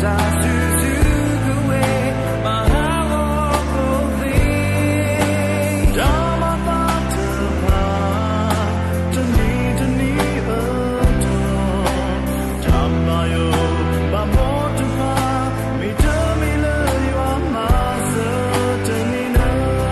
တၢ်စုဆူကဝဲၤ မၤဟးဂီၤကိၣ်သ့ၣ်, တၢ်မၤသးတဖၣ် တနံၤတနံၤအတီၢ်, တၢ်ဘၣ်ယိၣ်ဘၣ်ဘီတဖၣ် မ့ၢ်တမ့ၢ်လၢယွၤမၤစၢၤတန့ၢ်လၢ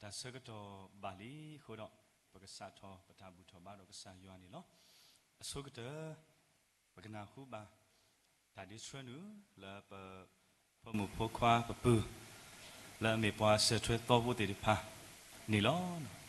တၢ်ဆၢကတီၢ်ဘၣ်လံအဃိဒီး ပကစးထီၣ်ပတၢ်ဘူၣ်ထီၣ်ဘါဒီးကစၢ်ယွၤန့ၣ်လီၤ. အဆိကတၢၢ် ပကနၢ်ဟူဘၣ် တၢ်ဒုးဆှၢနုာ်လၢပဖိမုၣ်ဖိခွါပပုၢ် လၢအမ့ၢ်ပှၤစၢၤထွဲသီဖိသ့ၣ်တဖၣ်န့ၣ်လီၤ.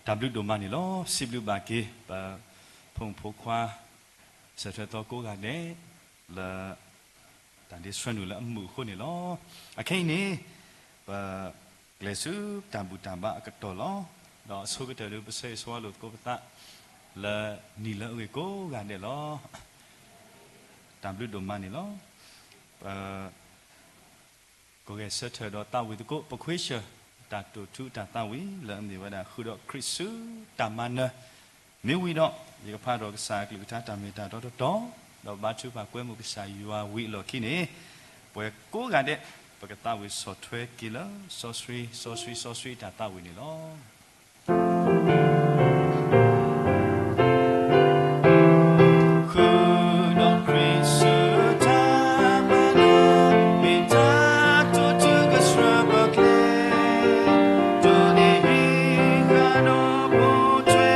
တၢ်ဘျုးဒိၣ်မးန့ၣ်လီၤ. စံးဘျုးဘၣ်က့ၤ ပဖိမုၣ်ဖိခွါ စၢၤထွဲသီကိးဂၤဒဲး လၢ တၢ်ဒ့ဆှၢနုာ်လၢအမုာ်အဃိန့ၣ်လီၤ. အခဲအံၤန့ၣ် ပကျဲၤဆူတၢ်ဘူၣ်တၢ်ဘါအကတီၢ်လီၤ. ဒီးအဆိကတၢၢ်ဒုး ပဆၢဂ့ၤဆၢဝါလိာ်သကိးပသး လၢနံၣ်လၢအဂ့ၤကိးဂၤဒဲးလီၤ. တၢ်ဘျုးဒိၣ်မးန့ၣ်လီၤ. ပ ကဂဲၤဆၢထၢၣ်ဒီးသးဝံၣ်သကိး ပခွ့ဆၢၣ် တၢ်တိာ်ထူတၢ်သးဝံၣ် လၢအမ့ၢ်ဝဲဒၣ် ဃုာ်ဒီးခရံာ်ဆူတၢ်မၤနၢၤ, မ့ၢ်ဝံၤဒီး ယကဖးဒီးကစၢ်အကလုၢ်ကထါတၢ်မ့ၢ်တၢ်တီတတီၤ, ဒီးဘါထုကဖၣ်ကွဲမုာ်ကစၢ်ယွၤဝံၤအလီၢ်ခံန့ၣ်, ပှၤကိးဂၤဒဲး ပကသးဝံၣ်ဆီၣ်ထွဲက့ၤလၢ စီဆှံ, စီဆှံ, စီဆှံတၢ်သးဝံၣ်န့ၣ်လီၤ. ဃုာ်ဒီးခရံာ်ဆူတၢ်မၤနၢၤ, မ့ၢ်တၢ်တိာ်ထူကဆှၢပကျဲ, တိၢ်န့ၢ်ဟံးဃာ်ဒီးပိာ်ထွဲ,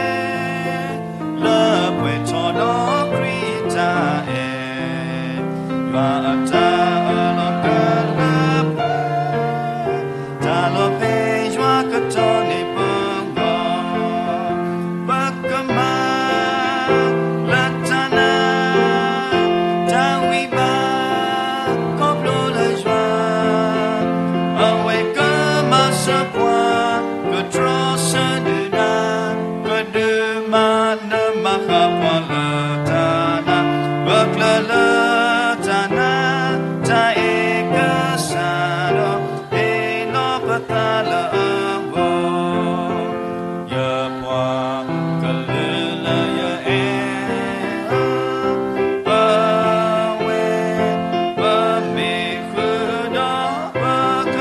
လၢပှဲၤထီၣ်ဒီးခရံာ်တၢ်အဲၣ်, ယွၤအတၢ်အၢၣ်လီၤကလၢပှဲၤ တၢ်လီၤဖဲယွၤကတီၢ်န့ၢ်ပဂီၢ်, ပကမၤလၢတၢ်နာ်, တၢ်ဝံဘၣ်ခီဖျိလၢယွၤ, အဝဲကမၤစၢၤပှၤ, ကတြီဆၢဒုၣ်ဒါ, ကဒုးမၤနၢၤမၤဃၣ်ပှၤလၢတၢ်နာ်, ပကျၢၤလၢတၢ်နာ်, တၢ်အဲၣ်ကစၢ်ဒီး ဟ့ၣ်လီၤပသးလၢအဂီၢ်, ယပှၤကလုာ်လၢယအဲၣ်အီၤ, အဝဲ ပမ့ၢ်ဃုာ်ဒီးပက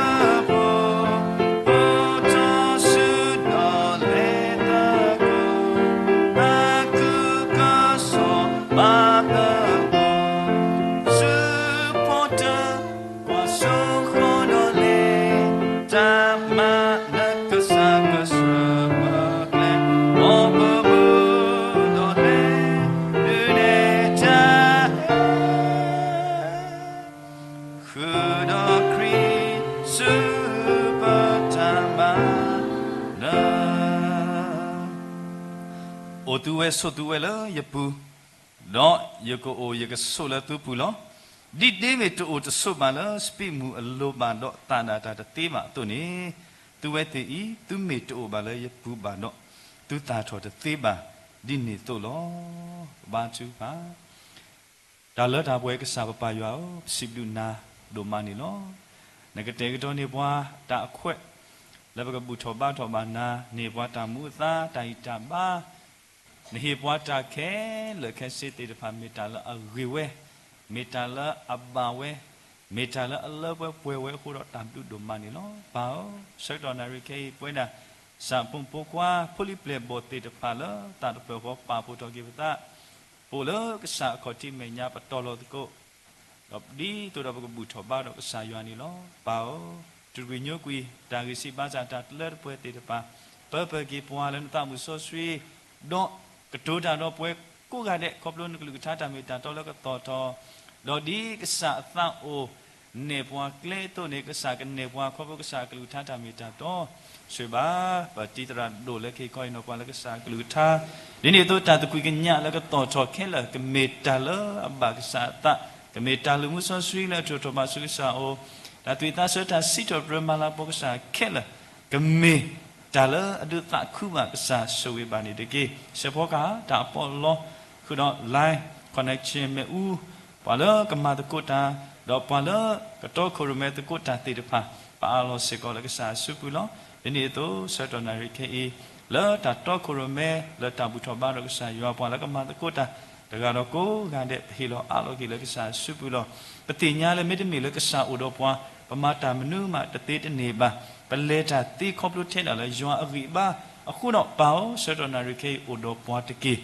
ဖိ, အိၣ်ထီၣ်ဆူဒီးလဲၤသကိး, သးခုကစီၣ်မၤသကိး, ဆူဖိတၢ် ကွၢ်စိဃီဒီးလဲၤ, တၢ်မၤနၢၤကစၢ်ကဆှၢပကျဲ, မ်ပမုၢ်ဒီးလဲၤဒုးနဲၣ်တၢ်အဲၣ်, ဃုာ်ဒီးခရံာ်ဆူပတၢ်မၤနၢၤ, အိၣ်သုဝဲဆိးသုဝဲလၢယပူၤ, ဒီးယကအိၣ်ယကဆိးလၢသုပူၤလီၤ. ဒ်ဒ့မ့ၢ်တအိၣ်တဆိးဘၣ်လၢစပံးမုၢ်အလိၤဘၣ်ဒီးသးဒၣ်တၢ်တသ့ဘၣ်အသိးန့ၣ်, သုဝဲသ့ၣ်အံၤ သုမ့ၢ်တအိၣ်ဘၣ်လၢယပူၤဘၣ်ဒီး, သုသၣ်ထီၣ်တသ့ဘၣ်ဒ်န့ၣ်အသိးလီၤ. ဘါထုကဖၣ် တၢ်လၢတၢ်ပှဲၤကစၢ်ပပၢ်ယွၤဧၢ, ပစံးဘျုးနၤဒိၣ်မးန့ၣ်လီၤ. နကတဲာ်ကတီၤန့ၢ်ပှၤတၢ်အခွဲး လၢပကဘူၣ်ထီၣ်ဘါထီၣ်ဘၣ်နၤ, န့ၢ်ပှၤတၢ်မူအသါ တၢ်ဂံၢ်တၢ်ဘါ, နဟ့ၣ်ပှၤတၢ်ခဲလၢာ်ခဲဆ့သ့ၣ်တဖၣ် မ့ၢ်တၢ်လၢအဂ့ၤဝဲ, မ့ၢ်တၢ်လၢအဘၣ်ဝဲ, မ့ၢ်တၢ်လၢအလၢပှဲၤပှဲၤဝဲအဃိဒီး တၢ်ဘျုးဒိၣ်မးန့ၣ်လီၤ. ပၢ်ဧၢ, ဆၢကတီၢ်နၣ်ရံၣ်ခဲအံၤ ပဝဲဒၣ် ကစၢ်အဖိမုၣ်ဖိခွါ ဖိလံၤပျဲၢ်ဘီၣ်သ့ၣ်တဖၣ်လၢ သးတဖျၢၣ်ဃီပာ်ဖှိၣ်ထီၣ်က့ၤပသး ပအိၣ်လၢကစၢ်အခီၣ်ထံးမဲာ်ညါ ပတီၢ်လီၤသကိး ဒီးဒ်သိးဒီးပကဘူၣ်ထီၣ်ဘါထီၣ်ကစၢ်ယွၤန့ၣ်လီၤ. ပၢ်ဧၢ, တရံးညိကွံာ် တၢ်ဂံၢ်စၢ်ဘါစၢ် တၢ်တလၢတပှဲၤသ့ၣ်တဖၣ်, ပၢပၢၢ်က့ၤပှၤလၢနသးမုၣ်စီဆှံ, ဒီးကတိၤတၢ်ဒီးပှၤကိးဂၤဒဲး ခီဖျိနကလုၢ်ကထါတၢ်မ့ၢ်တၢ်တီလၢကသီၣ်ထီၣ်, ဒီးဒ်ကစၢ်အသးအိၣ် နဲၣ်ပှၤကျဲအသိးန့ၣ် ကစၢ်ကနဲၣ်ပှၤခီဖျိကစၢ်အကလုၢ်ကထါတၢ်မ့ၢ်တၢ်တီ, ဆိၣ်ဂ့ၤဘၣ် ပတံၤသရၣ်ဒိၣ်လၢခံခီအံၤနီၤ ပှၤလၢကစၢ်အကလုၢ်ကထါ, ဒ်န့ၣ်အသိးတၢ်သကွံာ်ကညးလၢကသီၣ်ထီၣ်ခဲလၢာ် ကမ့ၢ်တၢ်လၢအဘၣ်ကစၢ်အသး, ကမ့ၢ်တၢ်လုၢ်မူစီဆှံလၢအထုးထီၣ်ဘၣ်ဆူကစၢ်အအိၣ်, တၢ်သူၣ်ဝံၣ်သးဆၢ တၢ်စံးထီၣ်ပတြၢၤမၤလၤကပီၤကစၢ်ခဲလၢာ်, ကမ့ၢ်တၢ်လၢအဒုးသးခုဘၣ်ကစၢ် ဆိၣ်ဂ့ၤဘၣ်န့ၣ်တက့ၢ်. စဲးဖီကဟၣ် တၢ်အပီးအလီ ဃုာ်ဒီး line connection မ့ၣ်အူ, ပှၤလၢကမၤသကိးတၢ်, ဒီးပှၤလၢကတီခိၣ်ရိၣ်မဲသကိးတၢ်သ့ၣ်တဖၣ်, ပအးလီၤစ့ၢ်ကီးလၢကစၢ်အစုပူၤလီၤ. ဒ်န့ၣ်အသိး ဆၢကတီၢ်နၣ်ရံၣ်ခဲအံၤ, လၢတၢ်တီခိၣ်ရိၣ်မဲ လၢတၢ်ဘူၣ်ထီၣ်ဘါထီၣ်ကစၢ်ယွၤ ပှၤလၢကမၤသကိးတၢ် တဂၤဒီးကိးဂၤဒဲး ပဟ့ၣ်လီၤအးလီၤက့ၤလၢကစၢ်အစုပူၤလီၤ. ပသ့ၣ်ညါလၢမ့တမ့ၢ်လၢကစၢ်အိၣ်ဒီးပှၤ, ပမၤတၢ်မနုၤမးတသ့တန့ၢ်ဘၣ်. ပလဲၤတၢ်သ့ခီဖျိထဲဒၣ်လၢယွၤအဂံၢ်အဘါအဃိဒီး ပၢ်ဧၢ, ဆၢကတီၢ်နၣ်ရံၣ်ခဲအံၤအိၣ်ဒီးပှၤတက့ၢ်.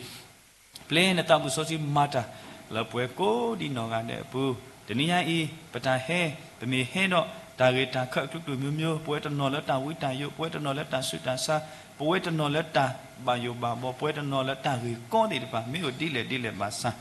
ပျဲနသးမုၣ်စီဆှံမၤတၢ်လၢပှၤကိးဒံနီၢ်ဂၤဒဲးအပူၤ, တနံၤညါအံၤ ပတၢ်ဟဲ, ပမ့ၢ်ဟဲဒီး တၢ်ဂ့ၢ်တၢ်ခၢၣ်အကလုာ်ကလုာ်မျိုးမျိုး, ပဝဲတနီၤလၢတၢ်ဝံတၢ်ယိး, ပဝဲတနီၤလၢတၢ်ဆူးတၢ်ဆါ, ပဝဲတနီၤလၢတၢ်ဘၣ်ယိၣ်ဘၣ်ဘီ, ပဝဲတနီၤလၢတၢ်ဂ့ၢ်ကီသ့ၣ်တဖၣ် မ့ၢ်အိၣ်ဒ်လဲၣ်ဒ်လဲၣ်ဘၣ်ဆၣ်,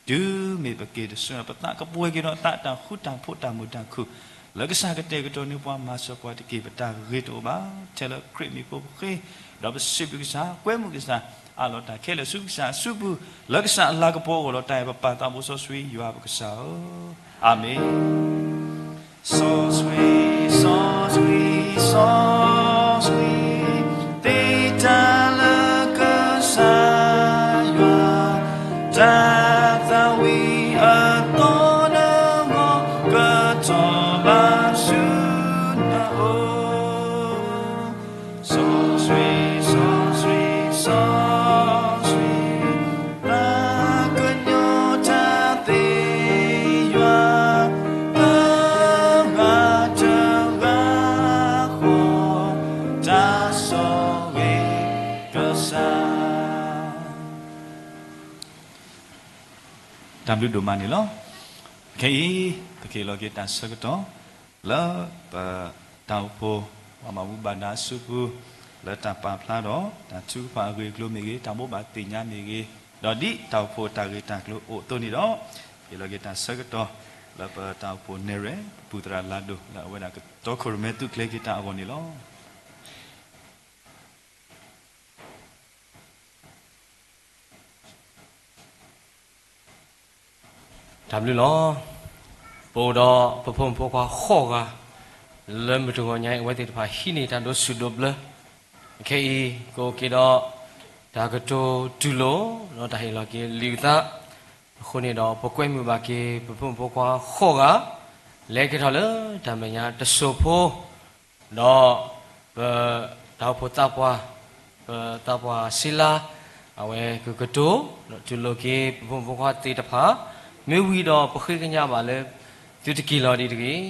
တုၤမ့ၢ်ပက့ၤတစုန့ၣ် ပသးကပှဲၤက့ၤဒီးသးတၢ်ဃူတၢ်ဖိးတၢ်မုာ်တၢ်ခုၣ်, လၢကစၢ်ကတဲာ်ကတီၤန့ၢ်ပှၤ မၤစၢၤပှၤတက့ၢ်. ပတၢ်ဂ့ၤတအိၣ်ဘၣ်. ထဲလၢခရံာ်မံၤဖိပဃ့, ဒီးပစံးဘျုးကစၢ်, ကွဲမုာ်ကစၢ်, အးလီၤတၢ်ခဲလၢာ်ဆူကစၢ်အစုပူၤ, လၢကစၢ်အလၤကပီၤအိၣ်ဒီးတၢ်အဲၣ်ပပၢ်သးဘိစီဆှံယွၤပကစၢ်ဧၢ, အၤမ့ၣ်. စီဆှံ, စီဆှံ, စီဆှံ, သ့တၢ်လၢကစၢ်ယွၤ, တၢ်သးဝံၣ်အသီတဂီၤ, ကထီၣ်ဘၣ်ဆူနအိၣ်. စီဆှံ, စီဆှံ, စီဆှံ, တၢ်ကညီၤတၢ်သ့ယွၤ, တဂၤတဂၤဃီ, တၢ်ဆိၣ်ဂ့ၤကစၢ်. တၢ်ဘျုးဒိၣ်မးန့ၣ်လီၤ. ခဲအံၤ ပကဟ့ၣ်လီၤက့ၤတၢ်ဆၢကတီၢ် လၢပတၢ်အိၣ်ဖှိၣ် ပှၤဘၣ်မူဘၣ်ဒါအစုပူၤ လၢတၢ်ပာ်ဖျါဒီး တၢ်ထုကဖၣ်အဂ့ၢ်အကျိၤမ့ၢ်ဂ့ၤ, တၢ်ဘိးဘၣ်သ့ၣ်ညါမ့ၢ်ဂ့ၤ, ဒီးဒ်တၢ်အိၣ်ဖှိၣ်တၢ်ဂ့ၢ်တၢ်ကျိၤအိၣ်အသိးန့ၣ်ဒီး, ဟ့ၣ်လီၤက့ၤတၢ်ဆၢကတီၢ် လၢပတၢ်အိၣ်ဖှိၣ်နဲၣ်ရွဲၣ် ပပုၢ်သရၣ်လၤဒိၣ် လၢအဝဲဒၣ်ကတီခိၣ်ရိၣ်မဲသူၣ်ကျဲၤက့ၤတၢ်အဂီၢ်န့ၣ်လီၤ. တၢ်ဘျုးလီၤ. ပအိၣ်ဒီးပဖိမုၣ်ဖိခွါဃိးဂၤ, လၢမုၢ်တဂီၤညါအံၤ အဝဲသ့ၣ်တဖၣ်ဟံးန့ၢ်တၢ်ဒိးဆူၣ်ဒိးဘျၢ. ခဲအံၤ ကအိၣ်က့ၤဒီး တၢ်ကတိၤတူၢ်လိာ် ဒီးတၢ်ဟ့ၣ်လီၤက့ၤလံာ်အုၣ်သး အဃိန့ၣ်ဒီး ပကွဲမုာ်ဘၣ်က့ၤ ပဖိမုၣ်ဖိခွါဃိးဂၤ လဲၤက့ၤထီၣ်လၢတၢ်မဲာ်ညါတစိၢ်ဖိ ဒီးပ တၢ်အိၣ်ဖှိၣ်သးပှၢ်, ပသးပှၢ်စ့လါ, အဝဲကကတိၤ ဒီးတူၢ်လိာ်က့ၤ ပဖိမုၣ်ဖိခွါသ့ၣ်တဖၣ်, မ့ၢ်ဝံၤဒီးပဃ့ကညးဘၣ်လၢ သုတက့ၤလီၤဒံးတဂ့ၤ,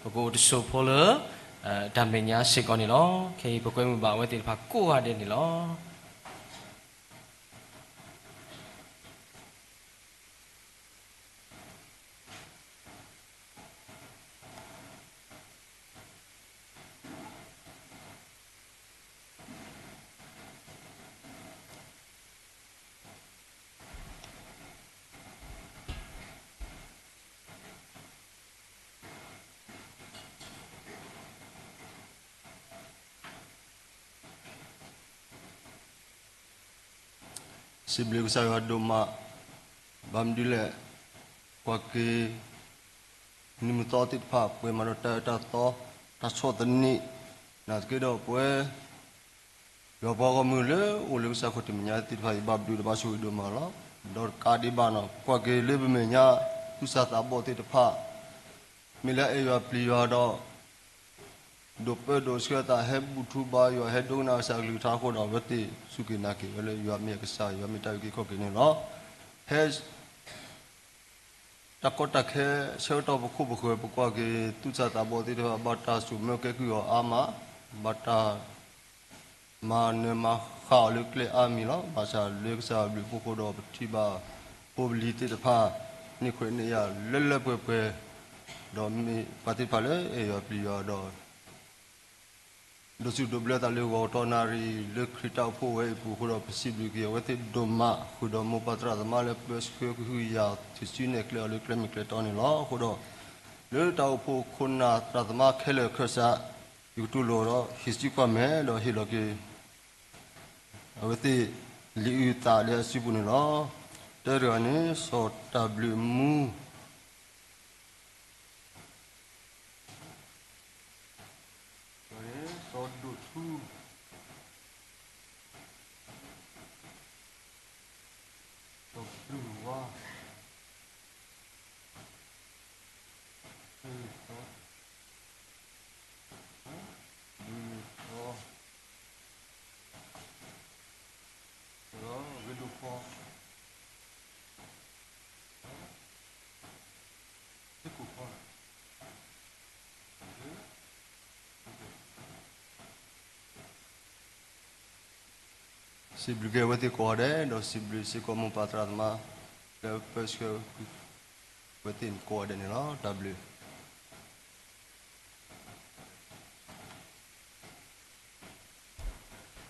ပကအိၣ်တစိၢ်ဖိလၢ တၢ်မဲာ်ညါစ့ၢ်ကီးန့ၣ်လီၤ. ခဲအံၤပကွဲမုာ်ဘၣ်အဝဲသ့ၣ်တဖၣ်ကိးဂၤဒဲးန့ၣ်လီၤ. စံးဘျုးကစၢ်ယွၤဒိၣ်မး, ဘၣ်မနုၤလဲၣ်, ကွၢ်က့ၤ နံၤမုၢ်သီသ့ၣ်တဖၣ် ပှဲၤမးဒီးတၢ်အၢတၢ်သီ, တၢ်ဆီၣ်သနံး, နာ်သက့ဒီးပဝဲ ယွၤပှၤဂီၢ်မုၢ်လၢအိၣ်လၢကစၢ်ခိၣ်တ့ၢ်မဲာ်ညါသ့ၣ်တဖၣ်အံၤ ဘၣ်ဘျုးဒီးဘၣ်ဆိၣ်ဂ့ၤဒိၣ်မးလီၤ. ဒီးတကးဒံးဘၣ်န့ၣ် ကွၢ်က့ၤလၢပမဲာ်ညါ သူၣ်စၢ်သးဘီၣ်သ့ၣ်တဖၣ် မ့ၢ်လၢအဲၣ်ယွၤပျံၤယွၤဒီး ဒိးပၢဒိးဆှၢသး ဟဲဘူၣ်ထူဘါယွၤ ဟဲဒိကနၣ်ကစၢ်အကလုၢ်ကထါအဃိဒီး အဝဲသ့ၣ်စူၢ်က့ၤနာ်က့ၤဝဲလၢယွၤမ့ၢ်အကစၢ် ယွၤမ့ၢ်တၢ်အုၣ်က့ၤခီၣ်က့ၤန့ၣ်လီၤ. ဟဲ တၢ်ကီတၢ်ခဲဆၢကတီၢ်ပခိၣ်ပဃၢၤ ပကွၢ်က့ၤသူၣ်စၢ်သးဘီၣ်သ့ၣ်တဖၣ် ဘၣ်တၢ်စိာ်မၢကဲကုၢ်အီၤအါမး, ဘၣ်တၢ် မၤနၢၤမၤဃၣ်အီၤလၢကျဲအါမံၤလီၤ. ဘၣ်ဆၣ်လၢကစၢ်အဘျုးအဖှိၣ်အဃိဒီး ပထံၣ်ဘၣ်ဖိပလံၤသ့ၣ်တဖၣ် န့ၢ်ခွဲးန့ၢ်ယာ်လၢလၢပှဲၤပှဲၤ, ဒီးမ့ၢ်ပှၤသ့ၣ်တဖၣ်လၢအဲၣ်ယွၤပျံၤယွၤဒီး ဒိးဆူၣ်ဒိးဘျၢသးလၢဂီၤတီနၣ်ရံၣ် လၢခရံာ်တၢ်အိၣ်ဖှိၣ်ဝဲအံၤအပူၤအဃိဒီး ပစံးဘျုးက့ၤအဝဲသ့ၣ်ဒိၣ်မး ဃုာ်ဒီးမိၢ်ပၢ်သရၣ်သမါလၢပၢဆှၢကဟုကယာ် ထုးစုနဲၣ်ကျဲအီၤလၢကျဲမုၢ်ကျဲတီန့ၣ်လီၤ. အဃိဒီး လၢတၢ်အိၣ်ဖှိၣ်ခိၣ်နၢ်သရၣ်သမါခဲလၢာ်အခၢၣ်စး ယကတူၢ်လိာ်ဒီးဟ့ၣ်စုကွၢ်မဲာ်ဒီးဟ့ၣ်လီၤက့ၤ အဝဲသ့ၣ်လံာ်အုၣ်သးလၢအစုပူၤန့ၣ်လီၤ. တၢတဂၤန့ၣ် စီၤတၢ်ဘျုးမူ စီၤဒိၣ်ထူ စီၤပျုၢ်ဝါ စီၤ ဂ့ၤဒိၣ်ဖီ စံးဘျုးက့ၤအဝဲသ့ၣ်ကိးဂၤဒဲး ဒီးစံးဘျုးစ့ၢ်ကီးမိၢ်ပၢ်သရၣ်သမါ လၢပၢဆှၢ အဝဲသ့ၣ်ကိးဂၤဒဲးန့ၣ်လီၤ. တၢ်ဘျုး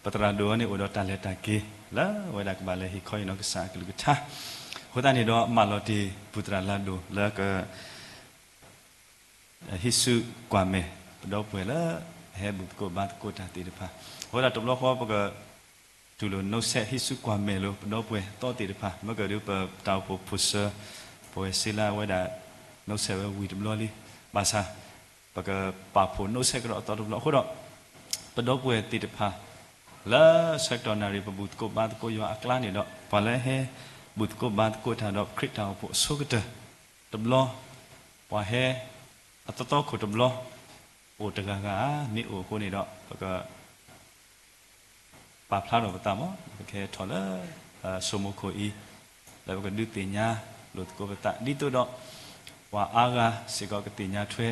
ပသရၣ်ဒိၣ်ဝဲန့ၣ်အိၣ်ဒီးတၢ်လဲၤတၢ်က့ၤ လၢအဝဲဒၣ်ကဘၣ်လဲၤဟ့ၣ်ခီဟ့ၣ်နီၤကစၢ်အကလုၢ်ကထါ, အဃိသတးန့ၣ်ဒီး မၢလီၤတ့ၢ်ပပုၢ်သရၣ်လၤဒိၣ်လၢက ဟံးစုကွၢ်မဲာ် ပဒီပုၢ်ဝဲၢ်လၢ ဟဲဘူၣ်သကိးဘါသကိးတၢ်သ့ၣ်တဖၣ်, အဃိသတးတဘျီဃီ ပကတူၢ်လိာ် နီၣ်စဲး ဟံးစုကွၢ်မဲာ်လိာ် ပဒီပုၢ်ဝဲၢ်သီသ့ၣ်တဖၣ်, မ့ၢ်ကဒုး ပတၢ်အိၣ်ဖှိၣ်ဖိၣ်စၢၤ ပဝဲၢ်စ့လါဝဲဒၣ် နီၣ်စဲးဝဲဝံၤတဘျီလံ, ဘၣ်ဆၣ် ပကပာ်ဖှိၣ်နီၣ်စဲးကဒီးအသီတဘျီအဃိဒီး ပဒီပုၢ်ဝဲၢ်သ့ၣ်တဖၣ် လၢဆၢကတီၢ်နၣ်ရံၣ် ပဘူၣ်သကိးဘါသကိးယွၤအကျါန့ၣ်ဒီး ပှၤလၢဟဲဘူၣ်သကိးဘါသကိးတၢ်ဒီးခရံာ်တၢ်အိၣ်ဖှိၣ်အဆိကတၢၢ်တဘျီ, ပှၤဟဲ အသီသီခိၣ်တဘျီ အိၣ်တဂၤဂၤဧါ, မ့ၢ်အိၣ်အဃိန့ၣ်ဒီး ပက ပာ်ဖျါထီၣ်ပသးမး, ပကဟဲထီၣ်လၢ ဆိမိၣ်ခိၣ်အံၤ လၢပကဒုးသ့ၣ်ညါလိာ်သကိးပသး ဒ်သိးဒီး ပှၤအါဂၤစ့ၢ်ကီးကသ့ၣ်ညါထွဲ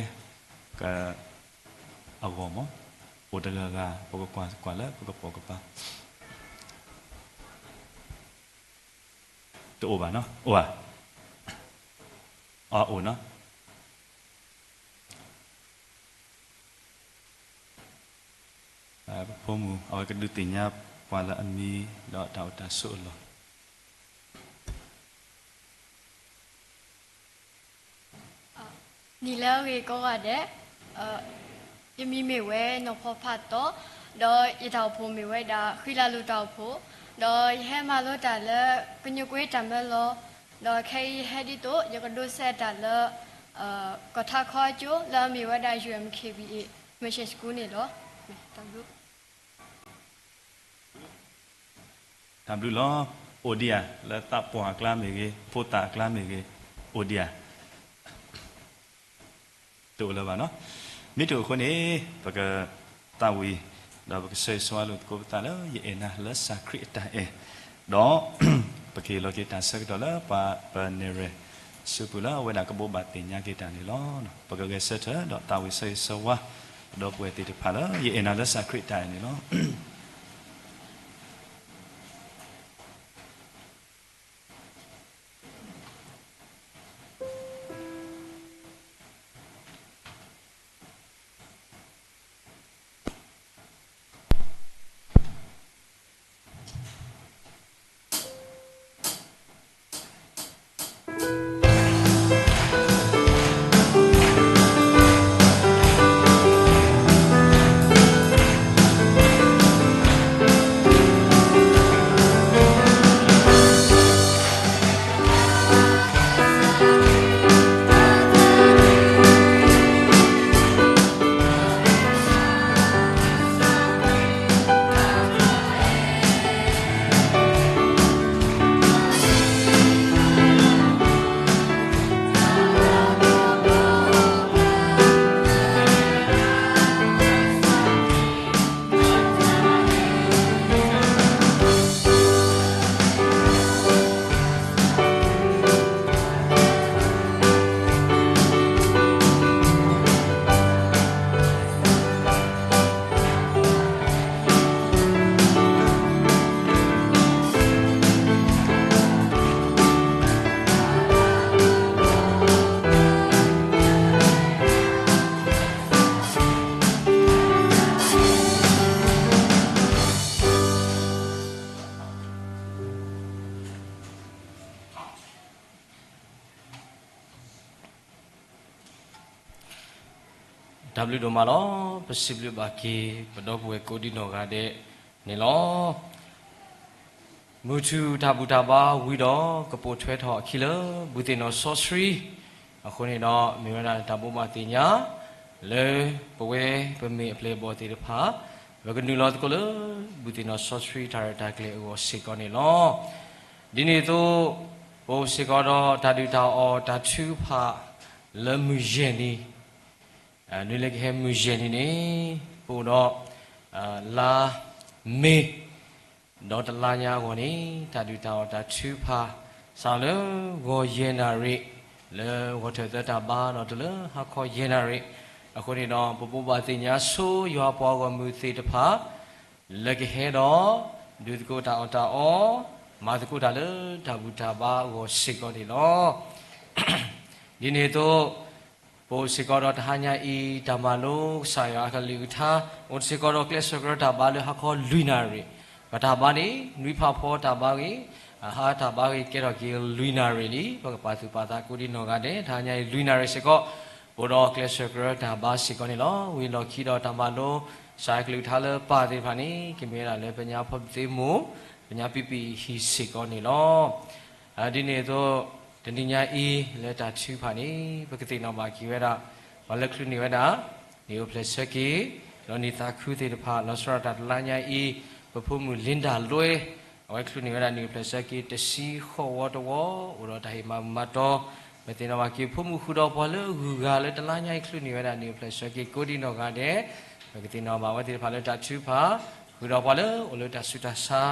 က အဂီၢ်မး, အိၣ်တဂၤဂၤ ပကကွၢ်ကွၢ်လၢပကပိာ်ကပၤ တအိၣ်ဘၣ်နီၤ, အိၣ်ဧါ, အအိၣ်နီၤ, ပဖိမုၣ် အဝဲကဒုးသ့ၣ်ညါပှၤလၢအမံၤ ဒီးတၢ်အိၣ်တၢ်ဆိးအလီၢ် နံၤလၢအဂ့ၤကိးဂၤဒဲး, ယမံၤမ့ၢ်ဝဲနီၢ်ဖီဖးတီ, ဒီးယတၢ်အိၣ်ဖှိၣ်မ့ၢ်ဝဲဒၣ် ဃံလၤလူၤတၢ်အိၣ်ဖှိၣ်, ဒီးယဟဲမၤလိတၢ်လၢ ကညိကွ့တၢ်မၢလီၤ, ဒီးခဲအံၤယဟဲဒ်သိး ယကဒိးစဲးတၢ်လၢ ကီၢ်ထးခီကၠိ လၢအမ့ၢ်ဝဲဒၣ် ယူၣ်အၣ်အမ်ၣ်ခ့ၣ်ဘံၣ်အ့ၣ် Mission School န့ၣ်လီၤ. တၢ်ဘျုးလီၤ. အိၣ်ဒံးဧါ, လၢသးပှၢ်အကျါမ့ၢ်ဂ့ၤ, ဖိသၣ်အကျါမ့ၢ်ဂ့ၤ, အိၣ်ဒံးဧါ. တအိၣ်လၢၤဘၣ်နီၤ. မ့ၢ်တအိၣ်အဃိန့ၣ် ပကသးဝံၣ် ဒီးပကဆၢဂ့ၤဆၢဝါလိာ်သကိးပသးလၢ ယအဲၣ်နၤလၢစၢ်ခရံာ်အတၢ်အဲၣ်, ဒီး ပကဟ့ၣ်လီၤက့ၤတၢ်ဆၢကတီၢ်လၢပှၤပနဲၣ်ရွဲၣ် စုပူၤလၢအဝဲဒၣ်ကဘိးဘၣ်သ့ၣ်ညါက့ၤတၢ်န့ၣ်လီၤ. ပကဂဲၤဆၢထၢၣ်ဒီးသးဝံၣ်ဆၢဂ့ၤဆၢဝါ ပဒီပုၢ်ဝဲၢ်သ့ၣ်တဖၣ်လၢ ယအဲၣ်နၤလၢစၢ်ခရံာ်အတၢ်အဲၣ်န့ၣ်လီၤ. တၢ်ဘျုးဒိၣ်မးလီၤ. ပစံးဘျုးဘၣ်က့ၤ ပဒီပုၢ်ဝဲၢ်ကိးဒံနီၢ်ဂၤဒဲးန့ၣ်လီၤ. မုၢ်ထူၣ်တၢ်ဘူၣ်တၢ်ဘါဝံၤဒီး ကပိာ်ထွဲထီၣ်အခံလၢ ဘူၣ်သ့ၣ်နီၣ်စီဆှံ, အဃိန့ၣ်ဒီး မ့ၢ်ဝဲဒၣ်တၢ်ဘိးဘၣ်သ့ၣ်ညါ လၢပဝဲပမ့ၢ်အပျဲၢ်အဘီၣ်သ့ၣ်တဖၣ် ပကနုာ်လီၤသကိးလၢ ဘူၣ်သ့ၣ်နီၣ်စီဆှံတၢ်ရဲၣ်တၢ်ကျဲၤအဂီၢ်စ့ၢ်ကီးန့ၣ်လီၤ. ဒ်န့ၣ်အသိး ပအိၣ်စ့ၢ်ကီးဒီးတၢ်ဒုၣ်တၢ်အီၣ်တၢ်ထုကဖၣ်လၢမုၢ်ယဲၢ်နံၤ, နွံလၢကဟဲမုၢ်ယဲၢ်နံၤန့ၣ် ပအိၣ်ဒီး လါမ့ၤ ဒီးတလါညါအဂီၢ်န့ၣ် တၢ်ဒုၣ်တၢ်အီၣ်တၢ်ထုကဖၣ် စးလၢဂီၤယဲၢ်နၣ်ရံၣ် လၢဂီၤထၢၣ်သၢတၢ်ဘါ ဒီးတုၤလၢဟါခီယဲၢ်နၣ်ရံၣ်, အဃိန့ၣ်ဒီး ပဘိးဘၣ်သ့ၣ်ညါဆိယွၤပှၤဂီၢ်မုၢ်သ့ၣ်တဖၣ် လၢကဟဲဒီး ဒုးသကိးတၢ်အီၣ်တၢ်အီ, မၤသကိးတၢ်လၢတၢ်ဘူၣ်တၢ်ဘါအဂီၢ်စ့ၢ်ကီးန့ၣ်လီၤ. ဒ်န့ၣ်အသိး ပအိၣ်စ့ၢ်ကီးဒီးတဟါညါအံၤ တၢ်မၤလိကစၢ်ယွၤအကလုၢ်ကထါ, အိၣ်စ့ၢ်ကီးဒီးကျဲးစၢးကရၢတၢ်ဘါလၢဟါခီလွံၢ်နၣ်ရံၣ်, ပတၢ်ဘါန့ၣ် နွံဖးဖီတၢ်ဘါဂ့ၤ, အဟါတၢ်ဘါဂ့ၤ ကဲထီၣ်က့ၤလွံၢ်နၣ်ရံၣ်လံ, ပကပာ်သူၣ်ပာ်သးကိးဒံနီၢ်ဂၤဒဲး တဟါညါအံၤလွံၢ်နၣ်ရံၣ်စ့ၢ်ကီး အိၣ်ဒီးကျဲးစၢးကရၢတၢ်ဘါစ့ၢ်ကီးန့ၣ်လီၤ. ဝံၤလီၢ်ခံဒီးတၢ်မၤလိ ကစၢ်ယွၤကလုၢ်ကထါလၢပၢ်သ့ၣ်တဖၣ်န့ၣ် ကမ့ၢ်ဝဲဒၣ်လၢပညါဖီပသ့မူၣ် ပညါပံပံဟံၣ်စ့ၢ်ကီးန့ၣ်လီၤ. ဒ်န့ၣ်အသိး တနံၤညါအံၤ လၢတၢ်ထုကဖၣ်န့ၣ် ပကသ့ၣ်နီၣ်ဘၣ်က့ၤဝဲဒၣ် ပှၤလၢချုးန့ၢ်ဝဲဒၣ် နံၣ်အိၣ်ဖျဲၣ်ဆၢက့ၤ ဒီးနံၣ်သးခုသ့ၣ်တဖၣ် လီၤဆီဒၣ်တၢ်တလါညါအံၤ ပဖိမုၣ်လ့ဒၣ်လွဲ အဝဲချုးန့ၢ်ဝဲဒၣ်နံၣ်အိၣ်ဖျဲၣ်ဆၢက့ၤ တဆံဃိးဝီတဝီ အိၣ်ဒီးတၢ်ဟ့ၣ်မၤမၤတီ ပသ့ၣ်နီၣ်ဘၣ်က့ၤ ဖိမုၣ်ဃုာ်ဒီးပှၤလၢဂုၤဂၤလၢတလါညါအံၤ ချုးန့ၢ်ဝဲဒၣ်နံၣ်အိၣ်ဖျဲၣ်ဆၢက့ၤ ကိးဒံးနီၢ်ဂၤဒဲး ပကသ့ၣ်နီၣ်ဘၣ်ဝဲသ့ၣ်တဖၣ်လၢတၢ်ထုကဖၣ် ဃုာ်ဒီးပှၤလၢအိၣ်လၢတၢ်ဆူးတၢ်ဆါ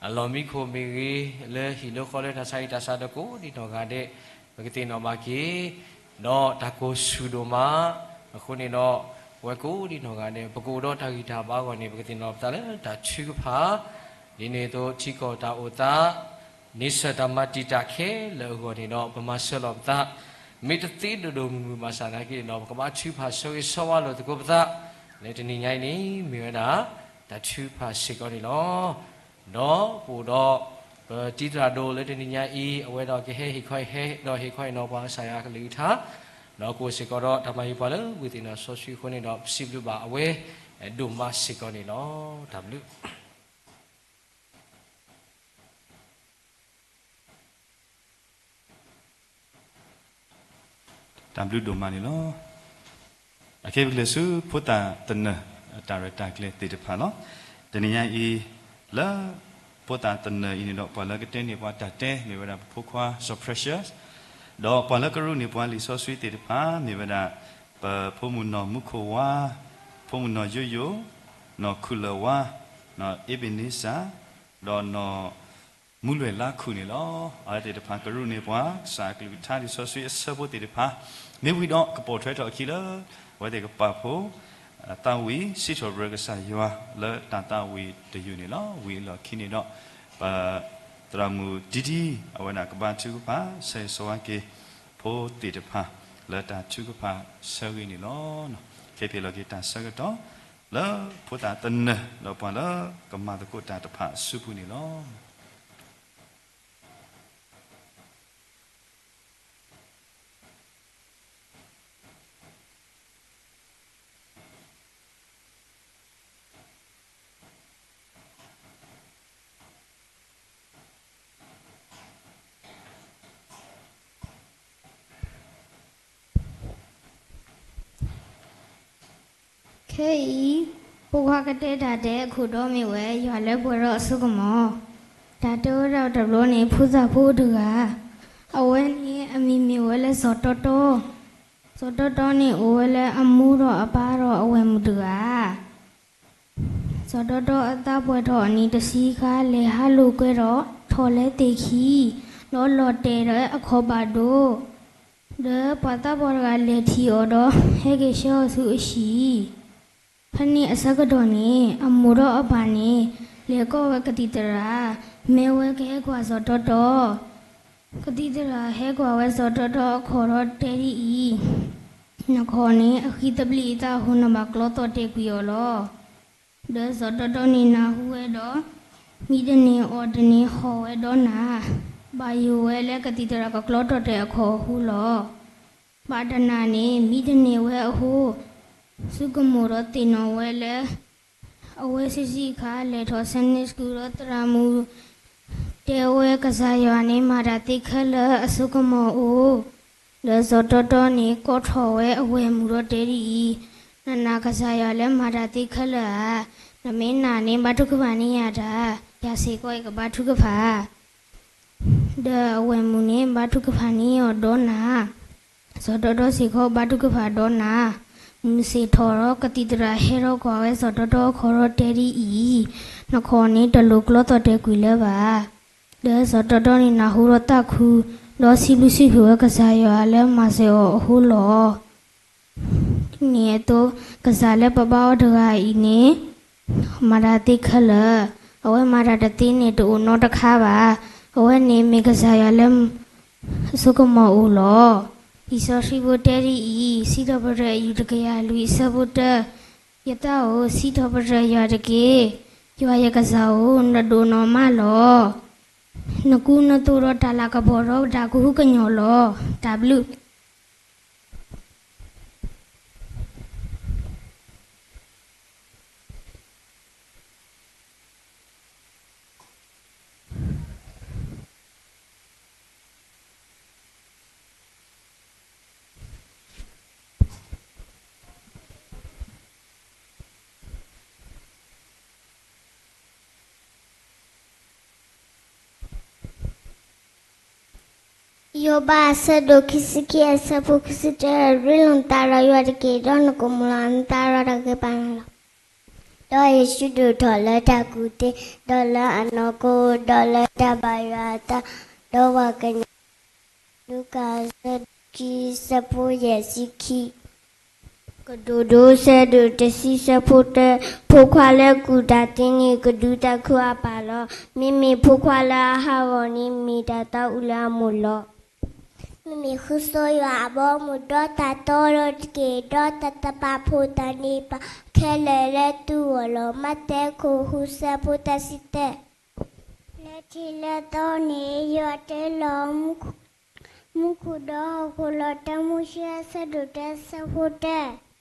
အလီၢ်မံခိၣ်မ့ၢ်ဂ့ၤ လၢဟံၣ်လၢဃီလၢတၢ်ဆါဟံၣ်တၢ်ဆါဒီးကိးဒံးနီၢ်ဂၤဒဲး ပကသ့ၣ်နီၣ်ဘၣ်က့ၤ ဒီးတၢ်ကိၢ်ဆူၣ်ဒိၣ်မး အဃိန့ၣ်ဒီး ပဝဲကိးဒံးနီၢ်ဂၤဒဲး ပကအိၣ်ဒီးတၢ်ဂံၢ်တၢ်ဘါအဂီၢ်န့ၣ် ပကသ့ၣ်နီၣ်ပသးလၢတၢ်ထုကဖၣ် ဒ်န့ၣ်အသိး ထံကီၢ်တၢ်အိၣ်သး န့ဆၢၣ်တၢ်မၤတံာ်တာ်ခဲလၢာ်အဂီၢ်န့ၣ်ဒီး ပမၤစၢၤလီၤပသး မ့ၢ်တသ့ဒိၣ်ဒိၣ်မုၢ်မုၢ်ဘၣ်ဆၣ်သနာ်က့န့ၣ်ဒီး ပကဘၣ်ထုကဖၣ်ဆၢဂ့ၤဆၢဝါလိာ်သကိးပသး လၢတနံၤညါအံၤန့ၣ် မ့ၢ်ဝဲဒၣ် တၢ်ထုကဖၣ်စ့ၢ်ကီးန့ၣ်လီၤ. ဒီးပအိၣ်ဒီး ပတံၤသရၣ်ဒိၣ်လၢတနံၤညါအံၤ အဝဲဒီးကဟဲဟ့ၣ်ခီဟ့ၣ်ဒီးဟ့ၣ်ခီဟ့ၣ်နီၤပှၤကစၢ်ယွၤကလုၢ်ကထါ ဒီးကအိၣ်စ့ၢ်ကီးဒီးတၢ်မၤဟ့ၣ်ပှၤလၢဝံသ့ၣ်နီၣ်စီဆှံအဃိန့ၣ်ဒီး ပစံးဘျုးဘၣ်အဝဲ ဒိၣ်မးစ့ၢ်ကီးန့ၣ်လီၤ. တၢ်ဘျုး တၢ်ဘျုးဒိၣ်မးန့ၣ်လီၤ. အခဲအံၤပကလဲၤဆူဖိသၣ်သနၢၣ် တၢ်ရဲၣ်တၢ်ကျဲၤသ့ၣ်တဖၣ်လီၤ. တနံၤညါအံၤ လၢ ဖိသၣ်သနၢၣ်အံၤန့ၣ်ဒီး ပှၤလၢကတဲန့ၢ်ပှၤတၢ်တဲ မ့ၢ်ဝဲဒၣ်ပဖိခွါစီၤ Precious ဒီးပှၤလၢကရူၢ်န့ၢ်ပှၤလံာ်စီဆှံသ့ၣ်တဖၣ် မ့ၢ်ဝဲဒၣ် ပဖိမုၣ်နီၢ်မူခိၣ်ဝါ, ဖိမုၣ်နီၢ်ယိယိ, နီၢ်ခူၣ်လၢၢ်ဝါ, နီၢ်အ့ဘ့ၣ်န့စၢ်, ဒီးနီၢ် မူလွဲၢ်လါခူၣ်န့ၣ်လီၤ. အဝဲသ့ၣ်တဖၣ်ကရူၢ်န့ၢ်ပှၤ ကစၢ်အကလုၢ်ကထါလံာ်စီဆှံအဆၢဖိသ့ၣ်တဖၣ် မ့ၢ်ဝံၤဒီးကပိာ်ထွဲထီၣ်အခံလၢ အဝဲသ့ၣ်ကပာ်ဖှိၣ် သးဝံၣ်စံးထီၣ်ပတြၢၤကစၢ်ယွၤလၢတၢ်သးဝံၣ်တယုၢ်န့ၣ်လီၤ. ဝံၤအလီၢ်ခံန့ၣ်ဒီး ပသရၣ်မုၣ်ဒံဒံ အဝဲဒၣ်ကဘါထုကဖၣ် ဆၢဂ့ၤဆၢဝါက့ၤ ဖိသ့ၣ်တဖၣ် လၢတၢ်ထုကဖၣ်ဆၢဂ့ၤန့ၣ်လီၤ. ခဲအံၤပဟ့ၣ်လီၤက့ၤတၢ်ဆၢကတီၢ် လၢဖိသၣ်သနၢၣ် ဒီးပှၤလၢကမၤသကိးတၢ်တဖၣ်အစုပူၤန့ၣ်လီၤ. ခဲအံၤ ဖိခွါကတဲ တၢ်တဲအခိၣ်တီမ့ၢ်ဝဲ ယွၤလၢပှဲၤဒီးအစိကမီၤ. တၢ်တဲဝဲဒၣ်တဘျီန့ၣ် ဖိသၣ်ဖိတဂၤ, အဝဲန့ၣ်အမံၤမ့ၢ်ဝဲလၢစီၤတီတီ. စီၤတီတီန့ၣ်အိၣ်ဝဲလၢအမိၢ်ဒီးအပၢ်ဒီးအဝဲၢ်မုၣ်တဂၤ စီၤတီတီအသးပှဲၤထီၣ်အနံၣ်တဆံခါ လဲၤဟးလိာ်ကွဲဒီး ထီၣ်လဲသ့ၣ်ခံ, ဒီးလီၤတဲာ်ဒီးအခီၣ်ဘၣ်ဒိ, ဒီးပှၤသးပှၢ်တဂၤလဲၤထံၣ်အီၤဒီး ဟဲက့ၤဆှၢအီၤဆူအဟံၣ်. ဖဲန့ၣ်အဆၢကတီၢ်န့ၣ် အမိၢ်ဒီးအပၢ်န့ၣ် လဲၤကိးဝဲကသံၣ်သရၣ်, မ့ၢ်ဝဲကဟဲကွၢ်စီၤတီတီ ကသံၣ်သရၣ်ဟဲကွၢ်ဝဲစီၤတီတီအခီၣ်ဒီးတဲဒ်အံၤ, နခီၣ်န့ၣ် အဃံသဘျ့အသးအဃိ နဘၣ်ကျီသီၣ်တဲာ်ကွံာ်အီၤလီၤ. ဒီးစီၤတီတီန့ၣ်နၢ်ဟူဝဲဒီး မံတန့ၢ်အီၣ်တန့ၢ်ဟီၣ်ဝဲဒီးနၤ, ဘၣ်ယိၣ်ဝဲလၢကသံၣ်သရၣ်ကကျီသီၣ်တဲာ်အခီၣ်အဃိလီၤ. ဘၣ်တနၤန့ၣ် မံတန့ၢ်ဝဲအဃိ ဆိကမိၣ်ဒီးသ့ၣ်နီၣ်ဝဲလၢ အဝဲဆံးဆံးအခါ လဲၤထီၣ် Sunday School ဒီးသရၣ်မုၣ် တဲဝဲကစၢ်ယွၤန့ၣ် မၤတၢ်သ့ခဲလၢာ်အစိကမီၤအိၣ်, ဒီးစီၤတီတီန့ၣ် ကိးထီၣ်ဝဲအဝဲၢ်မုၣ်ဒီးတဲဒ်အံၤ, နနာ်ကစၢ်ယွၤလၢမၤတၢ်သ့ခဲလၢာ်ဧါ, နမ့ၢ်နာ်န့ၣ် ဘါထုကဖၣ်န့ၢ်ယၤတၢ်, ယၤစ့ၢ်ကီးယကဘါထုကဖၣ် ဒီးအဝဲၢ်မုၣ်န့ၣ် ဘါထုကဖၣ်န့ၢ်အီၤဒီးနၤ, စီၤတီတီစ့ၢ်ကီးဘါထုကဖၣ်ဒီးနၤ, မုၢ်ဆ့ၣ်ထီၣ်ဒီးကသံၣ်သရၣ်ဟဲထီၣ်ကွၢ်ဝဲစီၤတီတီအခီၣ်ဒီးတဲဒ်အံၤ, နခီၣ်န့ၣ်တလိၣ်ကျီသီၣ်တဲာ်ကွံာ်လၢၤဘၣ်. ဒီးစီၤတီတီန့ၣ်နၢ်ဟူဒီးသးခု, ဒီးစံးဘျုးစံးဖှိၣ်ဝဲကစၢ်ယွၤလၢမၤစၢၤအီၤအဃိလီၤ. ဒ်န့ၣ်အသိး ကစၢ်လၢပဘါအီၤတဂၤအံၤန့ၣ် မၤတၢ်သ့ခဲလၢာ်, အဝဲမၤတၢ်တသ့န့ၣ်တအိၣ်နီတခါဘၣ်. အဝဲန့ၣ်မ့ၢ်ကစၢ်ယွၤလၢ အစိကမီၤအိၣ်လီၤ. လံာ်စီဆှံဖိတဲဒ်အံၤ, စံးထီၣ်ပတြၢၤအယူၢ်တကယၤလွံၢ်အဆၢဖိတၢ, ယသးဧၢ, စံးထီၣ်ပတြၢၤယွၤတက့ၢ်. ယွၤယကစၢ်ဧၢ, နဒိၣ်နီၢ်မးလီၤ. နကူနသိးဒီးတၢ်လၤကပီၤဒီးတၢ်ကဟုကညီၢ်လီၤ. တၢ်ဘျုး ယိၤဘးအဆၢဒိၣ်ခံဆံခံအဆၢဖိခံဆံတၢ, ရ့လိာ်နသးဒီးယွၤတက့ၢ်, ဒီးနကမုာ်လီၤနသးဒီးတၢ်ဂ့ၤပာ်နၤလီၤ. ဒီးယ့ၣ်ၡူးဒိၣ်ထီၣ်လၢတၢ်ကူၣ်သ့, ဒီးလၢအနီၢ်ကီၢ်, ဒီးလၢတၢ်ဘါယွၤအသး, ဒီးပှၤကညီ, လူၤကၣ်အဆၢဒိၣ်ခံဆံခံအဆၢဖိယဲၢ်ဆံခံ. ကတိၤဒိ ဆၢဒိၣ်တဆံဆၢဖိတၢ, ဖိခွါလၢကူၣ်တၢ်သ့န့ၣ် ကဒုးသးခုအပၢ်လီၤ. မ့မ့ၢ်ဖိခွါလၢအဟးဂီၤန့ၣ် မ့ၢ်တၢ်သးအုးလၢအမိၢ်လီၤ. မ့မ့ၢ်ဃုဆိယွၤအဘီအမုၢ်ဒီးတၢ်တီဒီးတက့ၢ်, ဒီးတၢ်တပာ်ဖှိၣ်တၢ်န့ၢ်ပာ်ခဲလၢာ်လၢသုဂီၢ်လီၤ. မးသဲခိၣ်ဃုဆၢဖိသၢဆံတၢ. လၢထံးလၢသီန့ၣ် ယွၤတဲလီၤ မူခိၣ်ဒီးဟီၣ်ခိၣ်လီၤ. တၢမိၤၡ့အဆၢဒိၣ်တၢ ဆၢဖိတၢ.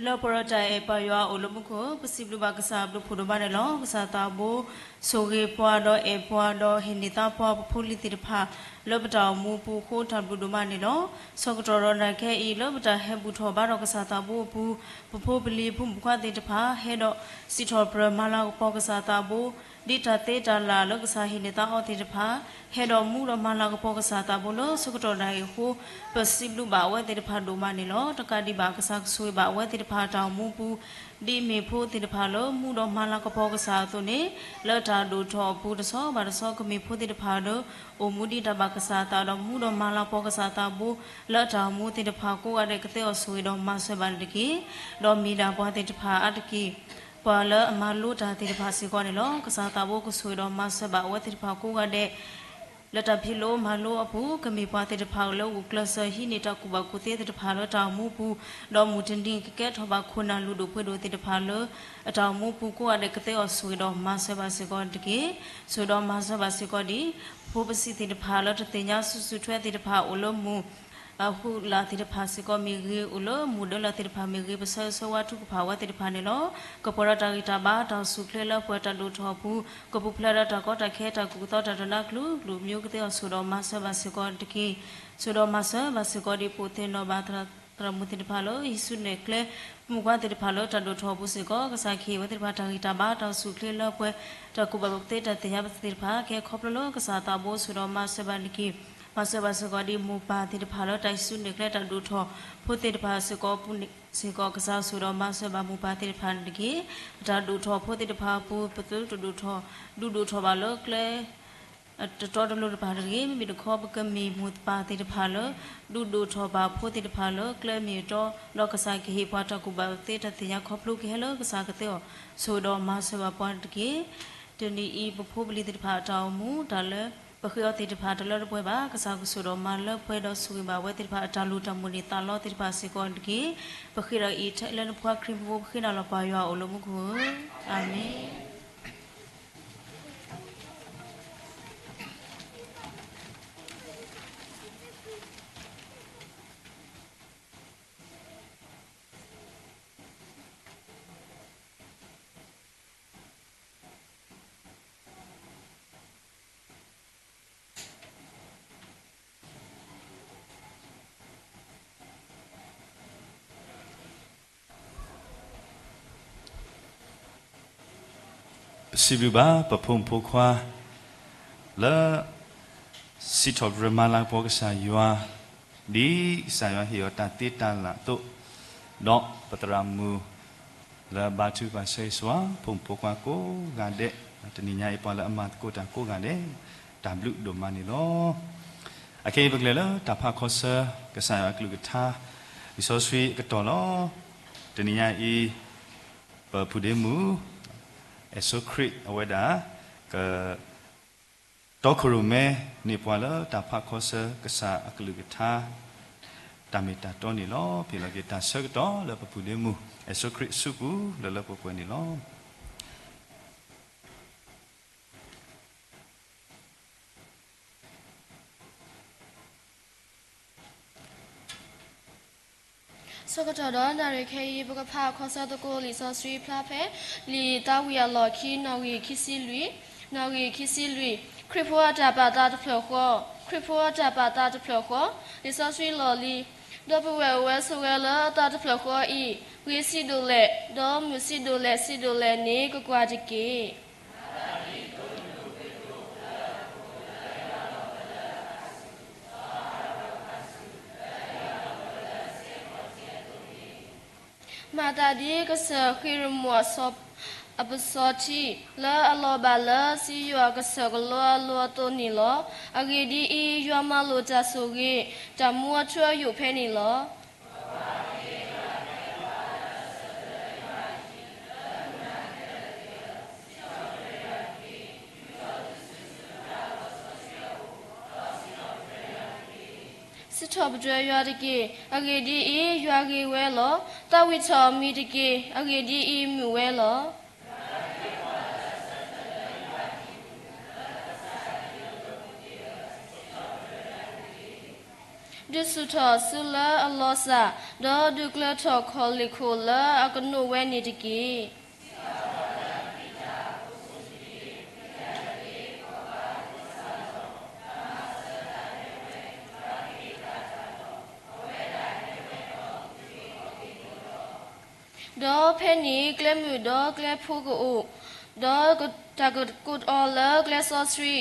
လၢပှဲၤဒီးတၢ်အဲၣ်ပၢ်ယွၤအိၣ်လၢမူခိၣ်, ပစံးဘျုးဘၣ်ကစၢ်အဘျုးဖှိၣ်ဒိၣ်မးန့ၣ်လီၤ. ကစၢ်သးဘိ ဆိၣ်ဂ့ၤပှၤဒီးအဲၣ်ပှၤဒီးဟ့ၣ်န့ၢ်သါပှၤပဖိလံၤသ့ၣ်တဖၣ် လၢပတၢ်အိၣ်မူပူၤအဃိ တၢ်ဘျုးဒိၣ်မးန့ၣ်လီၤ. ဆၢကတီၢ်ဒီးနၤခဲအံၤ လၢပတၢ်ဟဲဘူၣ်ထီၣ်ဘါထီၣ်ကစၢ်သးဘိအပူၤ, ပဖိပလံၤဖိမုၣ်ဖိခွါသ့ၣ်တဖၣ် ဟဲဒီးစံးထီၣ်ပတြၢၤမၤလၤကပီၤကစၢ်သးဘိ, ဒ်တၢ်သ့တၢ်လၢ်လၢကစၢ်ဟ့ၣ်န့ၢ်သါအီၤသ့ၣ်တဖၣ် ဟဲဒီးမူဒီးမၤလၤကပီၤကစၢ်သးဘိလၢဆၢကတီၢ်နၣ်ရံၣ်အဃိ, ပစံးဘျုးဘၣ်အဝဲသ့ၣ်တဖၣ်ဒိၣ်မးန့ၣ်လီၤ. တကးဒံးဘၣ် ကစၢ်ကဆိၣ်ဂ့ၤဘၣ်အဝဲသ့ၣ်တဖၣ်အတၢ်အိၣ်မူပူၤ, ဒ်မ့ၢ်ဖိသ့ၣ်တဖၣ်လၢမူဒီးမၤလၤကပီၤကစၢ်အသိးန့ၣ်, လၢတၢ်ဒိၣ်ထီၣ်အပူၤတဆီဘၣ်တဆီ ကမ့ၢ်ဖိသ့ၣ်တဖၣ်ဒီး အိၣ်မူဒ်တၢ်ဘၣ်ကစၢ်အသးဒီးမူဒီးမၤလၤကပီၤကစၢ်သးဘိ လၢအတၢ်အိၣ်မူသ့ၣ်တဖၣ်ကိးဂၤဒဲး ကသ့အီၤဆိၣ်ဂ့ၤဒီးမၤစၢၤဘၣ်န့ၣ်တက့ၢ်. ဒီးမ့ၢ်ဒၣ်ပှၤသ့ၣ်တဖၣ်အါတက့ၢ် ပှၤလၢအမၤလိတၢ်သ့ၣ်တဖၣ်စ့ၢ်ကီးန့ၣ်လီၤ. ကစၢ်သးဘိကဆိၣ်ဂ့ၤဒီးမၤစၢၤဘၣ်အဝဲသ့ၣ်တဖၣ်ကိးဂၤဒဲး လၢတၢ်ဖံးလိမၤလိအပူၤ, ကမ့ၢ်ပှၤသ့ၣ်တဖၣ်လၢအဂုာ်ကျဲးစၢးဟံးန့ၢ်တၢ်ကူၣ်ဘၣ်ကူၣ်သ့သ့ၣ်တဖၣ်လၢတၢ်အိၣ်မူပူၤ, ဒီးမုၢ်တနံၤကကဲထီၣ်ဘၣ်ခိၣ်နၢ်လုၢ်ဒိၣ်ပှ့ၤဒိၣ်သ့ၣ်တဖၣ်လၢ အတၢ်အိၣ်မူပူၤကိးဂၤဒဲး ကသ့အီၤဆိၣ်ဂ့ၤဒီးမၤစၢၤဘၣ်စ့ၢ်ကီးတက့ၢ်. ဆိၣ်ဂ့ၤဒီးမၤစၢၤဘၣ်စ့ၢ်ကီးဒ် ပဖိပစံးသ့ၣ်တဖၣ်လၢတသ့ၣ်ညါဆူၣ်ဆူၣ်ထွဲသ့ၣ်တဖၣ်အိၣ်လၢမုၢ် အဟုးလၢ်သ့ၣ်တဖၣ်စ့ၢ်ကီးမ့ၢ်ဂ့ၤ, အိၣ်လၢမူဒၢလၢ်သ့ၣ်တဖၣ်မ့ၢ်ဂ့ၤ, ပဆၢဂ့ၤဆၢဝါထုကဖၣ်ဝဲသ့ၣ်တဖၣ်န့ၣ်လီၤ. ကပှဲၤဒီးတၢ်ဂံၢ်တၢ်ဘါတၢ်အိၣ်ဆူၣ်အိၣ်ချ့လၢပှဲၤတၢ်ဒိၣ်ထီၣ်အပူၤ, ကပူၤဖျဲးဒီးတၢ်ကီတၢ်ခဲတၢ်ကူၣ်သီတၢ်တနါကလုာ်ကလုာ်မံၤ ကသ့အီၤဆိၣ်ဂ့ၤဒီးမၤစၢၤဘၣ်စ့ၢ်ကီးတက့ၢ်. ဆိၣ်ဂ့ၤဒီးမၤစၢၤဘၣ်စ့ၢ်ကီးဒ်ဖိသ့ၣ်နီၣ်ဘၣ်သရၣ်မုၣ်သ့ၣ်တဖၣ်လၢ ယ့ၣ်ၡူးနဲၣ်ကျဲ မုၣ်ခွါသ့ၣ်တဖၣ်လၢတၢ်ဒိၣ်ထီၣ်အပူၤစ့ၢ်ကီး ကစၢ်ကဟ့ၣ်ဝဲသ့ၣ်တဖၣ်တၢ်ဂံၢ်တၢ်ဘါတၢ်အိၣ်ဆူၣ်အိၣ်ချ့လၢပှဲၤ တၢ်ကူၣ်ဘၣ်ကူၣ်သ့တၢ်သ့ၣ်ညါပသ့ၣ်တဖၣ် ကဟဲခီဖျိလၢကစၢ်သးဘိဆိၣ်ဂ့ၤဒီးမၤစၢၤဘၣ်န့ၣ်တက့ၢ်. မၤစၢၤဘၣ်စ့ၢ်ကီးဒ်မိၢ်ပၢ်သ့ၣ်တဖၣ်လၢတၢ်ယ့ၣ်ၡူးနဲၣ်ကျဲတၢ်ဒိၣ်ထီၣ်ဖိသ့ၣ်တဖၣ်စ့ၢ်ကီးအပူၤစ့ၢ်ကီး ကစၢ်ဆိၣ်ဂ့ၤဒီးမၤစၢၤဘၣ်မိၢ်ပၢ်သ့ၣ်တဖၣ်န့ၣ်တက့ၢ်. ပတၢ်ဒိၣ်ထီၣ်ဖိသ့ၣ်တဖၣ်အပူၤ ပသုတဒိၣ်ထီၣ် ဒုးဒိၣ်ထီၣ်ဘၣ်လၢကျဲ တတီတလိၤတဖၣ်တဂ့ၤ, မ့မ့ၢ်တခီ ပကမ့ၢ်မိၢ်ပၢ်သ့ၣ်တဖၣ်လၢ ဒုးဒိၣ်ထီၣ်ဘၣ်ဖိသ့ၣ်တဖၣ်လၢကျဲမ့ၢ်အတီ, ဒီးကစၢ်ကဟ့ၣ်ပှၤတၢ်ကူၣ်ဘၣ်ကူၣ်သ့တၢ်သ့ၣ်ညါခီဖျိကဟဲလၢကစၢ်ကသ့အီၤ ဆိၣ်ဂ့ၤဒီးမၤစၢၤဘၣ်ပှၤတက့ၢ်. တနံၤအံၤ ပဖိပလံၤသ့ၣ်တဖၣ်အတၢ်အိၣ်မူ တၢ်လၢပဃ့အီၤသ့ၣ်တဖၣ်တလၢတပှဲၤဘၣ်, ကစၢ်ကဆိၣ်ဂ့ၤဒီးမၤလၢပှဲၤဒီးဆိၣ်ဂ့ၤဘၣ်ဝဲသ့ၣ်တဖၣ်အတၢ်လိၣ်တၢ်မုၢ်န့ၢ်သးလီသ့ၣ်တဖၣ်စ့ၢ်ကီးတက့ၢ်. ပဃ့ဒီးအံၤထဲလၢနဖိခွါခရံာ်ဖိ ပဃ့နၤလီၤပၢ်ယွၤအိၣ်လၢမူခိၣ်ဧၢ, အၤမ့ၣ်. ပစံးဘျုးဘၣ်ပဖိမုၣ်ဖိခွါ လၢ စံးထီၣ်ပတြၢၤမၤလၤကပီၤကစၢ်ယွၤ, ဒ်ကစၢ်ယွၤဟ့ၣ်အီၤတၢ်သ့တၢ်လၢ်အသိး, ဒီးပသရၣ်မုၣ် လၢအဘါထုကဖၣ်ဆၢဂ့ၤဆၢဝါ ဖိမုၣ်ဖိခွါကိးဂၤဒဲး, တနံၤညါအံၤပှၤလၢအမၤသကိးတၢ်ကိးဂၤဒဲး, တၢ်ဘျုးဒိၣ်မးန့ၣ်လီၤ. အခဲအံၤပကလဲၤလၢတၢ်ဖးခီဆၢ ကစၢ်ယွၤအကလုၢ်ကထါ လံာ်စီဆှံအကတီၢ်လီၤ. တနံၤညါအံၤ ပပုၢ်ဒ့မုၣ် အဲၣ်စိခရံာ်အဝဲဒၣ် က တီခိၣ်ရိၣ်မဲန့ၢ်ပှၤလၢတၢ်ဖးခီဆၢကစၢ်အကလုၢ်ကထါ တၢ်မ့ၢ်တၢ်တီန့ၣ်လီၤ. ပဟ့ၣ်လီၤက့ၤတၢ်ဆၢကတီၢ်လၢပပုၢ်ဒ့မုၣ် အဲၣ်စိခရံာ်အစုပူၤလၢလၢပှဲၤပှဲၤန့ၣ်လီၤ. ဆၢကတီၢ်ဒီးနၣ်ရံၣ်ခဲအံၤ ပကဖးခီဆၢသကိးလံာ်စီဆှံဖျါဖဲ လံာ်သးဝံၣ်အလီၢ်ခံ နီၣ်ဂံၢ်ခံဆံလွံၢ်, နီၣ်ဂံၢ်ခံဆံလွံၢ်, ခရံာ်ဖိအတၢ်ပာ်သးတဖျၢၣ်ဃီ, ခရံာ်ဖိအတၢ်ပာ်သးတဖျၢၣ်ဃီ, လံာ်စီဆှံလီၢ်လံၤ, ဒီပုၢ်ဝဲၢ်အိၣ်ဝဲဆိးဝဲလၢအသးတဖျၢၣ်ဃီအံၤ, ဂ့ၤဆံးဒိၣ်လဲၣ်, ဒီးမုာ်ဆံးဒိၣ်လဲၣ်ဆံးဒိၣ်လဲၣ်န့ၣ် ကကွၢ်တက့ၢ်. မၤသးဒ်ကစၢၢ်ဃ့ၢ်ရမိၢ်အပစီၤထံ, လၢအလီၤဘၣ်လၢစံယိၣ်အကစၢၢ်ကလီအလိၤအသိးန့ၣ်လီၤ. အဂ့ၢ်ဒ်အံၤ, ယွၤမၤလိာ်တၢ်ဆိၣ်ဂ့ၤ တၢ်မူအထူအယိာ်ဖဲန့ၣ်လီၤ. စံးထီၣ်ပတြၢၤယွၤတက့ၢ်. အဂ့ၢ်ဒ်အံၤ, ယွၤဂ့ၤဝဲလီၤ. သးဝံၣ်ထီၣ်အမံၤတက့ၢ်. အဂ့ၢ်ဒ်အံၤ, မုာ်ဝဲလီၤ. အ ဒုးဆူၣ်ထီၣ်ဆူလၢအလီၤစၢ်, ဒီးဒုးကျၢၤထီၣ်ခီၣ်လ့ၣ်ခိၣ်လၢအကနိးဝဲန့ၣ်တက့ၢ်. ဒီးဖဲန့ၣ်ကျဲမုၢ်ဒီးကျဲဖိကအိၣ်, ဒီးတၢ်ကကိးအီၤလၢကျဲစီဆှံ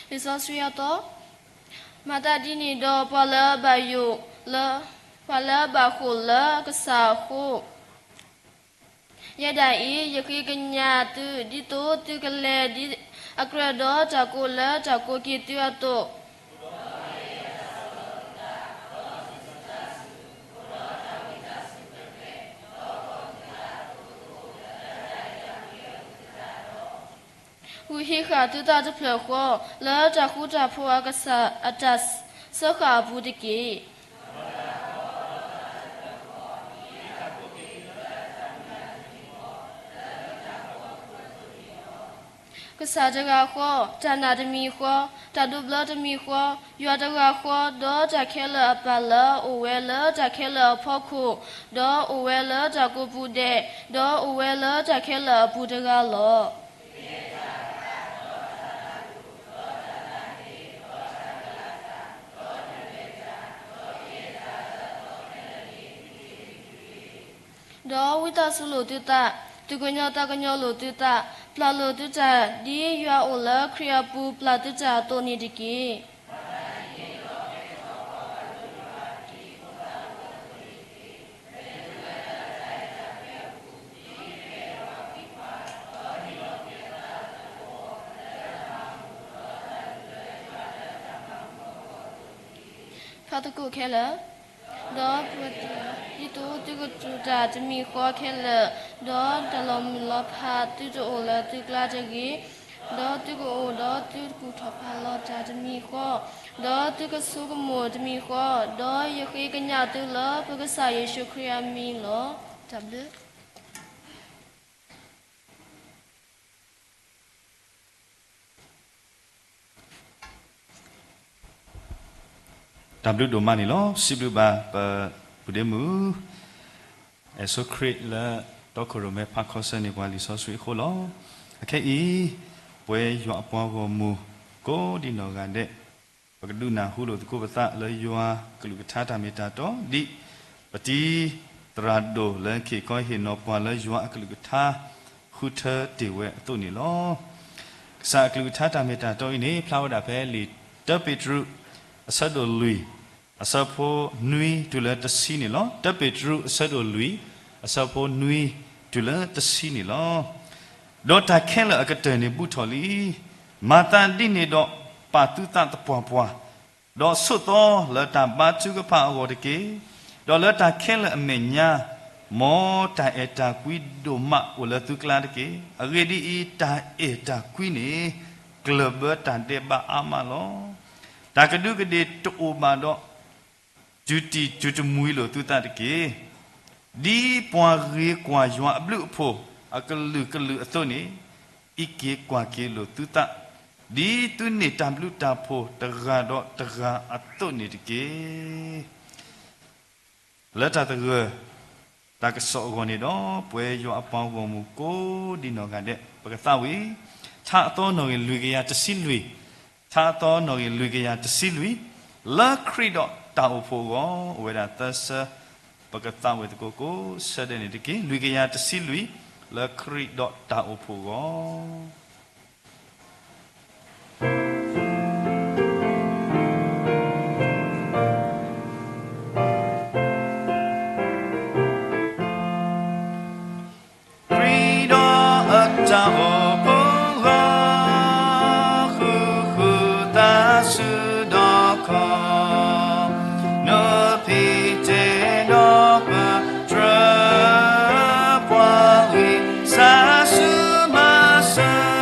လံာ်စီဆှံအသီ, မၤသးဒ်န့ၣ်ဒီးပှၤလၢအဘၣ်ယိၣ်လၢ, ပှၤလၢအဘၣ်ဃိာ်လၢကစၢ်အဃိ, ယဲဒၣ်အံၤ ယဃ့ကညးသု ဒ်သိးသုကလဲၤဒ်အကြၢးဒီးတၢ်ကိးလၢတၢ်ကိးက့ၤသုအသိး ဂုာ်ဟံးဃာ်သုသးတဖျၢၣ်ဃီ လၢတၢ်ဃူတၢ်ဖိးအကစၢ်အတၢ်စၢဃာ်အပူၤတက့ၢ်. ကစၢ်တဂၤဃီ, တၢ်နာ်တမံၤဃီ, တၢ်ဒိးဘျၢတမံၤဃီ, ယွၤတဂၤဃီ, ဒီးတၢ်ခဲလၢာ်အပၢ်လၢအအိၣ်ဝဲလၢတၢ်ခဲလၢာ်အဖီခိၣ်, ဒီးအိၣ်ဝဲလၢတၢ်ကိးပူၤဒဲး, ဒီးအိၣ်ဝဲလၢတၢ်ခဲလၢာ်အပူၤတဂၤလီၤ. ဒီးဝံသးစူၤလိာ်သုသး, သူၣ်ကညီၤသးကညီၤလိာ်သုသး, ပျၢ်လိာ်သုတၢ် ဒ်ယွၤအိၣ်လၢခရံာ်အပူၤပျၢ်သုတၢ်အသိးန့ၣ်တက့ၢ်. ဖးသကိးခဲလၢာ်, ဒီးပှၤတဂၤ, ဒ်သိးသုကတူၢ်တၢ်တမံၤဃီခဲလၢာ်, ဒီးတၢ်လီၤမုၢ်လီၤဖးသုတအိၣ်လၢသုကျါတဂ့ၤ, ဒီးသုကအိၣ်ဒီးသုကူၣ်ထီၣ်ဖးလီၤတၢ်တမံၤဃီ, ဒီးသုကဆိကမိၣ်တမံၤဃီ, ဒီးယဃ့ကညးသုလၢပကစၢ်ယ့ၣ်ၡူးခရံာ်အမံၤလီၤ. တၢ်ဘျုး တၢ်ဘျုးဒိၣ်မးန့ၣ်လီၤ. စံးဘျုးဘၣ်ပပုၢ်ဒ့မုၣ် အဲၣ်စိခရံာ်လၢတီခိၣ်ရိၣ်မဲဖးခီဆၢန့ၢ်ပှၤလံာ်စီဆှံအဃိလီၤ. အခဲအံၤ ပဝဲယွၤအပှၤဂီၢ်မုၢ် ကိးဒံနီၢ်ဂၤဒဲး ပကဒုးနၢ်ဟူလိာ်သကိးပသးလၢယွၤအကလုၢ်ကထါတၢ်မ့ၢ်တၢ်တီ ဒ်ပတံၤသရၣ်ဒိၣ်လၢက့ၤကီဟ့ၣ်နီၤပှၤလၢယွၤအကလုၢ်ကထါ ဃုထၢတ့ၢ်ဝဲအသိးန့ၣ်လီၤ. ကစၢ်အကလုၢ်ကထါတၢ်မ့ၢ်တၢ်တီအံၤန့ၣ် ဖျါဝဲဒၣ်ဖဲလံာ်တၢပ့းတရူး အဆၢဒိၣ်လွံၢ် အဆၢဖိနွံတုၤလၢတဆံန့ၣ်လီၤ. တၢပ့းတရူး အဆၢဒိၣ်လွံၢ် အဆၢဖိနွံတုၤလၢတဆံန့ၣ်လီၤ. ဒီးတၢ်ခဲလၢာ်အကတၢၢ်န့ၣ်ဘူးထီၣ်လံ. မၤသးဒ်န့ၣ်ဒီး ပာ်သုသးသပှၢ်ပှၢ်, ဒီးဆိးသီလၢတၢ်ဘါထုကဖၣ်အဂီၢ်တက့ၢ်. ဒီးလၢတၢ်ခဲလၢာ်အမဲာ်ညါ မ်တၢ်အဲၣ်တၢ်ကွံဒိၣ်မးအိၣ်လၢသုကျါတက့ၢ်. အဂ့ၢ်ဒ်အံၤ, တၢ်အဲၣ်တၢ်ကွံန့ၣ် ကျၢၢ်ဘၢတၢ်ဒဲးဘးအါမးလီၤ. တၢ်ကဒူးကဒ့ၣ်တအိၣ်ဘၣ်ဒီး တုၤတံၢ်တုၤတမှံၤလိာ်သုသးတက့ၢ်. ဒ်ပှၤဂ့ၤကွၢ်ယွၤအဘျုးအဖှိၣ်အကလုာ်ကလုာ်အသိးန့ၣ်, အံးက့ၤကွၢ်က့ၤလိာ်သုသး, ဒ်သုန့ၢ်တၢ်ဘျုးတၢ်ဖှိၣ်တဂၤဒီးတဂၤအသိးန့ၣ်တက့ၢ်. လၢတၢ်သဂၢၢ် တၢ်ကစီၣ်အဂီၢ်န့ၣ်ဒီး ပဝဲယွၤအပှၤဂီၢ်မုၢ်ကိးဒံနီၢ်ဂၤဒဲး ပကသးဝံၣ် ထါအသီနီၣ်ဂံၢ်လွံၢ်ကယၤတဆံလွံၢ်, ထါအသီနီၣ်ဂံၢ်လွံၢ်ကယၤတဆံလွံၢ်, လၢခရံာ်ဒီးတၢ်အိၣ်ဖှိၣ်အဂီၢ် အိၣ်ဝဲဒၣ်သၢဆၢ, ပကသးဝံၣ်သကိးကိးဆၢဒဲးန့ၣ်တက့ၢ်. လွံၢ်ကယၤတဆံလွံၢ်, လၢခရံာ်ဒီးတၢ်အိၣ်ဖှိၣ်အဂီၢ်. ခရံာ်ဒီးအတၢ်အိၣ်ဖှိၣ်အဂီၢ်, ဃုာ်ဃုာ်သးဆူဒီးခီ, နဖံးတ့ၢ်ဒီးပတြၢၤပှၤဂံၢ်စၢ်ဆူမၤစၢၤ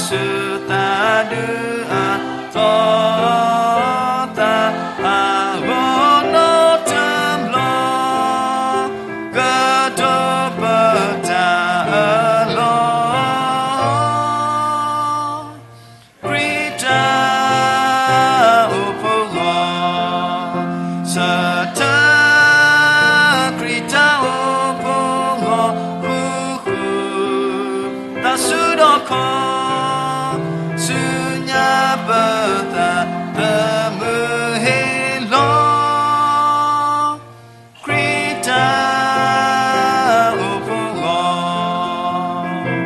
ဆူသးဒုးအသီသး အဂီၢ်နီတဘျီ ကတိၤပတၢ်အလီၢ် ခရံာ်တၢ်အိၣ်ဖှိၣ်ဂီၢ် ဆၢထၢၣ် ခရံာ်တၢ်အိၣ်ဖှိၣ်ဂီၢ် ဃူဃူ သးဆူဒီးခီ ဆူညါပသးသမူဟ့ၣ်လီၤ ခရံာ်တၢ် အိၣ်ဖှိၣ်ဂီၢ် ခရံာ်ဒ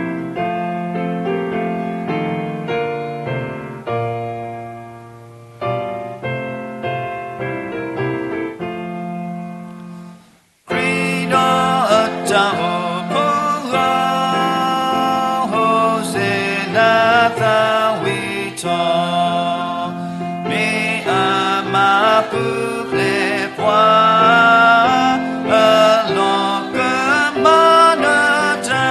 ီးအတၢ်အိၣ်ဖှိၣ်ဂီၢ် ဟိၣ်စ့နၤသးဝံၣ်ထီၣ် မ့ၢ်အမၤပူၤဖျဲးပှၤ အလီၢ်ကမၤနၢၤတၢ်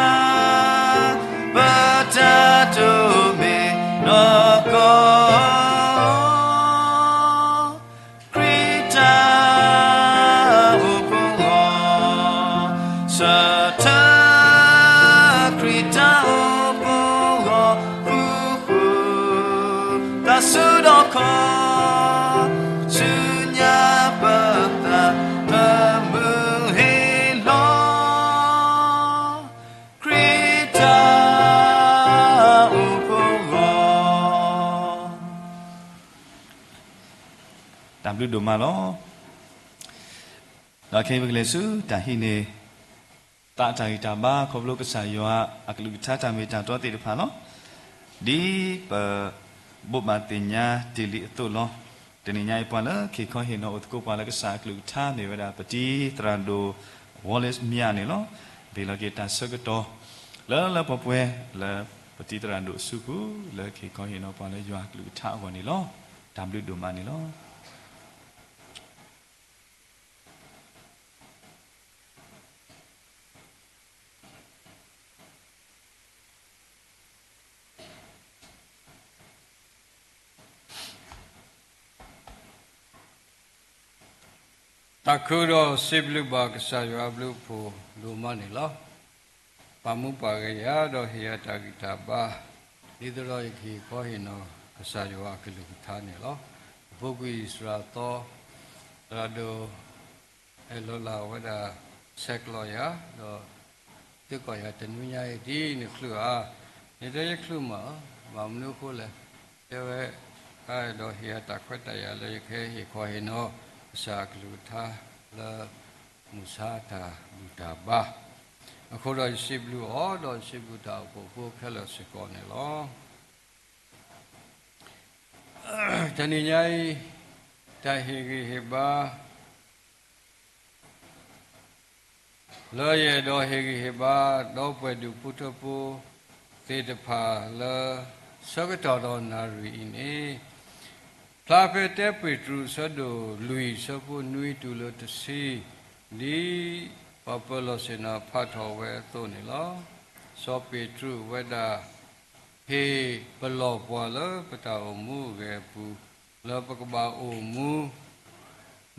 ပတၢ်တိၢ်မ့ၢ်နီၢ်ကီၢ် ခရံာ်တၢ်အိၣ်ဖှိၣ်ဂီၢ် ဆၢထၢၣ် ခရံာ်တၢ်အိၣ်ဖှိၣ်ဂီၢ် ဃူဃူ သးဆူဒီးခီ ဆူညါပသးသမူဟ့ၣ်လီၤ ခရံာ်တၢ်အိၣ်ဖှိၣ်ဂီၢ် တၢ်ဘျုးဒိၣ်မးလီၤ. ဒီးခဲအံၤပကလဲၤဆူတၢ်ဟံးန့ၢ် သးအတၢ်ဂံၢ်တၢ်ဘါ ခီဖျိကစၢ်ယွၤအကလုၢ်ကထါတၢ်မ့ၢ်တၢ်တီသ့ၣ်တဖၣ်လီၤ. ဒ်ပ ဘိးဘၣ်သ့ၣ်ညါတ့ၢ်လံအသိးလီၤ. တနံၤညါအံၤပှၤလၢခ့ၣ်ခီဟ့ၣ်နီၤအိၣ်သကိးပှၤလၢကစၢ်အကလုၢ်ကထါမ့ၢ်ဝဲဒၣ် ပတံၤသရၣ်ဒိၣ် Wallace Mia န့ၣ်လီၤ. ဘ့ၣ်လီၤက့ၤတၢ်ဆၢကတီၢ် လၢလၢပှဲၤပှဲၤလၢပတံၤသရၣ်ဒိၣ်အစုပူၤ လၢခ့ၣ်ခီဟ့ၣ်နီၤပှၤလၢယွၤအကလုၢ်ကထါအဂီၢ်န့ၣ်လီၤ. တၢ်ဘျုးဒိၣ်မးန့ၣ်လီၤ. တၢ်ခုဒီးစံးဘျုးဘၣ်ကစၢ်ယွၤအဘျုးအဖှိၣ်ဒိၣ်မးန့ၣ်လီၤ. ပာ်မူပာ်ဂဲၤယၤဒီးဟ့ၣ်ယၤတၢ်ဂံၢ်တၢ်ဘါ ဒ်သိးဒီးယကဟ့ၣ်ခီဟ့ၣ်နီၤကစၢ်ယွၤအကလုၢ်ကထါန့ၣ်လီၤ. အပူၤကွံာ်စှၤသီ သရၣ်ဒိၣ် အဲၣ်လီၤလၢ်ဝဲဒၣ် ဆဲးကျိးယၤ ဒီး သ့ၣ်ကီးယၤတနွံညါအံၤဒ်နချုးဧါ, ယတဲယချုးမး, ဘၣ်မနုၤအဃိလဲၣ်, တဲဝဲ အအဲၣ်ဒိးဟ့ၣ်အတၢ်ခွဲးတၢ်ယာ်လၢယကဟဲဟ့ၣ်ခီဟ့ၣ်နီၤကစၢ်အကလုၢ်ကထါလၢမုၢ်ဆါတၢ်ဘူၣ်တၢ်ဘါ, အဃိဒီးယစံးဘျုးအီၤဒီးယစံးဘျုးတၢ်အိၣ်ဖှိၣ်ဖိခဲလၢာ်စ့ၢ်ကီးန့ၣ်လီၤ. တနံၤညါအံၤ တၢ်ဟ့ၣ်ဂံၢ်ဟ့ၣ်ဘါ လၢယအဲၣ်ဒိးဟ့ၣ်ဂံၢ်ဟ့ၣ်ဘါ ဒီပုၢ်ဝဲၢ်ဒူၣ်ဖိထၢဖိသ့ၣ်တဖၣ်လၢ ဆၢကတီၢ်ဒီးနၣ်ရံၣ်အံၤန့ၣ်, ဖျါဖဲတၢပ့းတရူးအဆၢဒိၣ်လွံၢ်အဆၢဖိနွံတုၤလၢတဆံ, ဒ်ပှၤပၢၤလီၢ်ဆ့ၣ်နီၤဖးထီၣ်ဝဲအသိးန့ၣ်လီၤ. စီၤပ့းတရူးဝဲဒၣ် ဟ့ၣ်ပလီၢ်ပှၤလၢပတၢ်အိၣ်မူအဂ့ၢ်အပူၤ လၢပကဘၣ်အိၣ်မူ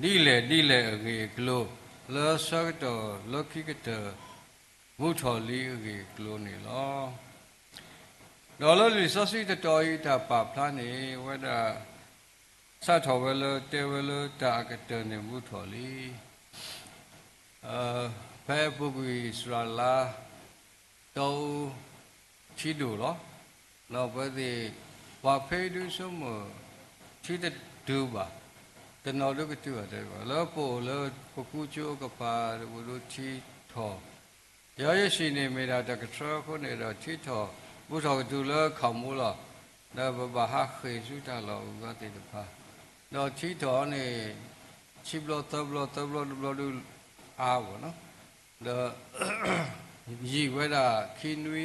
ဒ်လဲၣ်ဒ်လဲၣ်အဂ့ၢ်အကျိၤ, လၢဆၢကတီၢ်လၢခံကတၢၢ် ဘူးထီၣ်လံအဂ့ၢ်အကျိၤန့ၣ်လီၤ. ဒီးလၢလံာ်စီဆှံတတီၤအံၤတၢ်ပာ်ဖျါန့ၣ် ဝဲဒၣ် စးထီၣ်ဝဲလၢတဲဝဲလၢတၢ်အကတၢၢ်န့ၣ်ဘူးထီၣ်လံ ဖဲအပူၤကွံာ်စှၤလါ တီအူထံဒိၣ်လီၤ. ဒီးပဝဲသ့ၣ် ပှၤဖဲဒုးဆိကမိၣ် ထံတတုၤဘၣ်, တနီၤဒုးကတုၤဘၣ်တဲဘၣ်, လၢပအိၣ်လၢပကူကၠိအကပၤ ပဒိးထံထီၣ်, ယဲယစံးန့ၣ်မ့ၢ်ဒၣ်တၢ်ကထြၢအဃိန့ၣ်ဒီး ထံထီၣ် ဘူးထီၣ်ကတုၤလၢခီၣ်မူလီၤ. ဒီးပဘၣ်ဟးဃ့ၢ်ဆူတၢ်လီၢ်အဂၤသ့ၣ်တဖၣ်, ဒီးထံထီၣ်န့ၣ် ဆံဘျီသၢဘျီ သၢဘျီတဘျီဒုးအါဘၣ်နီၤ, ဒီး ယံာ်ဝဲဒၣ်ခံနွံ,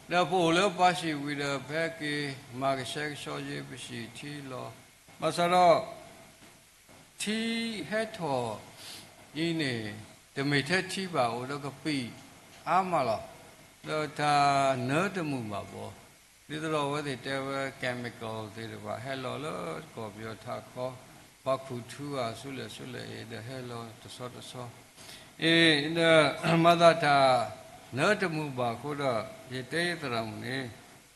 ဒီးပအိၣ်လၢပှၤစံးဝံၤဒီး ဖဲက့ၤမၤကဆှဲကဆှီယ့ပစံးထံလီၤ. ဘၣ်ဆၣ်ဒီး ထံဟဲထီၣ်အံၤန့ၣ် တမ့ၢ်ထဲထံဘၣ် အိၣ်ဒီးကပံာ်အါမးလီၤ. ဒီးတၢ်နၢတမုာ်ဘၣ်ဘီ ဒ်သိးဒီးအဝဲသ့ၣ်တဲဝဲ chemical သ့ၣ်တဖၣ် ဟဲလီၤလၢကီၢ်ပယီၤထးခီ, ပှၤခူၣ်ထူအီၤဆူလဲၣ်ဆူလဲၣ်အံၤ ဒီးဟဲလီၤတဆီတဆီ, အံၤဒီး မၤသးတၢ်နၢတမုာ်ဘၣ်အဃိဒီး ယတဲယသရၣ်မုၣ်န့ၣ်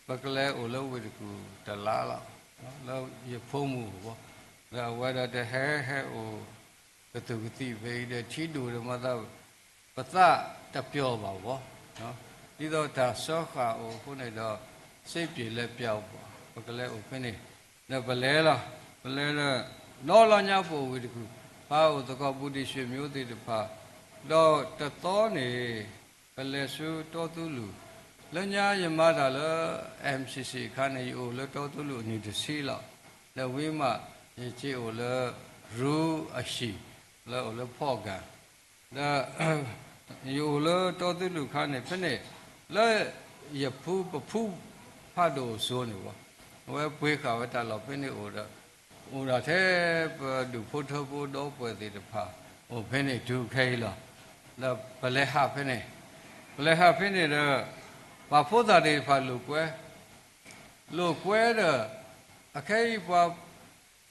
ပကလဲၤအိၣ်လၢဝ့ၢ်တကူၣ်တလါလီၤ, လၢယဖိမုၣ်အအိၣ်ဘၣ်, ဒီးအဝဲဒၣ်တဟဲဟဲအိၣ် ကသူၣ်ကသံၣ်ဖဲအံၤဒီး ထံဒိၣ်ဒီးမၤသး ပသးတပျီၤဘၣ်ဝဲ, ဒ်သိးတၢ်စၢဃာ်အိၣ်အဃိန့ၣ်ဒီး စ့ပျ့ၤလဲၤပျးအိၣ်ဘၣ်, ပကလဲၤအိၣ်ဖဲန့ၣ်, ဒီးပလဲၤလီၤ, ပလဲၤဒီး ဒီလီၤညါပအိၣ်ဝ့ၢ်တကူၣ်, ပအိၣ်သကိးဘူးဒံၣ်ရွှ့ၣ်မဵဝ်သ့ၣ်တဖၣ်, ဒီးတသီန့ၣ် ပလဲၤဆူတီသူလူၢ်, လၢညါယမၤတၢ်လၢ M C C အခါန့ၣ် ယအိၣ်လၢတီသူလူၢ်အနံၣ်တဆံလီၤ, ဒီးဝံၤမး ယက့ၤအိၣ်လၢ ရူအဟံၣ် လၢအိၣ်လၢဖီၣ်ကၣ် ဒီး ယအိၣ်လၢတီသူလူၢ်ခါန့ၣ် ဖဲန့ၣ် လၢယဖုပဖုဖးဒိၣ်စိၤန့ၣ်ဘၣ်, အဝဲပှ့ၤဃာ်ဝဲတၢ်လီၢ်ဖဲန့ၣ်အိၣ်ဒီး အိၣ်ဒၣ်ထဲပဒူၣ်ဖိထၢဖိဒီပုၢ်ဝဲၢ်သ့ၣ်တဖၣ် အိၣ်ဖဲန့ၣ်တုၤခဲအံၤလီၤ. ဒီးပလဲၤဟးဖဲန့ၣ်, ပလဲၤဟးဖဲန့ၣ်ဒီး ပှၤဖိသၣ်သ့ၣ်တဖၣ်လိာ်ကွဲ လိာ်ကွဲဒီး အခဲအံၤပှၤ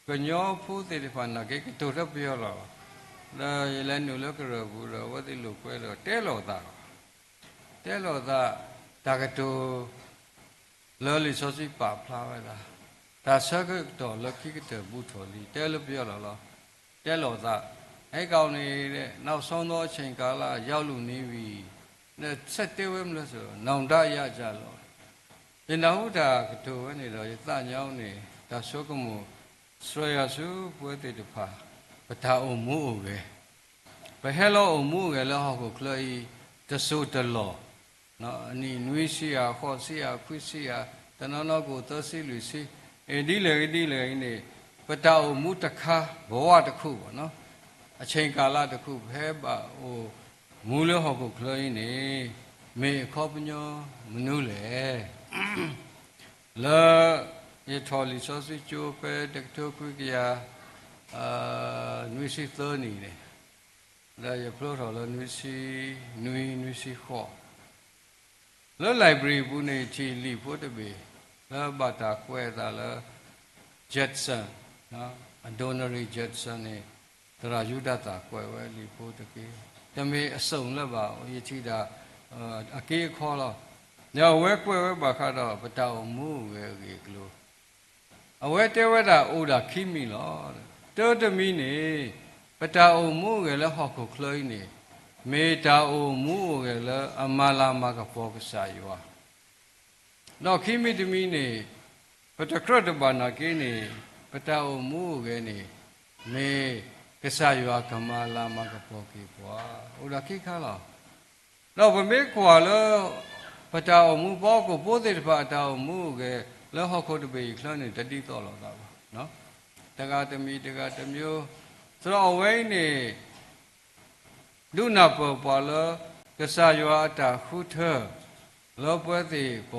ကညီဖိသ့ၣ်တဖၣ်နာ်က့ ကတိၤတပယီၤလီၤ. ဒီးယလဲၤနုာ်လၢကရၢၢ်ပူၤဒီး အဝဲသ့ၣ်လိာ်ကွဲဒီး တဲလိာ်သးလီၤ. တဲလိာ်သး တၢ်ကတိၤ လၢလံာ်စီဆှံပာ်ဖျါဝဲဒၣ် တၢ်ဆၢကတီၢ်လၢခံကတၢၢ်ဘူးထီၣ်လံ တဲလၢပယီၤလီၤလီၤ. တဲလိာ်သး အဲကီန့ၣ် နောက်ဆုံးသောအချိန်ကာလ ရောက်လုာ်န့ၣ်ဝံၤ ဒီးဆဲးတဲဝဲမနုၤလဲၣ်, နောင်တရစလီၤ. ယနၢ်ဟူတၢ်ကတိၤဝဲန့ၣ်ဒီး ယသးညါအိၣ်န့ၣ် တၢ်ဆိကမိၣ် စှၤယၤဆူပဝဲသ့ၣ်တဖၣ် ပတၢ်အိၣ်မူအိၣ်ဂဲၤ ပဟဲလီၤအိၣ်မူအိၣ်ဂဲၤလၢဟီၣ်ခိၣ်ချၢအံၤ တစိၢ်တလီၢ်, အနံၣ်နွံဆံယၤ ဃိးဆံယၤ ခွံဆံယၤ တနီၤနီၤကအိၣ်သၢဆံလွံၢ်ဆံ, အ့ၣ် ဒ်လဲၣ်ဂ့ၤဒ်လဲၣ်ဂ့ၤန့ၣ် ပတၢ်အိၣ်မူတခါ ဘဝတခုဘၣ်နီၤ, အချိန်ကာလတခု ပဟဲဘၣ်အိၣ်မူလၢဟီၣ်ခိၣ်ချၢအံၤန့ၣ် မ့ၢ်အခီပညီမနုၤလဲၣ်. လၢယထီၣ်လံာ်စီဆှံကၠိဖဲတကထိခွံကယၤ နွံဆံသၢနံၣ်န့ၣ်, ဒီးယဖျိထီၣ်လၢနွံဆံနွံ နွံဆံဃိး, လၢ library ပူၤန့ၣ် ယထံၣ်လံာ်ဖိတဘ့ၣ် လၢဘၣ်တၢ်ကွဲးအသးလၢ Judson, Adoniram Judson န့ၣ် သရၣ်ယူဒၤသၣ်ကွဲးဝဲလံာ်ဖိတက့ၢ်. တမ့ၢ်အစုံလၢၤဘၣ်, ယထံၣ်ဒၣ် အက့အခီလီၤ. ဒီးအဝဲကွဲးဝဲဘၣ်ဃးဒီး ပတၢ်အိၣ်မူအိၣ်ဂဲၤအဂ့ၢ်အကျိၤ အဝဲတဲဝဲဒၣ်အိၣ်ဒၣ်ခံမံၤလီၤ. တၢတမံၤန့ၣ် ပတၢ်အိၣ်မူအိၣ်ဂဲၤလၢဟီၣ်ခိၣ်ချၢအံၤန့ၣ် မ့ၢ်တၢ်အိၣ်မူအိၣ်ဂဲၤလၢအမၤလၤမၤကပီၤကစၢ်ယွၤ, ဒီးခံမံၤတမံၤန့ၣ် ပတကြၢးတဘၣ်နာ်က့န့ၣ် ပတၢ်အိၣ်မူအိၣ်ဂဲၤန့ၣ် မ့ၢ်ကစၢ်ယွၤကမၤလၤမၤကပီၤက့ၤပှၤ, အိၣ်ဒၣ်ခံခါလီၤ. ဒီးပမ့ၢ်ကွၢ်လၢ ပတၢ်အိၣ်မူ ပှၤဟီၣ်ခိၣ်ဖိသ့ၣ်တဖၣ်အတၢ်အိၣ်မူအိၣ်ဂဲၤ လၢဟီၣ်ခိၣ်တဘ့ၣ်အံၤချၢန့ၣ် တဒ်သိးလိာ်သးဘၣ်. တဂၤတမံၤတဂၤတမံၤ, သတးဒီးအဝဲအံၤန့ၣ် ဒုးနၢ်ပၢၢ်ပှၤလၢ ကစၢ်ယွၤအတၢ်ဃုထၢ လၢပဝဲသ့ၣ်ပ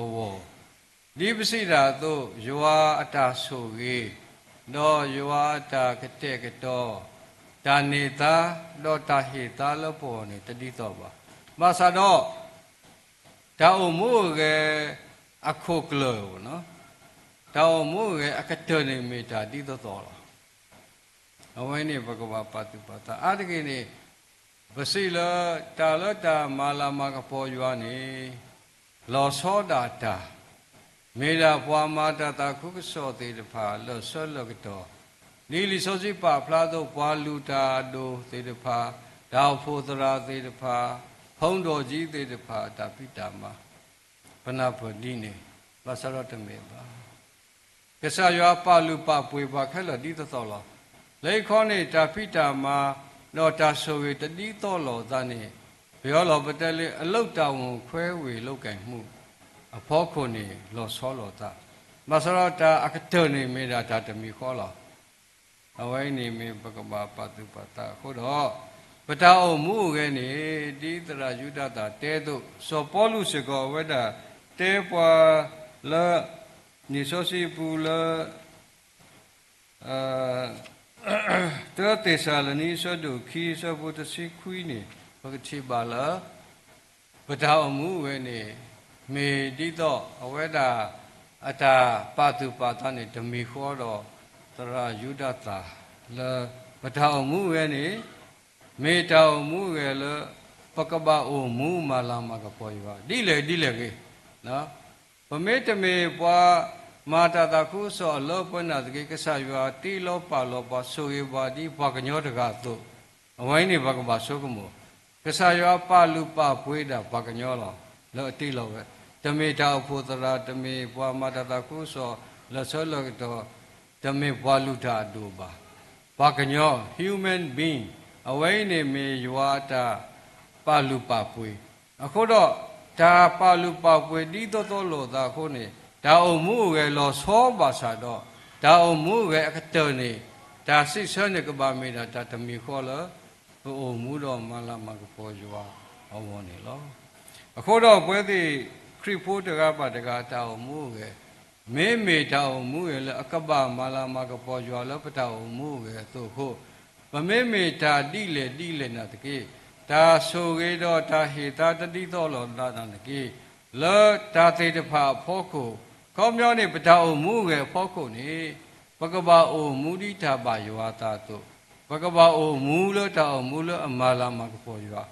ဂီၢ်, ဒ်ပစံးတၢ်အသိး ယွၤအတၢ်ဆိၣ်ဂ့ၤ, ဒီးယွၤအတၢ်ကတဲာ်ကတီၤ, တၢ်န့ၢ်သါ, ဒီးတၢ်ဟ့ၣ်သါလၢပဂီၢ်န့ၣ် တဒ်သိးဘၣ်. ဘၣ်ဆၣ်ဒီး တၢ်အိၣ်မူအိၣ်ဂဲၤအခိၣ်ကျၢၢ်, တၢ်အိၣ်မူအိၣ်ဂဲၤအကတၢၢ်န့ၣ်မ့ၢ်တၢ်ဒ်သိးသိးလီၤ. အဝဲန့ၣ်ပကဘၣ်ပာ်သူၣ်ပာ်သးအါတက့ၢ်န့ၣ်, ပစံးလၢတၢ်လၢတၢ်မၤလၤမၤကပီၤယွၤန့ၣ် လီၤဆီဒၣ်တၢ်, မ့ၢ်ဒၣ်ပှၤမၤတၢ်သးခုကစီၣ်သ့ၣ်တဖၣ် လၢာ်ဆၢလၢာ်ကတီၢ်, ဒ်လံာ်စီဆှံပာ်ဖျါအသိး ပှၤလုၢ်တၢ်အဒိၣ်သ့ၣ်တဖၣ်, တၢ်အိၣ်ဖှိၣ်သရၣ်သ့ၣ်တဖၣ်, ဖုန်းဒိၣ်ကံသ့ၣ်တဖၣ် အတၢ်ဖံးတၢ်မၤ, ပနၢ်ပၢၢ်ဒ်န့ၣ်, ဘၣ်ဆၣ်ဒီးတမ့ၢ်ဘၣ်. ကစၢ်ယွၤပာ်လုၢ်ပာ်ပှ့ၤပှၤခဲလၢာ်ဒ်သိးသိးလီၤ. လၢယခီန့ၣ် တၢ်ဖံးတၢ်မၤ ဒီးတၢ်ဆိၣ်ဂ့ၤတဒ်သိးလိာ်သးန့ၣ်, ပယီၤလီၤပတဲလၢ အလုပ်တာဝန်ခွဲဝေလုပ်ကိုင်မှု အဖီခိၣ်န့ၣ် လီၤဆီလိာ်သး, ဘၣ်ဆၣ်ဒီးတၢ်အကတၢၢ်န့ၣ်မ့ၢ်ဒၣ်တၢ်တမံၤဃီလီၤ. အဝဲအံၤန့ၣ်မ့ၢ်ပကဘၣ်ပာ်သူၣ်ပာ်သးအဃိဒီး, ပတၢ်အိၣ်မူအိၣ်ဂဲၤန့ၣ် ဒ်သရၣ်ယူဒၤသၣ်တဲအသိး, စီၤပီလူးစ့ၢ်ကီးအဝဲဒၣ်တဲပှၤလၢ လံာ်စီဆှံအပူၤလၢ တၢသ့းစၤလနံ အဆၢဒိၣ်ခံ အဆၢဖိတဆံခွံန့ၣ် ပကထံၣ်ဘၣ်လၢ ပတၢ်အိၣ်မူအိၣ်ဂဲၤန့ၣ် မ့ၢ်ဒ်သိးအဝဲဒၣ် အတၢ်ပာ်သူၣ်ပာ်သးန့ၣ် တမံၤဃီဒီး သရၣ်ယူဒၤသၢ်လၢ ပတၢ်အိၣ်မူဝဲန့ၣ် မ့ၢ်တၢ်အိၣ်မူဝဲလၢ ပကဘၣ်အိၣ်မူမၤလၤမၤကပီၤယွၤ ဒ်လဲၣ်ဒ်လဲၣ်ဂ့ၤ, ပမ့တမ့ၢ်ပှၤမၤတၢ်သးခုကစီၣ်အလၢပှဲၤနာ်သက့ ကစၢ်ယွၤတ့လီၤပာ်လီၤပှၤ ဆိၣ်ဂ့ၤပှၤဒ်ပှၤကညီတဂၤအသိး, အဝဲအံၤန့ၣ် ပကဘၣ်ဆိကမိၣ်, ကစၢ်ယွၤပာ်လုၢ်ပာ်ပှ့ၤဒၣ်ပှၤကညီလီၤ. လၢအတ့လီၤဝဲ, တမ့ၢ်တၢ်အိၣ်ဖှိၣ်သရၣ် တမ့ၢ်ပှၤမၤတၢ်သးခုကစီၣ် လၢာ်ဆၢလၢာ်ကတီၢ်, တမ့ၢ်ပှၤလုၢ်တၢ်အဒိၣ်ဘၣ်. ပှၤကညီ human being အဝဲအံၤန့ၣ်မ့ၢ်ယွၤအတၢ်ပာ်လုၢ်ပာ်ပှ့ၤ, အဃိဒီး တၢ်ပာ်လုၢ်ပာ်ပှ့ၤဒ်သိးသိးလိာ်သးအဃိန့ၣ် တၢ်အိၣ်မူအိၣ်ဂဲၤလီၤဆီဘၣ်ဆၣ်ဒီး တၢ်အိၣ်မူအိၣ်ဂဲၤအကတၢၢ်န့ၣ် တၢ်စံးဆၢန့ၣ် ကဘၣ်မ့ၢ်ဒၣ်တၢ်တမံၤဃီလၢ ပအိၣ်မူဒီးမၤလၤမၤကပီၤယွၤအဂီၢ်န့ၣ်လီၤ. အဃိဒီးပဝဲသ့ၣ် ခရံာ်ဖိတဂၤဘၣ်တဂၤအတၢ်အိၣ်မူအိၣ်ဂဲၤ, မ့မ့ၢ်တၢ်အိၣ်မူအိၣ်ဂဲၤလၢအကဘၣ်မၤလၤမၤကပီၤယွၤလၢပတၢ်အိၣ်မူအိၣ်ဂဲၤအသိးအဃိ, ပမ့မ့ၢ်တၢ်ဒ်လဲၣ်ဒ်လဲၣ်နာ်သက့, တၢ်ဆိၣ်ဂ့ၤဒီးတၢ်ဟ့ၣ်သါတဒ်သိးလိာ်သးနာ်သက့, လၢတၢ်သ့ၣ်တဖၣ်အဖီခိၣ်, ခီပညီန့ၣ် ပတၢ်အိၣ်မူအိၣ်ဂဲၤအဖီခိၣ်န့ၣ် ပကဘၣ်အိၣ်မူဒ်တၢ်ဘၣ်ယွၤအသးအသိး, ပကဘၣ်အိၣ်မူလၢတၢ်အိၣ်မူလၢအမၤလၤမၤကပီၤယွၤ,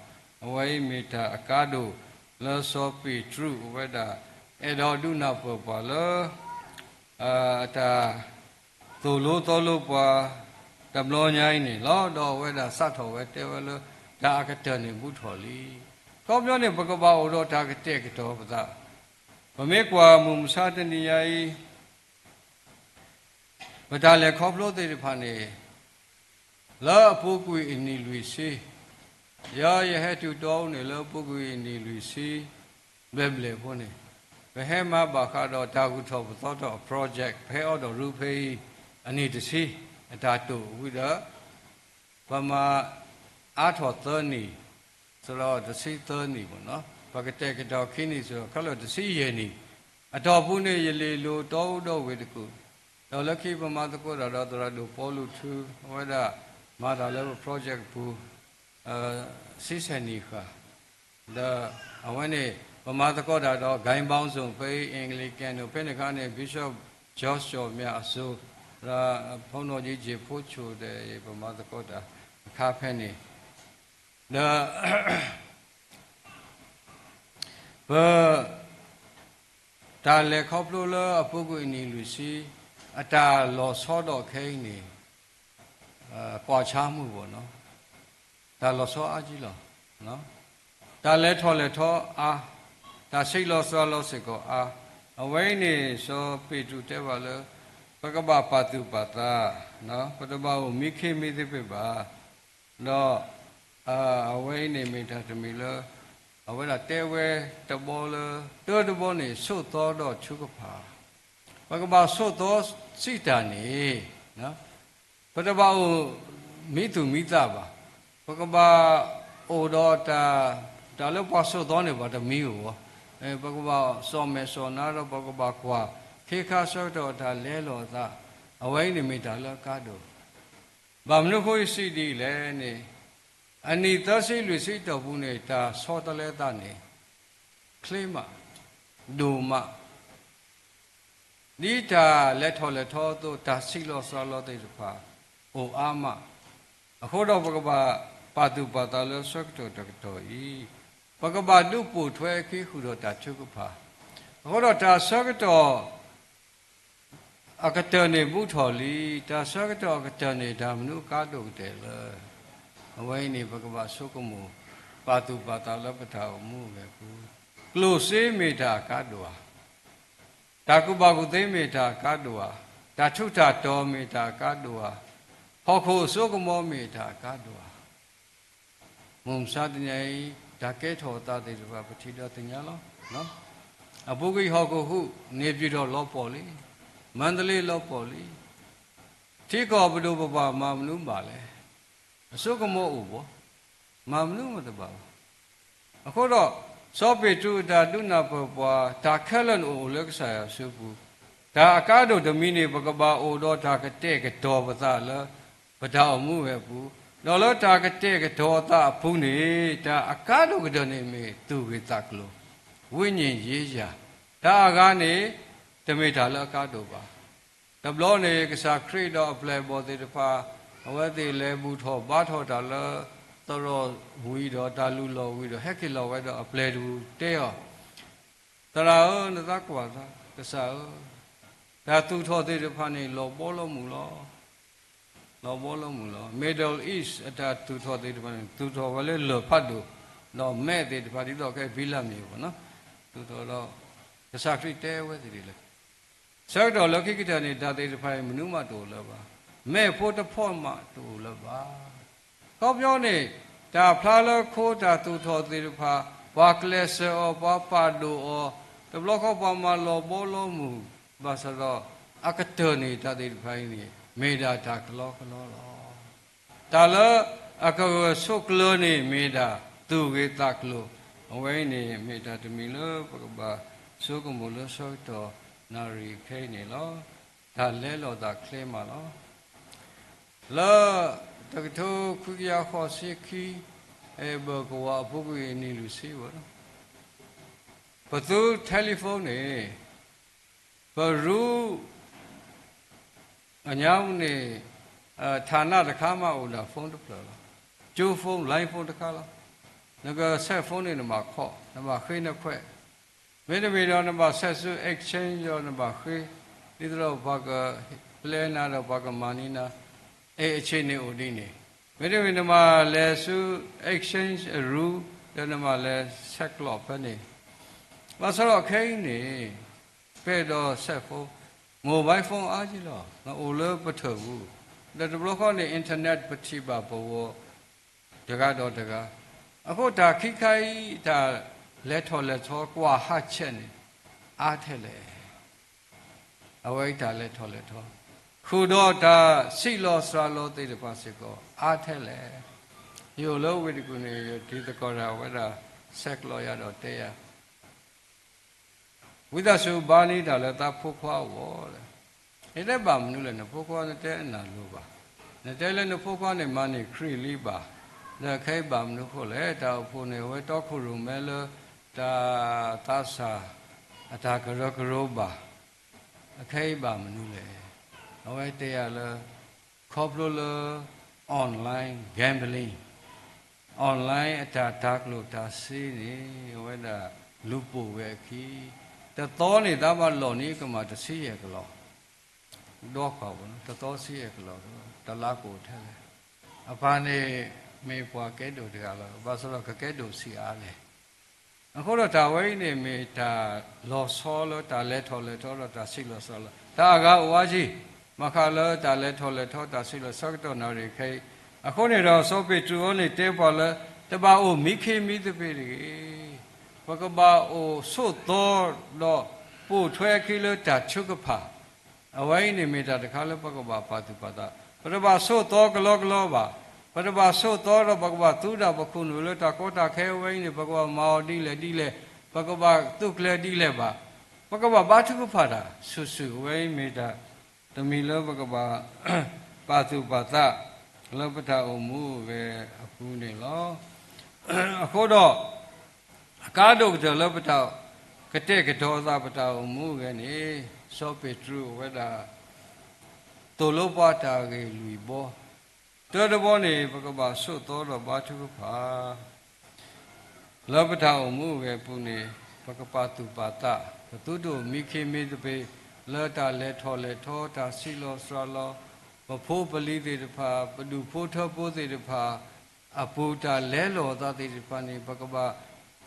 အဝဲအံၤမ့ၢ်တၢ်အကါဒိၣ်လၢစီၤပ့းတရူး အဝဲဒၣ် အဲၣ်ဒိးဒုးနၢ်ပၢၢ်ပှၤလၢ အတၢ်သိၣ်လိသီလိပှၤ တဘျီညါအံၤန့ၣ်လီၤ. ဒီးအဝဲဒၣ်စးထီၣ်ဝဲတဲဝဲလၢ တၢ်အကတၢၢ်န့ၣ်ဘူးထီၣ်လံ. ခီပညီန့ၣ် ပကဘၣ်အိၣ်ဒီးတၢ်ကတဲာ်ကတီၤပသး, ပမ့ၢ်ကွၢ်မုၢ်မဆါတနံၤညါအံၤ ပတၢ်လဲၤခီဖျိသ့ၣ်တဖၣ်န့ၣ် လၢအပူၤကွံာ်အနံၣ်လွံၢ်ဆံ, ယၤယဟဲတုၤတီအူန့ၣ် လၢအပူၤကွံာ်အနံၣ်လွံၢ်ဆံ ဘျဲၣ်ဘျဲၣ်ဖိန့ၣ်, ပဟဲမၤဘၣ်ဃးဒီးတၢ်ဂုၤထီၣ်ပသီထီၣ်အ project ပဟဲအိးထီၣ်ရူဖဲအံၤ အနံၣ်တဆံ အတၢ်တိာ်ဝံၤဒီး ပမၤအါထီၣ်သၢနံၣ်, စးထီၣ်တဆံသၢနံၣ်ဘၣ်နီၤ, ပကတဲာ်ကတီၤခံနံၣ်စ့ၢ်ကီး ခဲလၢာ်တဆံယဲၢ်နံၣ်, အတီၢ်ပူၤန့ၣ် ယလ့ၣ်လိၤတီအူဒီးဝ့ၢ်တကူၣ်, ဒီးလၢခံပမၤသကိးတၢ်ဒီးသရၣ်ဒိၣ်ပီလူးထူ, အဝဲဒၣ်မၤတၢ်လၢပ project ပူၤ ဆံဆဲၣ်နံၣ်ဃၣ်, ဒီးအဝဲန့ၣ် ပမၤသကိးတၢ်ဒီး ဂိုဏ်းပေါင်းစုံ ဖဲအံၤ Anglican န့ၣ် ဖဲန့ၣ်အခါန့ၣ် Bishop George ကၠီၣ်မၠးအစိၤ, ဒီးဖိနီၣ်ကၠံ ကၠ့ၣ်ဖိဆိၣ်ဒီး ပမၤသကိးတၢ်အခါဖဲန့ၣ်, ဒီး ပ တၢ်လဲၤခီဖျိလၢအပူၤကွံာ်အနံၣ်လွံၢ်ဆံ အတၢ်လီၤဆီဒီးခဲအံၤန့ၣ် ကွၢ်ဆါမုၢ်ဘၣ်နီၤ, တၢ်လီၤဆီအါကံလီၤ, တၢ်လဲၤထီၣ်လဲၤထီအါ, တၢ်ဆံးလီၤစှၤလီၤစ့ၢ်ကီးအါ, အဝဲအံၤန့ၣ် စီၤပ့းတရူးတဲဘၣ်လၢ ပကဘၣ်ပာ်သူၣ်ပာ်သး, ပတဘၣ်အိၣ်မံခ့မံသပ့ၤဘၣ် ဒီး အဝဲအံၤန့ၣ်မ့ၢ်တၢ်တမံၤလၢ အဝဲဒၣ်တဲဝဲတဘီလၢ တၢတဘီန့ၣ် ဆိးသီဒီးထုကဖၣ်, ပကဘၣ်ဆိးသီစံးတၢ်န့ၣ် ပတဘၣ်အိၣ်မံသူၣ်မံသးဘၣ်, ပကဘၣ်အိၣ်ဒီးတၢ် တၢ်လၢပှၤဆိးသီန့ၣ် ပှၤတမံၤဧိၤ, ပကဘၣ်စိာ်မဲာ်စိာ်နါဒီးပကဘၣ်ကွၢ် ခ့ခါဆၢကတီၢ်တၢ်လဲလိာ်အသး, အဝဲအံၤန့ၣ်မ့ၢ်တၢ်လၢအကါဒိၣ် ဘၣ်မနုၤအဃိယစံးဒ်အံၤလဲၣ်န့ၣ်, အနံၣ်သၢဆံလွံၢ်ဆံတီၢ်ပူၤန့ၣ် တၢ်ဆီတလဲသးန့ၣ် ချ့မး, ဒိၣ်မး, ဒ်တၢ်လဲၤထီၣ်လဲၤထီအသိး တၢ်ဆံးလီၤစှၤလီၤသ့ၣ်တဖၣ် အိၣ်အါမး, အဃိဒီးပကဘၣ်ပာ်သူၣ်ပာ်သးလၢဆၢကတီၢ်တကတီၢ်အံၤ, ပကဘၣ်ဒုးပိာ်ထွဲအခံဃုာ်ဒီးတၢ်ထုကဖၣ်, အဃိဒီးတၢ်ဆၢကတီၢ် အကတၢၢ်န့ၣ်ဘူးထီၣ်လံ, တၢ်ဆၢကတီၢ်အကတၢၢ်န့ၣ် တၢ်မနုၤအကါဒိၣ်ကတၢၢ်လၢ, အဝဲအံၤန့ၣ် ပကဘၣ်ဆိကမိၣ် ပာ်သူၣ်ပာ်သးလၢပတၢ်အိၣ်မူအိၣ်ဂဲၤအပူၤ, ကျိၣ်စ့မ့ၢ်တၢ်အကါဒိၣ်ဧါ, တၢ်ကူၣ်ဘၣ်ကူၣ်သ့မ့ၢ်တၢ်အကါဒိၣ်ဧါ, တၢ်ထူးတၢ်တီၤမ့ၢ်တၢ်အကါဒိၣ်ဧါ, ဟီၣ်ခိၣ်အစိကမီၤမ့ၢ်တၢ်အကါဒိၣ်ဧါ မုၢ်မဆါတနံၤအံၤ တၢ်ကဲထီၣ်အသးသ့ၣ်တဖၣ် ပထံၣ်ဒီးသ့ၣ်ညါလီၤ. အပူၤကွံာ်ဟီၣ်ခိၣ်ဟူး န့ၣ်ပၠံၣ်ထီၣ်လီၤပှီၢ်လံ, မါတလ့လီၤပှီၢ်လံ, ထံကီၢ်ပဒိၣ်ပပှၢ်မၤမနုၤဘၣ်လဲၣ်. အစိကမီၤအိၣ်ဘၣ်, မၤမနုၤမတဘၣ်ဘၣ်. အဃိဒီး စီၤပ့းတရူးအတၢ်ဒုးနၢ်ပၢၢ်ပှၤ တၢ်ခဲလၢာ်န့ၣ်အိၣ်လၢကစၢ်ယွၤအစုပူၤ, တၢ်အကါဒိၣ်တမံၤန့ၣ် ပကဘၣ်အိၣ်ဒီးတၢ်ကတဲာ်ကတီၤပသးလၢ ပတၢ်အိၣ်မူဝဲအပူၤ, ဒီးလၢတၢ်ကတဲာ်ကတီၤသးအပူၤန့ၣ် တၢ်အကါဒိၣ်ကတၢၢ်န့ၣ်မ့ၢ်သူၣ်ဂ့ၤသးကျိၤ, ဝိညာဉ်ရေးရာ, တၢ်အဂၤန့ၣ် တမ့ၢ်တၢ်လၢအကါဒိၣ်ဘၣ်. တဘျီန့ၣ် ကစၢ်ခရံာ်ဒီးအပျဲၢ်အဘီၣ်သ့ၣ်တဖၣ် အဝဲသ့ၣ်လဲၤဘူၣ်ထီၣ်ဘါထီၣ်တၢ်လၢ သရိာ်ဝံၤဒီးတၢ်လူၢ်လီၢ်ဝံၤဒီး ဟဲက့ၤလီၤဝဲဒီးအပျဲၢ်တဘူၣ်တဲအီၤ, သရၣ်ဧၢ, နသးကွၢ်သး, ကစၢ်ဧၢ, တၢ်သူၣ်ထီၣ်သ့ၣ်တဖၣ်န့ၣ် လီၤဘီလီၤမုၢ်လီၤ. လီၤဘီလီၤမုၢ်လီၤ. Middle East အတၢ်သူၣ်ထီၣ်သ့ၣ်တဖၣ်န့ၣ် သူၣ်ထီၣ်ဝဲလၢလၢၢ်ဖးဒိၣ်, ဒီးမဲးသ့ၣ်တဖၣ် ဒ်သိးကဲဖံလၢ်မ့ၣ်အပူၤနီၤ, သူၣ်ထီၣ်ဒီး ကစၢ်ခရံာ်တဲဝဲသ့ၣ်ဒ်လဲၣ်. ဆၢကတီၢ်လၢခံကတၢၢ်န့ၣ် တၢ်သ့ၣ်တဖၣ်အံၤ မနုၤမးတအိၣ်လၢၤဘၣ်. မဲးဖိတဖီၣ်မးတအိၣ်လၢၤဘၣ်. ခီပညီန့ၣ် တၢ်ဖျါလၢခိတၢ်သူၣ်ထီၣ်သ့ၣ်တဖၣ် ပှၤကျဲးစၢးအီၤ, ပှၤပာ်ဒိၣ်အီၤ, တဘျီဃီပှၤမၤလီၤဘီလီၤမုၢ်, ဘၣ်ဆၣ်ဒီး အကတၢၢ်န့ၣ် တၢ်သ့ၣ်တဖၣ်အံၤန့ၣ် မ့ၢ်ဒၣ်တၢ်ကလီကလီလီၤ. တၢ်လၢအကဂၢၢ်ဆိးကျၢၤန့ၣ် မ့ၢ်ဒၣ်သူၣ်ဂ့ၤသးကျိၤ, အဝဲအံၤန့ၣ် မ့ၢ်တၢ်တမံၤလၢပကဘၣ်ဆိကမိၣ်လၢဆၢကတီၢ်နၣ်ရံၣ်ခဲအံၤန့ၣ်လီၤ. တၢ်လဲလိာ်သးချ့မးလီၤ. လၢတကထိခွံကယၤဃိးဆံခံ ဘၢၣ်ကဝီၤအပူၤကွံာ်နံၣ်လွံၢ်ဆံဝဲလီၤ. ပသူ telephone န့ၣ် ပရူ အညါပူၤန့ၣ် ဌာနတခါမးအိၣ်ဒၣ် phone တဖျၢၣ်လီၤ. ကၠိ phone, line phone တခါလီၤ. နကဆဲး phone န့ၣ် နဘၣ်ခိး, နဘၣ်ဃ့နခွဲး, မ့တမ့ၢ်ဒီးနဘၣ်ဆဲးဆူ exchange ဒီးနဘၣ်ဃ့, ဒ်သိးဒီးပှၤကပျဲနၤဒီးပှၤကမၤန့ၢ်နၤ, အဲ အဆ့ၣ်န့ၣ်အိၣ်ဒ်န့ၣ်, မ့တမ့ၢ်နဘၣ်လဲၤဆူ exchange အရူ ဒီးနဘၣ်လဲၤဆဲးကျိးဖဲန့ၣ်, ဘၣ်ဆၣ်ဒီးခဲအံၤန့ၣ် ပဲၢ်ဒီးဆဲး phone, mobile phone အါက့လီၤ. နအိၣ်လၢပထၢၣ်ပူၤ, ဒီးတဘျီဃီန့ၣ် internet ပထံၣ်ဘၣ်ပဝီၤ တဂၤဒီးတဂၤ, အဃိတၢ်ခံခါအံၤ တၢ်လဲၤထီၣ်လဲၤထီကွၢ်ဟးဆဲးန့ၣ် အါထဲလဲၣ်. အဝဲအံၤတၢ်လဲၤထီၣ်လဲၤထီ, ဃုာ်ဒီးတၢ်ဆံးလီၤစှၤလီၤသ့ၣ်တဖၣ်စ့ၢ်ကီး အါထဲလဲၣ်. ယအိၣ်လၢဝ့ၢ်တကူၣ်န့ၣ် ယတံၤသကိးတၢ်ဝဲဒၣ် ဆဲးကျိးယၤဒီးတဲယၤ ဝံသးစူၤဘါန့ၢ်တၢ်လၢသးဖိခွါအဂီၢ်လဲၣ်. ယတဲဘၣ်မနုၤလဲၣ်, နဖိခွါနတဲအနၢ်လိၤဘၣ်. နတဲလၢနဖိခွါန့ၣ်မၤန့ၢ်ခရံာ်လံဘၣ်. ဒီးခဲအံၤဘၣ်မနုၤဃိလဲၣ်, တၢ်အိၣ်ဖှိၣ်န့ၣ် အဝဲတီခိၣ်ရိၣ်မဲလၢ တၢ်သးစၢ်အတၢ်ကရၢကရိဘၣ်. အခဲအံၤဘၣ်မနုၤလဲၣ်. အဝဲတဲယၤလၢ ခီဖျိလၢ online gambling, online အတၢ်တၤကျိၣ်တၤစ့န့ၣ် အဝဲဒၣ်လူၤပိာ်ဝဲအခံ, တသီန့ၣ် သးဘၣ်လီၢ်န့ၢ်ကမၣ်တဆံယဲၢ်ကလီၢ်, ဒီခွါ, တသီဆံယဲၢ်ကလီၢ်, တလါကအိၣ်ထဲလဲၣ်. အပၢ်န့ၣ်မ့ၢ်ပှၤကဲဒိၣ်တဂၤလီၤ, ဘၣ်ဆၣ်ဒီးကကဲဒိၣ်ဆံးအါလဲၣ်. အဃိဒီးတၢ်ဝဲအံၤန့ၣ် မ့ၢ်တၢ်လီၤဆီလၢတၢ်လဲၤထီၣ်လဲၤထီဒီးတၢ်ဆံးလီၤစှၤလီၤ, တၢ်အဂၤအိၣ်အါကံ, ဘၣ်ဃးလၢတၢ်လဲၤထီၣ်လဲၤထီတၢ်ဆံးလီၤဆၢကတီၢ်နၣ်ရံၣ်ခဲအံၤ. အဃိန့ၣ်ဒီး စီၤပ့းတရူးအံၤန့ၣ်တဲပှၤလၢ တဘၣ်အိၣ်မံခ့မံသပ့ၤတဂ့ၤ. ပကဘၣ်အိၣ်ဆိးသီဒီးပိာ်ထွဲအခံလၢတၢ်ထုကဖၣ် အဝဲအံၤန့ၣ်မ့ၢ်တၢ်တခါလၢပကဘၣ်ပာ်သူၣ်ပာ်သး, ပတဘၣ်ဆိးသီကလီကလီဘၣ်. ပတဘၣ်ဆိးသီဒီးပကဘၣ်သူဒၣ်ပခိၣ်နူာ်လၢတၢ်ကီတၢ်ခဲအဝဲအံၤန့ၣ် ပကဘၣ်မၤအီၤဒ်လဲၣ်ဒ်လဲၣ်, ပကဘၣ်သူၣ်ကျဲၤဒ်လဲၣ်ဘၣ်. ပကဘၣ်ဘါထုကဖၣ်တၢ် စုာ်စုာ်အဝဲအံၤမ့ၢ်တၢ်တမံၤလၢပကဘၣ်ပာ်သူၣ်ပာ်သး လၢပတၢ်အိၣ်မူအဂ့ၢ်အပူၤန့ၣ်လီၤ. အဃိဒီး အကါဒိၣ်ကတၢၢ်လၢပတၢ်ကတဲာ်ကတီၤသး ပတၢ်အိၣ်မူအဂ့ၢ်န့ၣ် စီၤပ့းတရူးအဝဲဒၣ် သိၣ်လိပှၤတၢ်ဂ့ၢ်လွံၢ်ဘီ, တၢတဘီန့ၣ် ပကဘၣ်ဆိးသီဒီးဘါထုကဖၣ် လၢပတၢ်အိၣ်မူအဂ့ၢ်အပူၤန့ၣ် ပကပာ်သူၣ်ပာ်သး, ပသုတအိၣ်မံခ့မံသပ့ၤ လၢတၢ်လဲၤထီၣ်လဲၤထီ တၢ်ဆံးလီၤစှၤလီၤ, ပဖိပလံၤသ့ၣ်တဖၣ်, ပဒူၣ်ဖိထၢဖိသ့ၣ်တဖၣ် အပူၤတၢ်လဲလိာ်အသးသ့ၣ်တဖၣ်န့ၣ် ပကဘၣ်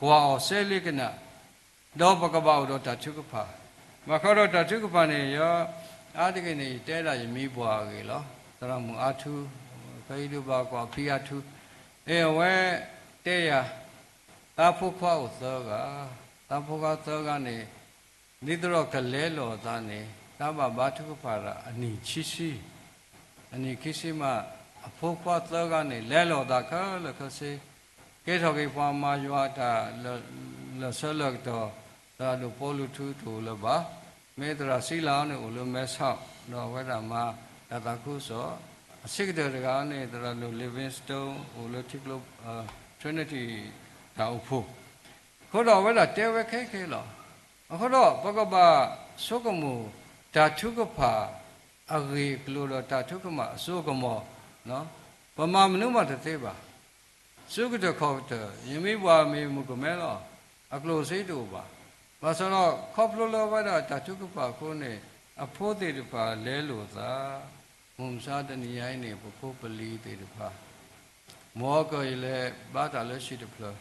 ကွၢ်အီၤစဲလ့ကနၣ်, ဒီးပကဘၣ်အိၣ်ဒီးတၢ်ထုကဖၣ်. ဘၣ်ဃးဒီးတၢ်ထုကဖၣ်န့ၣ် ယ အါတက့ၢ်န့ၣ် ယတဲဒၣ်ယမံၤပှၢ်အဂ့ၢ်လီၤ. သရၣ်မုၣ်အါထူ, ဖဲအံၤဒုးဘၣ်ကွၢ်ဖံအါထူ, အဝဲတဲယၤ, သးဖိခွါအိၣ်သၢဂၤ, သးဖိခွါသၢဂၤန့ၣ် ဒ်သိးဒီးကလဲလိာ်အသးန့ၣ် သးဘၣ်ဘါထုကဖၣ်ဒီးအနံၣ်ခံဆံ, အနံၣ်ခံဆံမး အဖိခွါသၢဂၤန့ၣ် လဲလိာ်အသးခဲလၢာ်ခဲဆ့, ကဲထီၣ်က့ၤပှၤမၤယွၤအတၢ်လၢာ်ဆၢလၢာ်ကတီၢ်, သရၣ်ဒိၣ်ပီလူးထူတအိၣ်လၢၤဘၣ်. မ့ၢ်သရၣ်စံလၤအီၤန့ၣ်အိၣ်လၢမဲဆီး, ဒီးအဝဲဒၣ်မၤတၢ်သးခုကစီၣ်, အဆံးကတၢၢ်တဂၤန့ၣ် သရၣ်ဒိၣ် Livingstone အိၣ်လၢထံကျိ Trinity တၢ်အိၣ်ဖှိၣ်, အဃိဒီးအဝဲဒၣ်တဲဝဲခဲခဲလီၤ. အဃိဒီးပကဘၣ် ဆိကမိၣ်တၢ်ထုကဖၣ်အဂ့ၢ်အကျိၤဒီးတၢ်ထုကဖၣ်အစိအကမီၤ, ပမၤမနုၤမးတသ့ဘၣ်. စုကတၢၢ်ခီၣ်ကတၢၢ် ယမံပှၤမ့ၢ်မုၣ်ကမဲလီၤ. အကျိၣ်စ့တအိၣ်ဘၣ်. ဘၣ်ဆၣ်ဒီးခီဖျိလၢအဝဲဒၣ်တၢ်ထုကဖၣ်အဃိန့ၣ် အဖိသ့ၣ်တဖၣ်လဲလိာ်အသး, မုၢ်မဆါတနံၤညါအံၤန့ၣ် ပဖိပလံၤသ့ၣ်တဖၣ် မ်အကီၢ်ယလဲၤဘါတၢ်လၢဟံၣ်တဖျၢၣ်,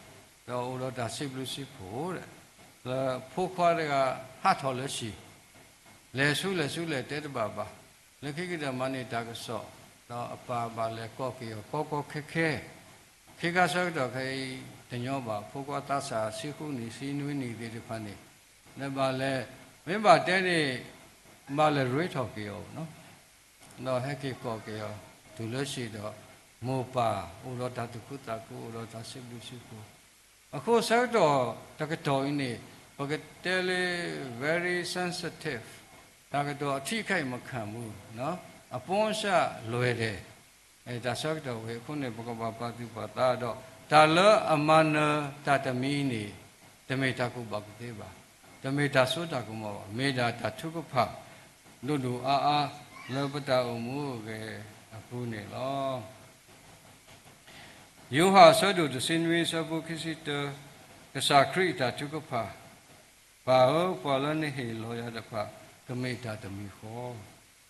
ဒီးအိၣ်ဒီးတၢ်စံးဘျုးစံးဖှိၣ်ဒီး လၢဖိခွါတဂၤဟးထီၣ်လၢဟံၣ်, လဲၤဆူလဲၤဆူလဲၣ်တဲတဘၣ်ဘၣ်, လၢခံကတၢၢ်မၤန့ၢ်တၢ်ကစီၣ်, ဒီးအပၢ်ဘၣ်လဲၤကိးက့ၤအီၤကီကီခဲခဲ, ခ့ခါဆၢကတီၢ်ခဲအံၤတညီဘၣ်, ဖိခွါသးစၢ်ဆံဃုနံၣ်ဆံနွံနံၣ်သ့ၣ်တဖၣ်န့ၣ်, နဘၣ်လဲၤ, မ့ၢ်ဘၣ်တဲန့ၣ်, ဘၣ်လဲၤရ့ထီၣ်က့ၤအီၤနီၤ ဒီးဟဲက့ၤကိးက့ၤအီၤတုၤလၢဟံၣ်ဒီး, မိၢ်ပၢ်အိၣ်ဒီးတၢ်သူၣ်ခုသးခု အိၣ်ဒီးတၢ်စံးဘျုးစံးဖှိၣ်, အဃိဆၢကတီၢ်တကတီၢ်အံၤန့ၣ်, ပကတဲလၢ very sensitive, တၢ်ကတိၤအထံးခဲအံၤမခၣ်မူ, အပူၤစၢ်လွဲၢ်ဒဲး, တၢ်ဆၢကတီၢ်ဝဲအဃိန့ၣ် ပကဘၣ်ပာ်သူၣ်ပာ်သးဒီး တၢ်လၢအမၤနၢၤတၢ်တမံၤန့ၣ်, တမ့ၢ်တၢ်ကူၣ်ဘၣ်ကူၣ်သ့ဘၣ်, တမ့ၢ်တၢ်စိတၢ်ကမီၤဘၣ်, မ့ၢ်ဒၣ်တၢ်ထုကဖၣ် ဒိၣ်ဒိၣ်အါအါ လၢပတၢ်အိၣ်မူအဂ့ၢ်အပူၤန့ၣ်လီၤ. ယိၤဟၣ်အဆၢဒိၣ်တဆံနွံအဆၢဖိခံဆံတၢ, ကစၢ်ခရံာ်အတၢ်ထုကဖၣ်, ပၢ်ဧၢ, ပှၤလၢနဟ့ၣ်လီၤယၤတဖၣ် ကမ့ၢ်တၢ်တမံၤဃီ,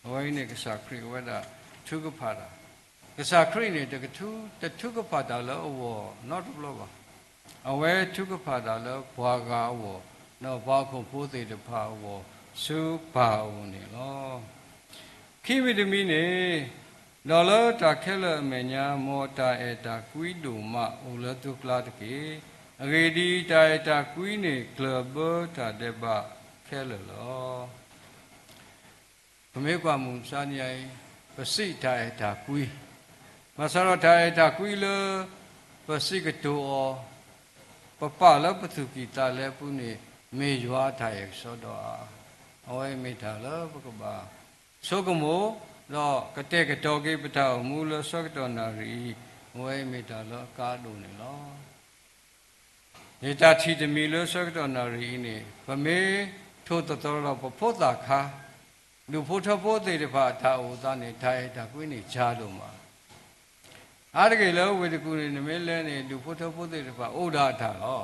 အဝဲအံၤန့ၣ်ကစၢ်ခရံာ်အဝဲဒၣ်ထုကဖၣ်တၢ်, ကစၢ်ခရံာ်န့ၣ် တကထု, တထုကဖၣ်တၢ်လၢအဂီၢ်နီတဘျီဘၣ်. အဝဲထုကဖၣ်တၢ်လၢပှၤဂၤအဂီၢ်, ဒီးပှၤဟီၣ်ခိၣ်ဖိသ့ၣ်တဖၣ်အဂီၢ် ဆူပၢ်အအိၣ်န့ၣ်လီၤ. ခံမံၤတမံၤန့ၣ်, ဒီးလၢတၢ်ခဲလၢာ်အမဲာ်ညါ မ်တၢ်အဲၣ်တၢ်ကွံဒိၣ်မးအိၣ်လၢသုကျါတက့ၢ်. အဂ့ၢ်ဒ်အံၤ, တၢ်အဲၣ်တၢ်ကွံန့ၣ် ကျၢၢ်ဘၢတၢ်ဒဲးဘးခဲလၢာ်လီၤ. ပမ့ၢ်ကွၢ်မုၢ်မဆါတနံၤအံၤ, ပစံးတၢ်အဲၣ်တၢ်ကွံ, ဘၣ်ဆၣ်ဒီးတၢ်အဲၣ်တၢ်ကွံလၢ ပစံးကတိၤအီၤ, ပပာ်လၢပသူၣ်ကံၢ်သးလဲအပူၤန့ၣ်, မ့ၢ်ယွၤအတၢ်အဲၣ်ကစီဒီဧါ. အဝဲမ့ၢ်တၢ်လၢပကဘၣ်ဆိကမိၣ်, ဒီးကတဲာ်ကတီၤက့ၤပတၢ်အိၣ်မူလၢဆၢကတီၢ်နၣ်ရံၣ်အံၤ, အဝဲမ့ၢ်တၢ်လၢအကါဒိၣ်န့ၣ်လီၤ. ယတၢ်ထံၣ်တမံၤလၢဆၢကတီၢ်နၣ်ရံၣ်အံၤန့ၣ်, ပမ့ၢ်ထိၣ်သတြီၤဒီးပဖိသၣ်ခါ, ဒူၣ်ဖိထၢဖိသ့ၣ်တဖၣ်အတၢ်အိၣ်သးန့ၣ် တၢ်အဲၣ်တၢ်ကွံန့ၣ်ကါဒိၣ်မး. အါတက့ၢ်လၢဝ့ၢ်တကူၣ်န့ၣ် နမ့ၢ်လဲၤန့ၣ် ဒူၣ်ဖိထၢဖိသ့ၣ်တဖၣ်အိၣ်ဒၣ်တၢ်လီ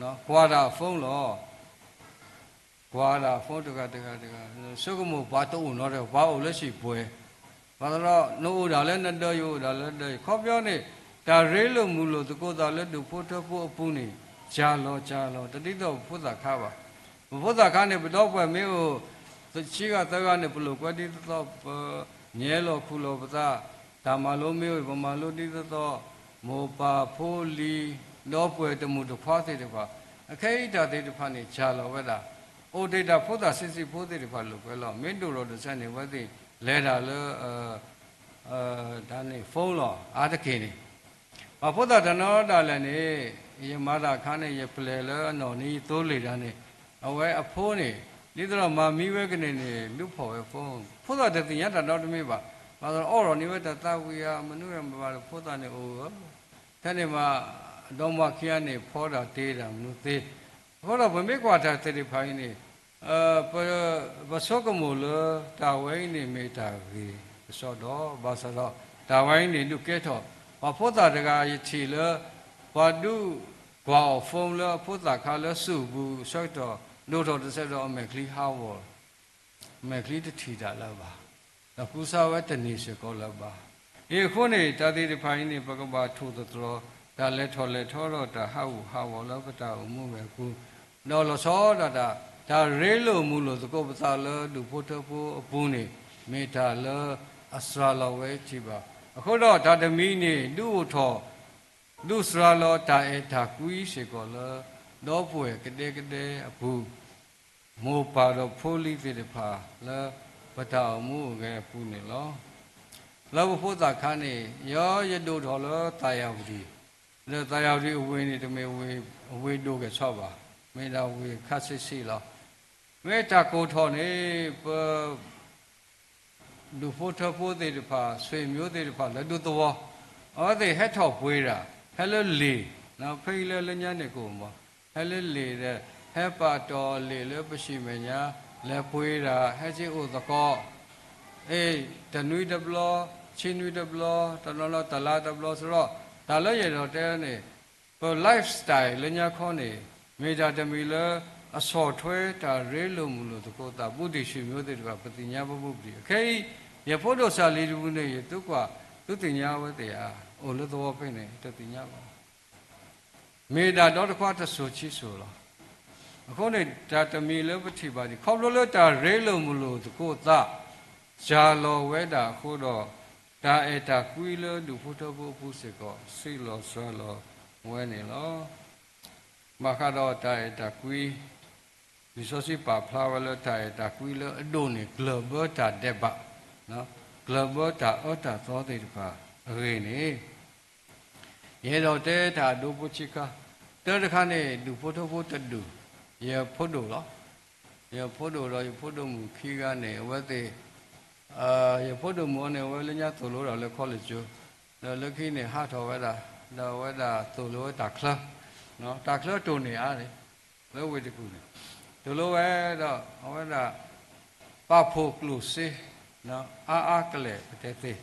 ၤ. ကွၢ်ဒၣ်အ phone လီၤ. ကွၢ်ဒၣ်အ phone တဂၤတဂၤတဂၤ, ဆိကမိၣ်ပှၤတအိၣ်နီတဂၤ, ပှၤအိၣ်လၢဟံၣ်ပှဲၤ, ဘၣ်ဆၣ်ဒီး နအိၣ်ဒၣ်လၢနဒၢး, ယအိၣ်ဒၣ်လၢဒၢးအံၤ, ခီပညီန့ၣ် တၢ်ရ့လိာ်မုာ်လိာ်သကိးသးလၢဒူၣ်ဖိထၢဖိအပူၤန့ၣ် ကၢ်လီၤကၢ်လီၤ, တဒ်သိးပဖိသၣ်ခါဘၣ်. ပဖိသၣ်ခါန့ၣ် ပဒီပုၢ်ဝဲၢ်မ့ၢ်အိၣ် ဆံဂၤသၢဂၤန့ၣ် ပလိာ်ကွဲဒ်သိးသိး, ပညဲလီၤခူၣ်လီၤပသး, တၢ်မၤလိမ့ၢ်အိၣ် ပမၤလိဒ်သိးသိး, မိၢ်ပၢ်ဖိလံၤ, ဒီပုၢ်ဝဲၢ်တမုၣ်တခွါသ့ၣ်တဖၣ်, အခဲအံၤတၢ်သ့ၣ်တဖၣ်န့ၣ် ကၢ်လီၤဝဲဒၣ်, အိၣ်တ့ၢ်တၢ်ဖိသၣ်ဆံးဆံးဖိသ့ၣ်တဖၣ်လိာ်ကွဲလီၤ. မ့ၢ်ဒိၣ်ထီၣ်တစဲးန့ၣ် အဝဲသ့ၣ်လဲၤတၢ်လၢ တၢ်န့ၣ် phone လီၤ. အါတက့ၢ်န့ၣ် ပှၤဖိသၣ်တနီၤဒၣ်လဲာ်န့ၣ်, ယမၤတၢ်အခါန့ၣ် ယပျဲၢ်လၢအနီၢ်နံၤသိလ့ၣ်တၢ်န့ၣ်, အဝဲအဖိန့ၣ် ဒ်သိးဒီးမၤမံဝဲကန့ၣ်န့ၣ် ဒုးဖီၣ်ဝဲ phone, ဖိသၣ်တသ့ၣ်ညါတၢ်နီတမံၤဘၣ်. ဘၣ်ဆၣ်ဒီးအီၣ်ထီၣ်န့ၢ်ဝဲတၢ်သးဝံၣ်ဧါ မနုၤဧါမ့ၢ်ဘၣ်ဒီး ဖိသၣ်န့ၣ်အိၣ်ဧၢ, ဖဲန့ၣ်မး ဒီမါခံဂၤန့ၣ် ဖီဒၣ်တ့ဒၣ်မနုၤသ့. အဃိဒီးပမ့ၢ်ကွၢ်တၢ်သ့ၣ်တဖၣ်အံၤန့ၣ် ပဆိကမိၣ်လၢတၢ်ဝဲအံၤန့ၣ်မ့ၢ်တၢ်ဂ့ၤကစီဒီ, ဘၣ်ဆၣ်ဒီးတၢ်ဝဲအံၤန့ၣ် ဒုးကဲထီၣ် ပှၤဖိသၣ်တဂၤယထံၣ်လၢ ပှၤဒုးကွၢ်အီၤ phone လၢအဖိသၣ်ခါလၢစုပူၤအဆၢကတီၢ် ဒိၣ်ထီၣ်တစဲးဒီးအမဲာ်ချံဟးဂီၤ မဲာ်ချံတထံၣ်တၢ်လၢၤဘၣ်, ဒီးကူစါဝဲတန့ၢ်စ့ၢ်ကီးလၢၤဘၣ်. အဃိန့ၣ် တၢ်သ့ၣ်တဖၣ်အံၤန့ၣ် ပကဘၣ်ထိၣ်သတြီၤ တၢ်လဲၤထီၣ်လဲၤထီဒီးတၢ်ဟးဂူာ်ဟးဂီၤလၢပတၢ်အိၣ်မူဝဲအပူၤ, ဒီးလီၤဆီဒၣ်တၢ် တၢ်ရ့လိာ်မုာ်လိာ်သကိးပသးလၢဒူၣ်ဖိထၢဖိအပူၤန့ၣ် မ့ၢ်တၢ်လၢအစှၤလီၤဝဲထံဘၣ်. အဃိဒီးတၢ်တမံၤန့ၣ် ဒုးအိၣ်ထီၣ် ဒုးစှၤလီၤတၢ်အဲၣ်တၢ်ကွံစ့ၢ်ကီးလၢ ဒီပုၢ်ဝဲၢ်ကဒဲကဒဲအပူၤ မိၢ်ပၢ်ဒီးဖိလံၤသ့ၣ်တဖၣ်လၢ ပတၢ်အိၣ်မူအိၣ်ဂဲၤအပူၤန့ၣ်လီၤ. လၢပဖိသၣ်ခါန့ၣ် ယဲယဒိၣ်ထီၣ်လၢသးယၤဝတံၣ်, ဒီးသးယၤဝတံၣ်အဝ့ၢ်န့ၣ် တမ့ၢ်ဝ့ၢ်အဝ့ၢ်ဒိၣ်ကဲၣ်ဆိးဘၣ်, မ့ၢ်ဒၣ်ဝ့ၢ်ခါဆံးဆံးလီၤ. မ့ၢ်တၢ်ကိၢ်ထီၣ်န့ၣ် ပ ဒူၣ်ဖိထၢဖိသ့ၣ်တဖၣ် ဆွေမျိုးသ့ၣ်တဖၣ်လၢဒူသဝီ, အဝဲသ့ၣ်ဟဲထီၣ်ပှ့ၤတၢ် ဟဲလၢလ့ၣ်, ဖဲအံၤလၢလၢညါန့ၣ်ကအိၣ်မး, ဟဲလၢလ့ၣ်ဒီး ဟဲပာ်တီၢ်အလ့ၣ်လၢပဆံၣ်မဲာ်ညါ လဲၤပှ့ၤဒၣ် ဟဲက့ၤအိၣ်သကိး, အ့ၣ်, တနွံတဘျီ, ဆံနွံတဘျီ, တနီၤနီၤတလါတဘျီ စရီ, တၢ်လၢယအဲၣ်ဒိးတဲန့ၣ်, ပ lifestyle လၢညါခီန့ၣ်, မ့ၢ်တၢ်တမံၤလၢ အဆီၣ်ထွဲတၢ်ရ့လိာ်မုာ်လိာ်သကိးသး ဘူးတံၢ်ဆံးမျိုးသ့ၣ်တဖၣ် ပသ့ၣ်ညါဘၣ်ဘူးပတံၢ်. အခဲအံၤ ယဖိဒိၣ်စၢ်လံၤတပူၤန့ၣ် ယသုကွၢ်, သုသ့ၣ်ညါဝဲသ့ၣ်ဧါ, အိၣ်လၢသဝီဖဲန့ၣ် တသ့ၣ်ညါဘၣ်. မ့ၢ်ဒၣ်ဒီတခွါတစိၤဆံစိၤလီၤ. အဃိန့ၣ် တၢ်တမံၤလၢပထံၣ်ဘၣ်ဒံး ခီဖျိလၢတၢ်ရ့လိာ်မုာ်လိာ်သကိးသး စှၤလီၤဝဲဒၣ်အဃိဒီး, တၢ်အဲၣ်တၢ်ကွံလၢဒူၣ်ဖိထၢဖိအပူၤစ့ၢ်ကီး စံးလီၤစှၤလီၤဝဲန့ၣ်လီၤ. ဘၣ်ဃးဒီးတၢ်အဲၣ်တၢ်ကွံ, လံာ်စီဆှံပာ်ဖျါဝဲလၢတၢ်အဲၣ်တၢ်ကွံလၢအဒိၣ်န့ၣ် ကျၢၢ်ဘၢတၢ်ဒဲးဘး, ကျၢၢ်ဘၢတၢ်အၢတၢ်သီသ့ၣ်တဖၣ်အဂ့ၢ်န့ၣ် ယအဲၣ်ဒိးတဲတၢ်အဒိဖိဆံးခါ, တၢတခါန့ၣ် ဒူၣ်ဖိထၢဖိတဒူၣ်, ယဖိဒိၣ်လီၤ. ယဖိဒိၣ်ဒီးယဖိဒိၣ်မုၣ်ခံဂၤန့ၣ် အဝဲသ့ၣ်, ယဖိဒိၣ်မုၣ်အီၤန့ၣ် အဝဲလၢညါသိၣ်လိတၢ်လၢ college, ဒီးလၢခံန့ၣ် ဟးထီၣ်ဝဲဒၣ်, ဒီးအဝဲဒၣ်သိၣ်လိဝဲတၢ်ချၢ, တၢ်ချၢတိၢ်န့ၢ်အါန့ၣ်, လၢဝ့ၢ်တကူၣ်န့ၣ်, သိၣ်လိဝဲဒီး အဝဲဒၣ် ပာ်ဖှိၣ်ကျိၣ်စ့ အါအါကလဲာ်ပတဲသ့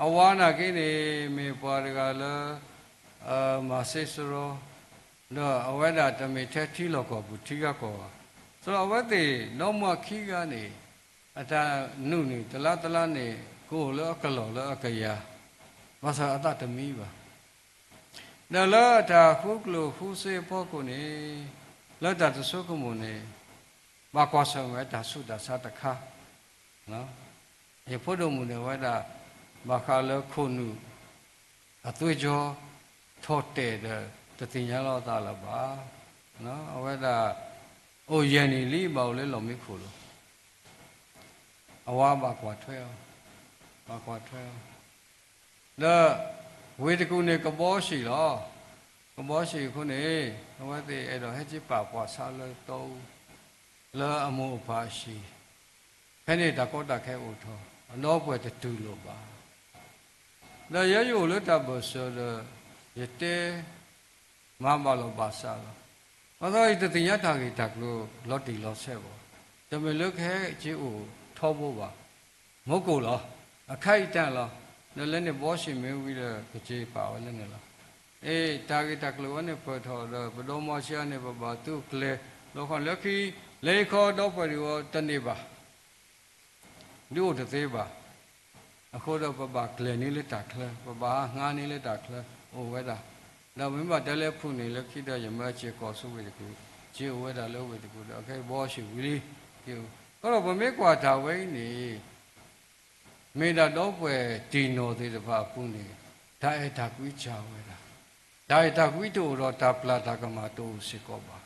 အဝၤနာ်က့န့ၣ် မ့ၢ်ပှၤတဂၤလၢ မၤစ့စရီ, ဒီးအဝဲဒၣ်တမ့ၢ်ထဲထံလီၢ်ကီၢ်ပူၤထံဂၤကီၢ်ဂၤ, ဒီးအဝဲသ့ၣ်ဒီမါဝၤခံဂၤန့ၣ် အတၢ်နုာ်န့ၣ် တလါတလါန့ၣ် ကအိၣ်လၢအကလီၢ်လၢအကယၤ, ဘၣ်ဆၣ်အသးတမံဘၣ်. ဒီးလၢအတၢ်ဃုကျိၣ်ဃုစ့အဖီခိၣ်န့ၣ်, လၢတၢ်တဆိကမိၣ်န့ၣ်, ဘၣ်ကွၢ်ဆၢၣ်မဲာ်တၢ်ဆူးတၢ်ဆါတခါ ယဖိဒိၣ်မုၣ်န့ၣ်ဝဲဒၣ် ဘၣ်ဃးလၢခိၣ်နူာ်အသွေးကြော ထီၣ်တဲာ်ဒီး တသ့ၣ်ညါလီၤအသးလၢၤဘၣ်. အဝဲဒၣ် အိၣ်ယဲၢ်နံၣ်လံ ဘၣ်အိၣ်လၢလီၢ်မံခိၣ်လီၤ. အဝၤဘၣ်ကွၢ်ထွဲအီၤ, ဘၣ်ကွၢ်ထွဲအီၤ, ဒီးဝ့ၢ်တကူၣ်န့ၣ်ကဘီဆံးလီၤ. ကဘီဆံးအဃိန့ၣ် အဝဲသ့ၣ်အဲၣ်ဒိးဟဲက့ၤပာ်ပှၤဆါလၢတီအူ လၢအမိၢ်အပၢ်အဟံၣ်, ဖဲန့ၣ်တၢ်ကီတၢ်ခဲအိၣ်ထီၣ်, အဒီပုၢ်ဝဲၢ်တတုၤလိာ်ဘၣ်. ဒီးယဲယအိၣ်လၢတၢ်ဘၢၣ်စၢၤဒီး ယတဲမၤဘၣ်လိာ်ဘၣ်စးလီၤ. ဘၣ်ဆၣ်ယတသ့ၣ်ညါတၢ်ဂ့ၢ်တၢ်ကျိၤလီၤတံၢ်လီၤဆဲးဘၣ်. တမ့ၢ်လၢကဟဲက့ၤအိၣ်ထီဘိဘၣ်. မူကိၣ်လီၤ. အခါအံၤတၢ်လီၤ. ဒီးလၢန့ၣ်ဘီဆံးမ့ၢ်ဝံၤဒီး ကက့ၤပာ်ဝဲလၢန့ၣ်လီၤ. အ့ တၢ်ဂ့ၢ်တၢ်ကျိၤဝဲန့ၣ်ပၢၢ်ထီၣ်ဒီး ပဒီမါဝၤဆံးအါန့ၣ် ပဘၣ်သူကျဲၤ, လီခီလၢခံ လၢယခီဒီပုၢ်ဝဲၢ်ဒံးဝဲတန့ၢ်ဘၣ် ဒုးအိၣ်တသ့ဘၣ်. အဃိဒီးပဘၣ်ကျဲၤန့ၢ်လၢတၢ်ချၢ, ပဘၣ်ဟးငါန့ၢ်လၢတၢ်ချၢအိၣ်ဝဲဒၣ်. ဒီးမ့ၢ်ဘၣ်တဲလၢဖုၣ်န့ၣ်လၢခံဒီး ယမၢက့ၤကိးဆူဝ့ၢ်တကူၣ်, က့ၤအိၣ်ဝဲဒၣ်လၢဝ့ၢ်တကူၣ်ဒီး အခဲအံၤဘီဆံးဝံၤလံ. က့ၤအိၣ်, အဃိဒီးပမ့ၢ်ကွၢ်တၢ်ဝဲအံၤန့ၣ် မ့ၢ်ဒၣ်ဒီပုၢ်ဝဲၢ်တံၢ်နီၢ်သ့ၣ်တဖၣ်အပူၤန့ၣ် တၢ်အဲၣ်တၢ်ကွံစှၤဝဲဒၣ်. တၢ်အဲၣ်တၢ်ကွံတအိၣ်ဒီး တၢ်ပျၢ်တၢ်ကမၣ်တအိၣ်စ့ၢ်ကီးဘၣ်.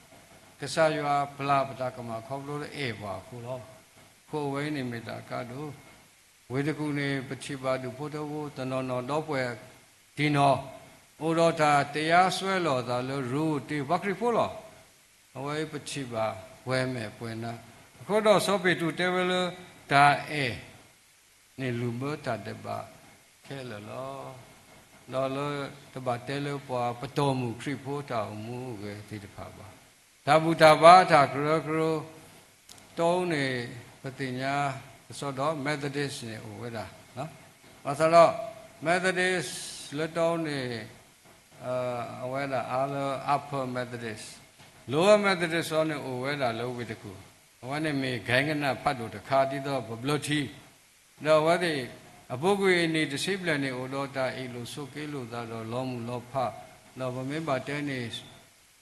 ကစၢ်ယွၤပျၢ်ပတၢ်ကမၣ်ခီဖျိလၢအဲၣ်ပှၤအဃိလီၤ. အဃိအဝဲအံၤန့ၣ်မ့ၢ်တၢ်အကါဒိၣ်. ဝ့ၢ်တကူၣ်န့ၣ် ပထံၣ်ဘၣ်ဒူၣ်ဖိထၢဖိတနီၤနီၤ ဒီပုၢ်ဝဲၢ်တံၢ်နီၢ် အိၣ်ဒီးတၢ်တရားစွဲလိာ်အသးလၢရူတ့ ပှၤခရံာ်ဖိလီၤ. အဝဲအံၤပထံၣ်ဘၣ်ပှဲၤမဲာ်ပှဲၤနါ, အဃိဒီးစီၤပ့းတရူးတဲဝဲလၢ တၢ်အဲၣ်န့ၣ်လူၤဘၢတၢ်ဒဲးဘးခဲလၢာ်လီၤ. ဒီးလၢတဘၣ်တဲလၢပှၤပတီၢ်မုၢ်ခရံာ်ဖိတၢ်အိၣ်မူအိၣ်ဂဲၤသ့ၣ်တဖၣ်ဘၣ်. တၢ်ဘူၣ်တၢ်ဘါတၢ်ကရၢကရိ တီအူန့ၣ် ပသ့ၣ်ညါကစီဒီး Methodist န့ၣ်အိၣ်ဝဲဒၣ်. ဘၣ်ဆၣ်ဒီး Methodist လၢတီအူန့ၣ် အဝဲဒၣ်အါလၢ Upper Methodist, Lower Methodist အီၤန့ၣ်အိၣ်ဝဲဒၣ်လၢဝ့ၢ်တကူၣ်, အဝဲန့ၣ်မ့ၢ်ကဟဲကနၣ်ဖးဒိၣ်တခါဒ်သိးပဘျၢထံ, ဒီးအဝဲသ့ၣ် အပူၤကွံာ်အနံၣ်တဆံဘျဲၣ်န့ၣ် အိၣ်ဒီးတၢ်အ့ၣ်လိာ်ဆိးက့လိာ်သးဒီးလီၤမုၢ်လီၤဖး, ဒီးပမ့ၢ်ဘၣ်တဲန့ၣ်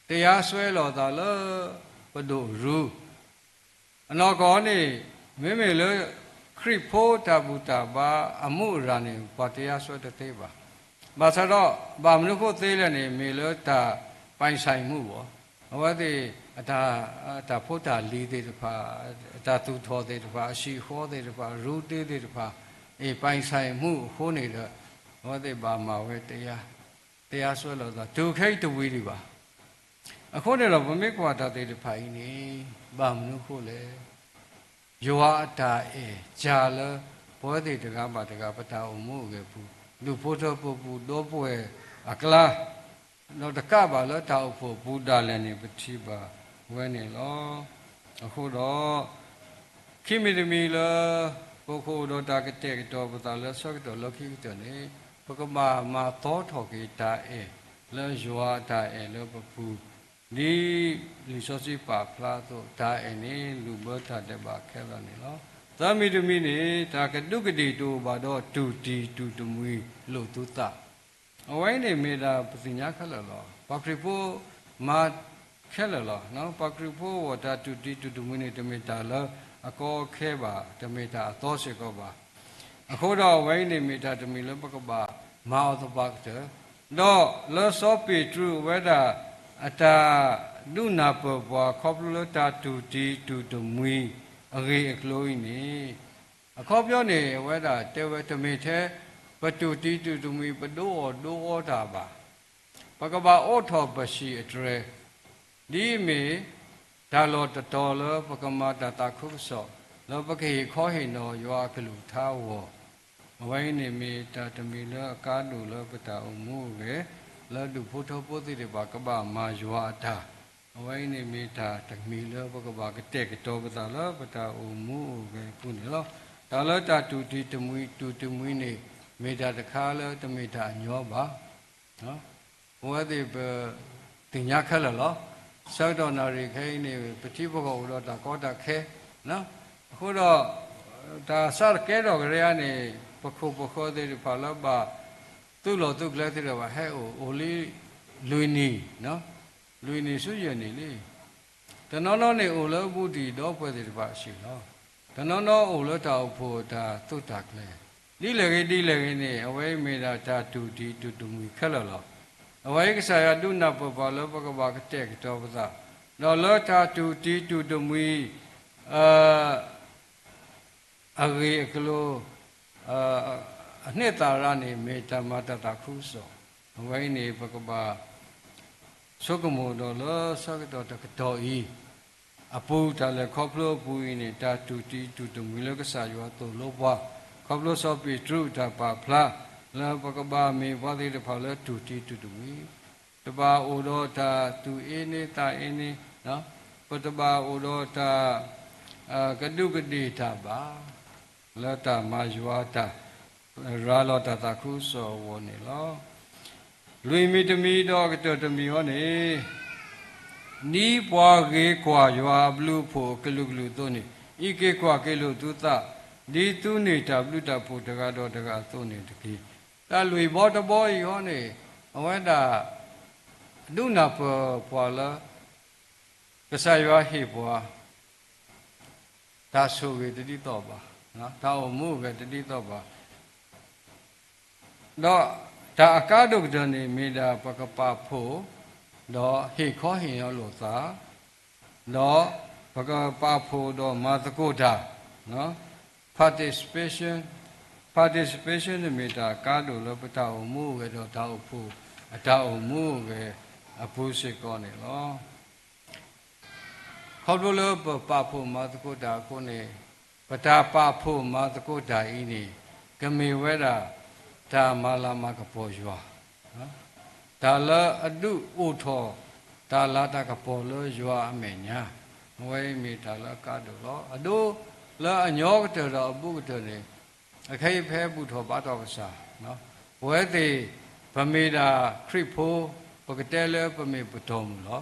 တရားစွဲလိာ်သးလၢပဒိၣ်ရူ အနီၢ်ကီၢ်န့ၣ် မ့မ့ၢ်လၢ ခရံာ်ဖိတၢ်ဘူၣ်တၢ်ဘါအမူအရၤန့ၣ် ပှၤတရားစွဲတသ့ဘၣ်. ဘၣ်ဆၣ်ဒီး ဘၣ်မနုၤဃိသ့လဲၣ်န့ၣ် မ့ၢ်လၢတၢ်ပိုင်ဆိုင်မှု ဘၣ်. အဝဲသ့ၣ် အတၢ်ဖိတၢ်လံၤသ့ၣ်တဖၣ်, အတၢ်သူၣ်ထီၣ်သ့ၣ်တဖၣ်, အဟံၣ်ဃီသ့ၣ်တဖၣ်, ရူတ့သ့ၣ်တဖၣ်, အ့ၣ် ပိုင်ဆိုင်မှု အဃိန့ၣ်ဒီး အဝဲသ့ၣ်ဘၣ်မၤဝဲ တရားစွဲလိာ်သး တုၤခဲအံၤတဝံၤဒံးဘၣ်. အဃိန့ၣ်ဒီး ပမ့ၢ်ကွၢ်တၢ်သ့ၣ်တဖၣ်အံၤန့ၣ် ဘၣ်မနုၤအဃိလဲၣ်. ယွၤအတၢ်အဲၣ်စှၤလၢ ပဝဲသ့ၣ်တဂၤဘၣ်တဂၤ ပတၢ်အိၣ်မူအိၣ်ဂဲၤပူၤ, ဒူၣ်ဖိထၢဖိပူၤ, ဒီပုၢ်ဝဲၢ်အကျါ, ဒီးတကးဘၣ်လၢတၢ်အိၣ်ဖှိၣ်အပူၤဒၣ်လဲာ်န့ၣ် ပထံၣ်ဘၣ်ဝဲန့ၣ်လီၤ. အဃိဒီး ခံမံၤတမံၤလၢ ပကအိၣ်ဒီးတၢ်ကတဲာ်ကတီၤပသးလၢဆၢကတီၢ်လၢခံကတၢၢ်န့ၣ်, ပကဘၣ်မၤသီထီၣ်က့ၤတၢ်အဲၣ်လၢယွၤအတၢ်အဲၣ်လၢပပူၤ, ဒ်လံာ်စီဆှံပာ်ဖျါအသိး တၢ်အဲၣ်န့ၣ် လူၤဘၢတၢ်ဒဲးဘးခဲလၢာ်န့ၣ်လီၤ. သၢမံၤတမံၤန့ၣ် တၢ်ကဒူးကဒ့ၣ်တအိၣ်ဘၣ်ဒီးတူၢ်တံၢ်တူၢ်တမှံၤလိာ်သုသး အဝဲအံၤန့ၣ်မ့ၢ်ဒၣ်ပသ့ၣ်ညါခဲလၢာ်လီၤ. ပှၤခရံာ်ဖိမၤခဲလၢာ်လီၤ. ပှၤခရံာ်ဖိအဂီၢ် တၢ်တူၢ်တံၢ်တူၢ်တမှံၤန့ၣ် တမ့ၢ်တၢ်လၢအကီအခဲဘၣ်, တမ့ၢ်တၢ်အသီစ့ၢ်ကီးဘၣ်. အဃိဒီးအဝဲအံၤန့ၣ်မ့ၢ်တၢ်တမံၤလၢပကဘၣ်မၤအီၤသပှၢ်ကတၢၢ်, ဒီးလၢစီၤပ့းတရူးအဝဲဒၣ် အတၢ်ဒုးနၢ်ပၢၢ်ပှၤခီဖျိလၢတၢ်တူၢ်တံၢ်တူၢ်တမှံၤအဂ့ၢ်အကျိၤအံၤန့ၣ် အခီပညီန့ၣ် အဝဲဒၣ်တဲဝဲတမ့ၢ်ထဲ ပတူၢ်တံၢ်တူၢ်တမှံၤ ပဒိအီၣ်ဒိအီတၢ်ဘၣ်. ပကဘၣ်အိးထီၣ်ပဟံၣ်အတြဲၤ, ဒ်အမ့ၢ် တၢ်လီၢ်တတီၤလၢပကမၤတၢ်သးခုကစီၣ်, လၢပကဟ့ၣ်ခီဟ့ၣ်နီၤယွၤအကလုၢ်ကထါအဂီၢ်, အဝဲအံၤန့ၣ်မ့ၢ်တၢ်တမံၤလၢအကါဒိၣ်လၢပတၢ်အိၣ်မူအဂီၢ်, လၢဒူၣ်ဖိထၢဖိသ့ၣ်တဖၣ် ကဘၣ်မၤယွၤအတၢ်, အဝဲအံၤန့ၣ်မ့ၢ်တၢ်တမံၤလၢပကဘၣ်ကတဲာ်ကတီၤပသးလၢပတၢ်အိၣ်မူအဂီၢ်အပူၤန့ၣ်လီၤ. တၢ်လၢတၢ်တူၢ်တံၢ်တမှံၤ တူၢ်တမှံၤန့ၣ် မ့ၢ်တၢ်တခါလၢတမ့ၢ်တၢ်အညီဘၣ်. ပဝဲသ့ၣ်ပသ့ၣ်ညါခဲလၢာ်လီၤ. ဆၢကတီၢ်နၣ်ရံၣ်ခဲအံၤန့ၣ် ပထံပကီၢ်အိၣ်ဒီးတၢ်ကီတၢ်ခဲ, အဃိဒီး တၢ်ဆါတကဲထီၣ်ကရၢန့ၣ် ပခိၣ်ပဃၢၤသ့ၣ်တဖၣ်လၢဘၣ် သုးလီၢ်သုးကျဲသ့ၣ်တဖၣ် ဟဲအိၣ်အိၣ်လံ လွံၢ်နံၣ်, လွံၢ်နံၣ်ဆူယဲၢ်နံၣ်လံ. တနီၤနီၤန့ၣ်အိၣ်လၢဘူးတံၢ်ဒီပုၢ်ဝဲၢ်သ့ၣ်တဖၣ်အဆံးလီၤ. တနီၤနီၤအိၣ်လၢတၢ်အိၣ်ဖှိၣ်တၢ်သုးတၢ်ကျဲၤ, ဒ်လဲၣ်ဂ့ၤဒ်လဲၣ်ဂ့ၤန့ၣ် အဝဲအံၤမ့ၢ်ဒၣ်တၢ်တူၢ်တံၢ်တူၢ်တမှံၤခဲလၢာ်လီၤ. အဝဲအံၤကစၢ်ယွၤဒုးနၢ်ပၢၢ်ပှၤလၢပကဘၣ်ကတဲာ်ကတီၤပသး, ဒီးလၢတၢ်တူၢ်တံၢ်တူၢ်တမှံၤ အဂ့ၢ်အကျိၤ အနှစ်သာရန့ၣ် မ့ၢ်တၢ်မၤတၢ်သးခုကစီၣ်, အဝဲအံၤန့ၣ် ပကဘၣ်ဆိကမိၣ်ဒီးလၢဆၢကတီၢ်တကတီၢ်အံၤအပူၤ တၢ်လဲၤခီဖျိအပူၤအံၤန့ၣ် တၢ်တူၢ်တံၢ်တူၢ်တမှံၤလၢကစၢ်ယွၤသိၣ်လိပှၤ, ခီဖျိစီၤပ့းတရူးအတၢ်ပာ်ဖျါ လၢပကဘၣ်မ့ၢ်ပှၤသ့ၣ်တဖၣ်လၢတူၢ်တံၢ်တူၢ်တမှံၤ, တဘၣ်အိၣ်ဒီးတၢ်သူၣ်အ့န့သးအ့န့, ပတဘၣ်အိၣ်ဒီးတၢ် ကဒူးကဒ့ၣ်တၢ်ဘၣ်, လၢတၢ်မၤယွၤတၢ် ရၤလီၤတၢ်သးခုကစီၣ်အဂီၢ်န့ၣ်လီၤ. လွံၢ်မံၤတမံၤဒီးအကတၢၢ်တမံၤအံၤန့ၣ်, ဒ်ပှၤဂ့ၤကွၢ်ယွၤအဘျုးအဖှိၣ်အကလုာ်ကလုာ်အသိးန့ၣ်, အံးက့ၤကွၢ်က့ၤလိာ်သုသး, ဒ်သုန့ၢ်တၢ်ဘျုးတၢ်ဖှိၣ်တဂၤဒီးတဂၤအသိးန့ၣ်တက့ၢ်. တၢ်လွံၢ်ဘီတဘီအံၤအံၤန့ၣ်, အဝဲဒၣ် ဒုးနၢ်ပၢၢ်ပှၤလၢ ကစၢ်ယွၤဟ့ၣ်ပှၤ တၢ်ဆိၣ်ဂ့ၤတဒ်သိးဘၣ်, တၢ်အိၣ်မူအဂ့ၢ်တဒ်သိးဘၣ်. ဒီးတၢ်အကါဒိၣ်ကတၢၢ်န့ၣ် မ့ၢ်ဒၣ်ပကပာ်ဖှိၣ် ဒီးဟ့ၣ်ခီဟ့ၣ်နီၤလိာ်သး, ဒီးပကပာ်ဖှိၣ်ဒီးမၤသကိးတၢ်, participation, participation န့ၣ် မ့ၢ်တၢ်ကါဒိၣ်လၢပတၢ်အိၣ်မူအဂ့ၢ် ဒီးတၢ်အိၣ်ဖှိၣ်အတၢ်အိၣ်မူအဂ့ၢ်အပူၤစ့ၢ်ကီးန့ၣ်လီၤ. ခီဖျိလၢပပာ်ဖှိၣ်မၤသကိးတၢ်အဃိန့ၣ်, ပတၢ်ပာ်ဖှိၣ်မၤသကိးတၢ်အံၤန့ၣ် ကမ့ၢ်ဝဲဒၣ် တၢ်မၤလၤမၤကပီၤယွၤ, တၢ်လၢအဒုးအိၣ်ထီၣ် တၢ်လၤတၢ်ကပီၤလၢယွၤအမဲာ်ညါ, အဝဲအံၤမ့ၢ်တၢ်လၢအကါဒိၣ်လီၤ. အဒိ လၢအညီကတၢၢ်ဒီးအဘူးကတၢၢ်န့ၣ်, အခဲအံၤဖဲဘူၣ်ထီၣ်ဘါထီၣ်ကစၢ်, ပဝဲသ့ၣ် ပမ့ၢ်ဒၣ်ခရံာ်ဖိ, ပကတဲလၢပမ့ၢ်ပတီၢ်မုၢ်လီၤ.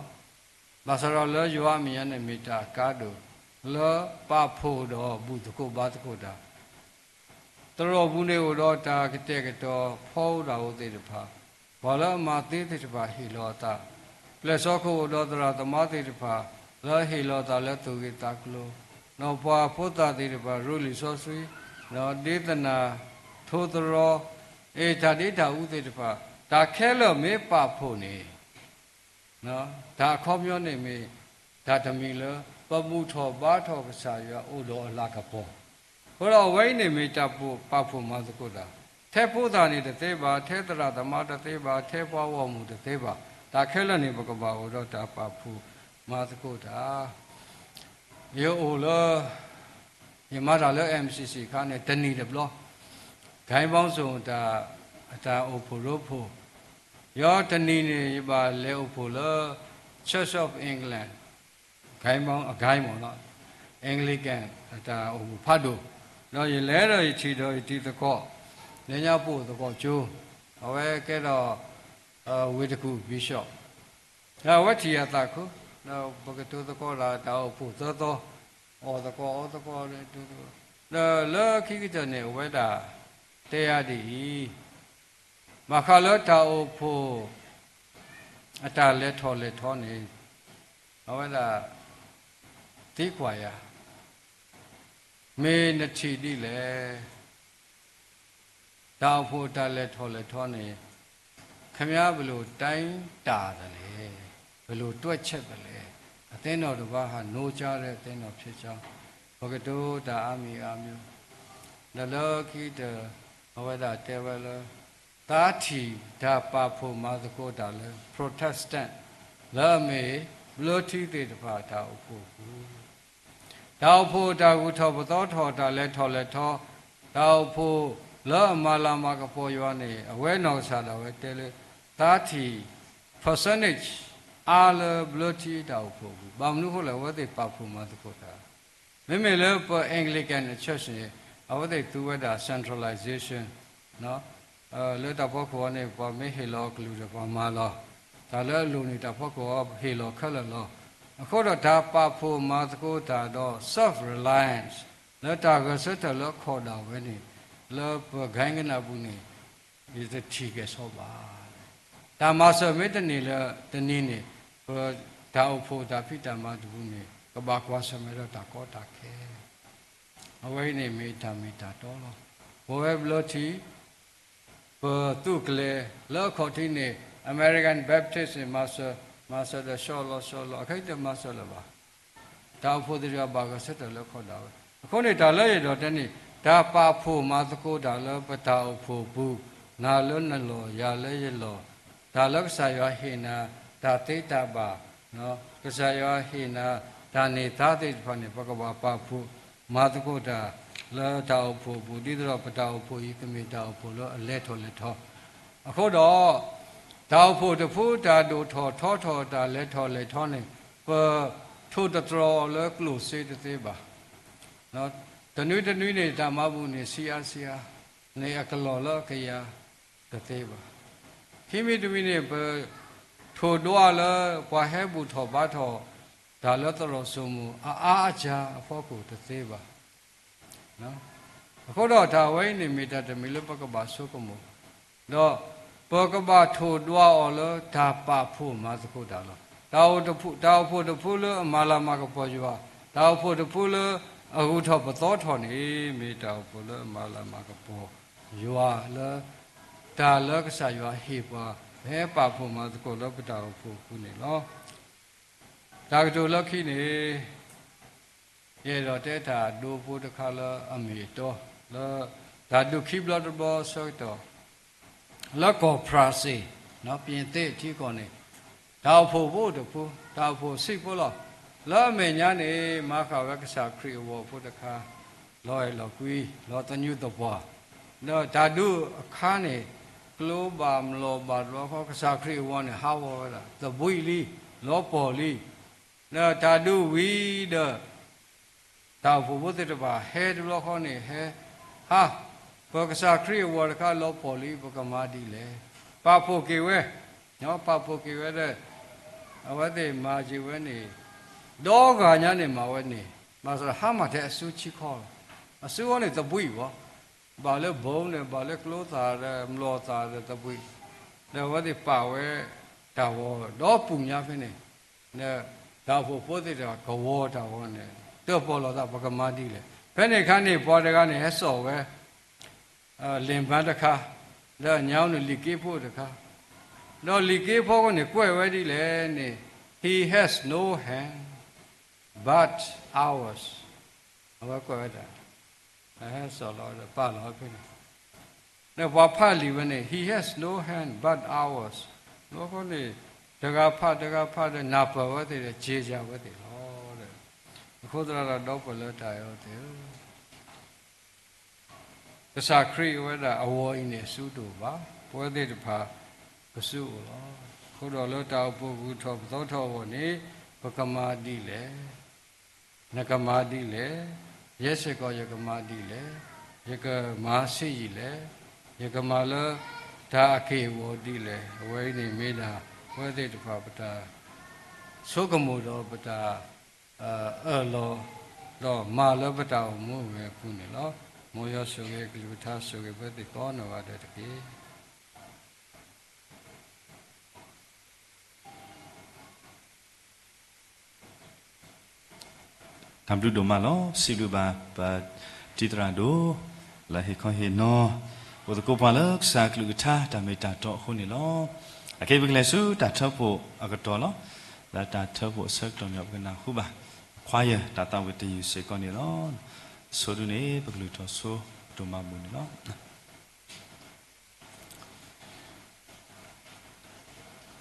ဘၣ်ဆၣ်ဒီးလၢယွၤအမဲာ်ညါန့ၣ် မ့ၢ်တၢ်အကါဒိၣ် လၢပာ်ဖှိၣ်ဒီးဘူၣ်သကိးဘါသကိးတၢ် သရိာ်ပူၤန့ၣ်အိၣ်ဒီးတၢ်ကတဲာ်ကတီၤဖီအိၣ်တၢ်အိၣ်သ့ၣ်တဖၣ်, ပှၤလၢအမၤသ့သ့ၣ်တဖၣ်ဟ့ၣ်လီၤအသး, ပျဲၢ်စီခိၣ်အိၣ်ဒီးသရၣ်သမါသ့ၣ်တဖၣ် လၢဟ့ၣ်လီၤသးလၢသူၣ်ဂ့ၤသးကျိၤ, ဒီးပှၤဖိသၣ်သ့ၣ်တဖၣ် ရူလံာ်စီဆှံ, ဒီးဒ့သနၤ, ထိသရီ, အ့ၣ် တၢ်ဒ့တၢ်အူသ့ၣ်တဖၣ်, တၢ်ခဲလၢာ်မ့ၢ်ပာ်ဖှိၣ်န့ၣ် တၢ်အခီပညီန့ၣ်မ့ၢ် တၢ်တမံၤလၢ ပဘူၣ်ထီၣ်ဘါထီၣ်ကစၢ်ယွၤအိၣ်ဒီးအလၤကပီၤ, အဃိဒီးအဝဲအံၤန့ၣ်မ့ၢ်တၢ်ပာ်ဖှိၣ်မၤသကိးတၢ်, ထဲဖိသၣ်န့ၣ်တသ့ဘၣ်, ထဲသရၣ်သမါတသ့ဘၣ်, ထဲပှၤဂီၢ်မုၢ်တသ့ဘၣ်, တၢ်ခဲလၢာ်န့ၣ် ပကဘၣ်အိၣ်ဒီးတၢ်ပာ်ဖှိၣ်မၤသကိးတၢ် ယအိၣ်လၢ ယမၤတၢ်လၢ M C C အခါန့ၣ် တနံၤတဘျီ, ကဟဲဘီစိၣ်တၢ် အတၢ်အိၣ်ဖှိၣ်ရိဖှိၣ်, ယတနံၤန့ၣ် ယဘၣ်လဲၤအိၣ်ဖှိၣ်လၢ Church of England, ကဟဲဘီအဂဲမ့ၢ်နီၤ, Anglican အတၢ်အိၣ်ဖးဒိၣ်, ဒီးယလဲၤဒီးယထံၣ်ဒီးယတံၤသကိး, လၢညါပအိၣ်သကိးကၠိ, အဝဲကဲဒီး ဝ့ၢ်တကူၣ် Bishop, ဒီးအဝဲထံၣ်အသးခု, ဒီးပကတိၤသကိးတၢ် တၢ်အိၣ်ဖှိၣ်သၢသီ, အီၣ်သကိးအီသကိး, ဒီးလၢခံကတၢၢ်န့ၣ် အဝဲဒၣ်တဲယၤဒ်အံၤ, ဘၣ်ဃးလၢတၢ်အိၣ်ဖှိၣ် အတၢ်လဲၤထီၣ်လဲၤထီန့ၣ်, အဝဲဒၣ် သံကွၢ်ယၤ, မ့ၢ်နထံၣ်ဒ်လဲၣ်, တၢ်အိၣ်ဖှိၣ်တၢ်လဲၤထီၣ်လဲၤထီန့ၣ်, ခင်ဗျားဘယ်လိုတိုင်းတာသလဲ, ဘယ်လိုတွက်ချက်သလဲ, အသင်းတော်တစ်ပါးဟာ နိုးကြားတဲ့သင်းတော်ဖြစ်ကြောင်း, ပကတိၤတၢ်အါမံၤအါမျိုး, ဒီးလၢခံကတၢၢ် အဝဲဒၣ်တဲဝဲလၢ သးထံၣ်တၢ်ပာ်ဖှိၣ်မၤသကိးတၢ်လၢ Protestant လၢအမ့ၢ်ဘျၢထံသ့ၣ်တဖၣ်အတၢ်အိၣ်ဖှိၣ်အပူၤ, တၢ်အိၣ်ဖှိၣ်တၢ်ဂုၤထီၣ်ပသီထီၣ် တၢ်လဲၤထီၣ်လဲၤထီ, တၢ်အိၣ်ဖှိၣ်လၢအမၤလၤမၤကပီၤယွၤန့ၣ် အဝဲနီၢ်ကစၢ်ဒၣ်ဝဲတဲလၢ သးထံၣ် percentage အါလၢဘျၢထံတၢ်အိၣ်ဖှိၣ်အပူၤ, ဘၣ်မနုၤအဃိလဲၣ် အဝဲသ့ၣ်ပာ်ဖှိၣ်မၤသကိးတၢ် မ့မ့ၢ်လၢပ Anglican church န့ၣ် အဝဲသ့ၣ်သူဝဲဒၣ် centralization လၢတၢ်ဖီခိၣ်အံၤန့ၣ် ပှၤမ့ၢ်ဟ့ၣ်လီၤအကလုၢ်ဒီးပှၤမၤလီၤ, တၢ်လၢအလိၣ်န့ၣ် တၢ်ဖီခိၣ်အံၤဟ့ၣ်လီၤခဲလၢာ်လီၤ. အဃိဒီးတၢ်ပာ်ဖှိၣ်မၤသကိးတၢ်ဒီး self reliance လၢတၢ်ဂဲၤဆၢထၢၣ်လၢအခီၣ်ဒၣ်ဝဲန့ၣ် လၢပ ကၣ်ကနၣ် ပူၤန့ၣ် ယတထံၣ်ကဲၣ်ဆိးဘၣ်. တၢ်မၤစၢၤမ့ၢ်တန့ၢ်လၢတနံၤန့ၣ် ပတၢ်အိၣ်ဖှိၣ်တၢ်ဖံးတၢ်မၤတပူၤန့ၣ် ကဘၣ်ကွၢ်ဆၢၣ်မဲာ်ဒီးတၢ်ကီတၢ်ခဲ. အဝဲအံၤန့ၣ်မ့ၢ်တၢ်မ့ၢ်တၢ်တီလီၤ. ပဝဲဘျၢထံ ပသုးကျဲၤလၢအခီၣ်ထံးန့ၣ် American Baptist န့ၣ် မၤစၢၤ, မၤစၢၤဒီး ဆှီလီၤဆှီလီၤ, အခဲအံၤတမၤစၢၤလၢၤဘၣ်. တၢ်အိၣ်ဖှိၣ်သ့ၣ်တဖၣ်ဘၣ်ဂဲၤဆၢထၢၣ်လၢအခီၣ်ဒၣ်ဝဲ. အဃိန့ၣ် တၢ်လၢယအဲၣ်ဒိးတဲန့ၣ် တၢ်ပာ်ဖှိၣ်မၤသကိးတၢ်လၢပတၢ်အိၣ်ဖှိၣ်အပူၤ, နၤလၢနလီၢ် ယၤလၢယလီၢ်, တၢ်လၢကစၢ်ယွၤဟ့ၣ်နၤ တၢ်သ့တၢ်ဘၣ်, ကစၢ်ယွၤဟ့ၣ်နၤ တၢ်န့ၢ်သါသ့ၣ်တဖၣ်န့ၣ် ပကဘၣ်ပာ်ဖှိၣ်မၤသကိးတၢ်လၢတၢ်အိၣ်ဖှိၣ်အပူၤ ဒ်သိးဒီးပတၢ်အိၣ်ဖှိၣ်အံၤ ကမ့ၢ်တၢ်အိၣ်ဖှိၣ်လၢအလဲၤထီၣ်လဲၤထီ. အဃိဒီး တၢ်အိၣ်ဖှိၣ်တဖု တၢ်ဒိၣ်ထီၣ်ထီထီၣ် တၢ်လဲၤထီၣ်လဲၤထီန့ၣ် ပထိၣ်သတြီၤအီၤလၢကျိၣ်စ့တသ့ဘၣ်. တနွံတနွံန့ၣ် တၢ်မၤဘူၣ်န့ၣ် ဆံးအါဆံးအါန့ၣ် အကလီၢ်လၢအကယၤတသ့ဘၣ်. ခံမံၤတမံၤန့ၣ် ပထိၣ်ဒွးလၢပှၤဟဲဘူၣ်ထီၣ်ဘါထီၣ် တၢ်လၢသရိာ်စိမိၤအအါအစှၤအဖီခိၣ်တသ့ဘၣ်. အဃိဒီးတၢ်ဝဲအံၤန့ၣ် မ့ၢ်တၢ်တမံၤလၢပကဘၣ်ဆိကမိၣ်, ဒီးပကဘၣ်ထိၣ်ဒွးအီၤလၢတၢ်ပာ်ဖှိၣ်မၤသကိးတၢ်လီၤ. တၢ်အိၣ်ဖှိၣ်တဖုလၢအမၤလၤမၤကပီၤယွၤ, တၢ်အိၣ်ဖှိၣ်တဖုလၢအဂုၤထီၣ်ပသီထီၣ်န့ၣ် မ့ၢ်တၢ်အိၣ်ဖှိၣ်လၢအမၤလၤမၤကပီၤယွၤလၢ တၢ်လၢကစၢ်ယွၤဟ့ၣ်ပှၤ ပဟဲပာ်ဖှိၣ်မၤသကိးလၢပတၢ်အိၣ်ဖှိၣ်အပူၤန့ၣ်လီၤ. တၢ်ကတိၤလၢခံန့ၣ် ယအဲၣ်ဒိးတဲတၢ်ဒိဖိတခါလၢအမ့ၢ်အတီ, လၢတၢ်ဒုးခံဘျီတဘျီဆၢကတီၢ် လၢကီၢ်ဖရၣ်စ့ၣ်, ပၠ့ၣ်သ့ၣ်အထံကီၢ်န့ၣ် တၢ်အိၣ်ဖှိၣ်ဖိတဖု, တၢ်အိၣ်ဖှိၣ်ဆံးဖိလီၤ. လၢအမဲာ်ညါန့ၣ် မၤဃာ်ဝဲကစၢ်ခရံာ်အဂီၤဖိတခါ, လီၤအဲၣ်လီၤကွံ, လီၤသညူးသပှၢ်, ဒီးတၢ်ဒုးအခါန့ၣ် ကျိဘၣ်မျိာ်ဘၣ်တဘျီဃီ ကစၢ်ခရံာ်အဂီၤန့ၣ် ဟးဂီၤဝဲဒၣ်, သဘှံးလံ, လီၤပှီၢ်လံ. ဒီးတၢ်ဒုးဝံၤဒီး တၢ်အိၣ်ဖှိၣ်ဖိသ့ၣ်တဖၣ် ဟဲတဘျီဃီန့ၣ် ဟဲ, ဟါ, ပကစၢ်ခရံာ်အဂီၤတခါလီၤပှီၢ်လံ ပကမၤဒ်လဲၣ်. ပာ်ဖှိၣ်က့ၤဝဲ, ပာ်ဖှိၣ်က့ၤဝဲဒီး အဝဲသ့ၣ်မၤက့ၤဝဲန့ၣ်, ဒီဂၤညါန့ၣ်မၤဝဲန့ၣ်, ဘၣ်ဆၣ်ဟါမၢ်ထဲအစုဆံခီလီၤ. အစုအီၤန့ၣ်သဘှံးဘၣ်, ဘၣ်လၢဘိန့ၣ် ဘၣ်လၢကျိသၣ်ဒီးမျိာ်သၣ်ဒီးသဘှံး, ဒီးအဝဲသ့ၣ်ပာ်ဝဲတၢ်ဂီၤဒီပူၤညါဖဲန့ၣ်, ဒီးတၢ်အိၣ်ဖှိၣ်ဖိသ့ၣ်တဖၣ်ကဝီၤတၢ်ဂီၤန့ၣ် တၢၣ်ပီၣ်လိာ်သး ပကမၤဒ်လဲၣ်. ဖဲန့ၣ်အခါန့ၣ် ပှၤတဂၤန့ၣ် ဟဲစိာ်ဝဲ လ့ၣ်မါတခါ, ဒီးညါန့ၣ်လံာ်က့ဖိတခါ, ဒီးလံာ်က့ဖိန့ၣ် ကွဲးဝဲဒ်လဲၣ်န့ၣ်, He has no hand but ours. အဝဲကွဲးဝဲဒၣ်, ဟဲစိာ်လီၤဒီးပာ်လီၤဖဲန့ၣ်, ဒီးပှၤဖးလံာ်ဝဲန့ၣ် He has no hand but ours. အဃိန့ၣ် တဂၤဖးတဂၤဖးဒီးနၢ်ပၢၢ်ဝဲသ့ၣ်ဒီး က့ၤယၤဝဲသ့ၣ်လီၤ. အဃိသတးဒီး ဒီပုၢ်ဝဲၢ်လၢတၢ်အဲၣ်အီၤသ့ၣ်ဧၢ, ကစၢ်ခရံာ်အဝဲဒၣ်အဂီၤအံၤန့ၣ် အစုတအိၣ်ဘၣ်, ပဝဲသ့ၣ်တဖၣ်ကစုအိၣ်လီၤ. အဃိဒီးလၢတၢ်အိၣ်ဖှိၣ်ဂုၤထီၣ်ပသီထီၣ်အဂီၢ်န့ၣ် ပကမၤဒ်လဲၣ်. နကမၤဒ်လဲၣ်, ယဲစ့ၢ်ကီးယကမၤဒ်လဲၣ်, ယကမၤဆံးယံာ်လဲၣ်, ယကမၤလၢတၢ်အက့ၢ်အဂီၤဒ်လဲၣ်. အဝဲအံၤန့ၣ်မ့ၢ်ဒၣ် ပဝဲသ့ၣ်တဖၣ်ပတၢ်ဆိကမိၣ်ဒီးပတၢ် အၢၣ်လီၤ ဒီးမၤလၢပတၢ်အိၣ်မူအဂ့ၢ်အပူၤန့ၣ်လီၤ. မ်ယွၤဆိၣ်ဂ့ၤ ကလုၢ်ကထါဆိၣ်ဂ့ၤ ပဝဲသ့ၣ်ကိးနီၢ်ဂၤဒဲးတက့ၢ်. တၢ်ဘျုးဒိၣ်မးလီၤ. စံးဘျုးဘၣ်ပတံၤသရၣ်ဒိၣ် လၢဟ့ၣ်ခီဟ့ၣ်နီၤ အိၣ်သကိးပှၤလၢကစၢ်အကလုၢ်ကထါတၢ်မ့ၢ်တၢ်တီအဃိန့ၣ်လီၤ. အခဲအံၤပကလဲၤဆူတၢ်ထၢဖှိၣ်အကတီၢ်လီၤ. လၢတၢ်ထၢဖှိၣ်အဆၢကတီၢ်န့ၣ် ပကနၢ်ဟူဘၣ် choir တၢ်သးဝံၣ်တယုၢ်စ့ၢ်ကီးန့ၣ်လီၤ. အဆိဒုန့ၣ် ပကလုၢ်ထီၣ်ဆိပဒိၣ်မးဘူၣ်န့ၣ်လီၤ.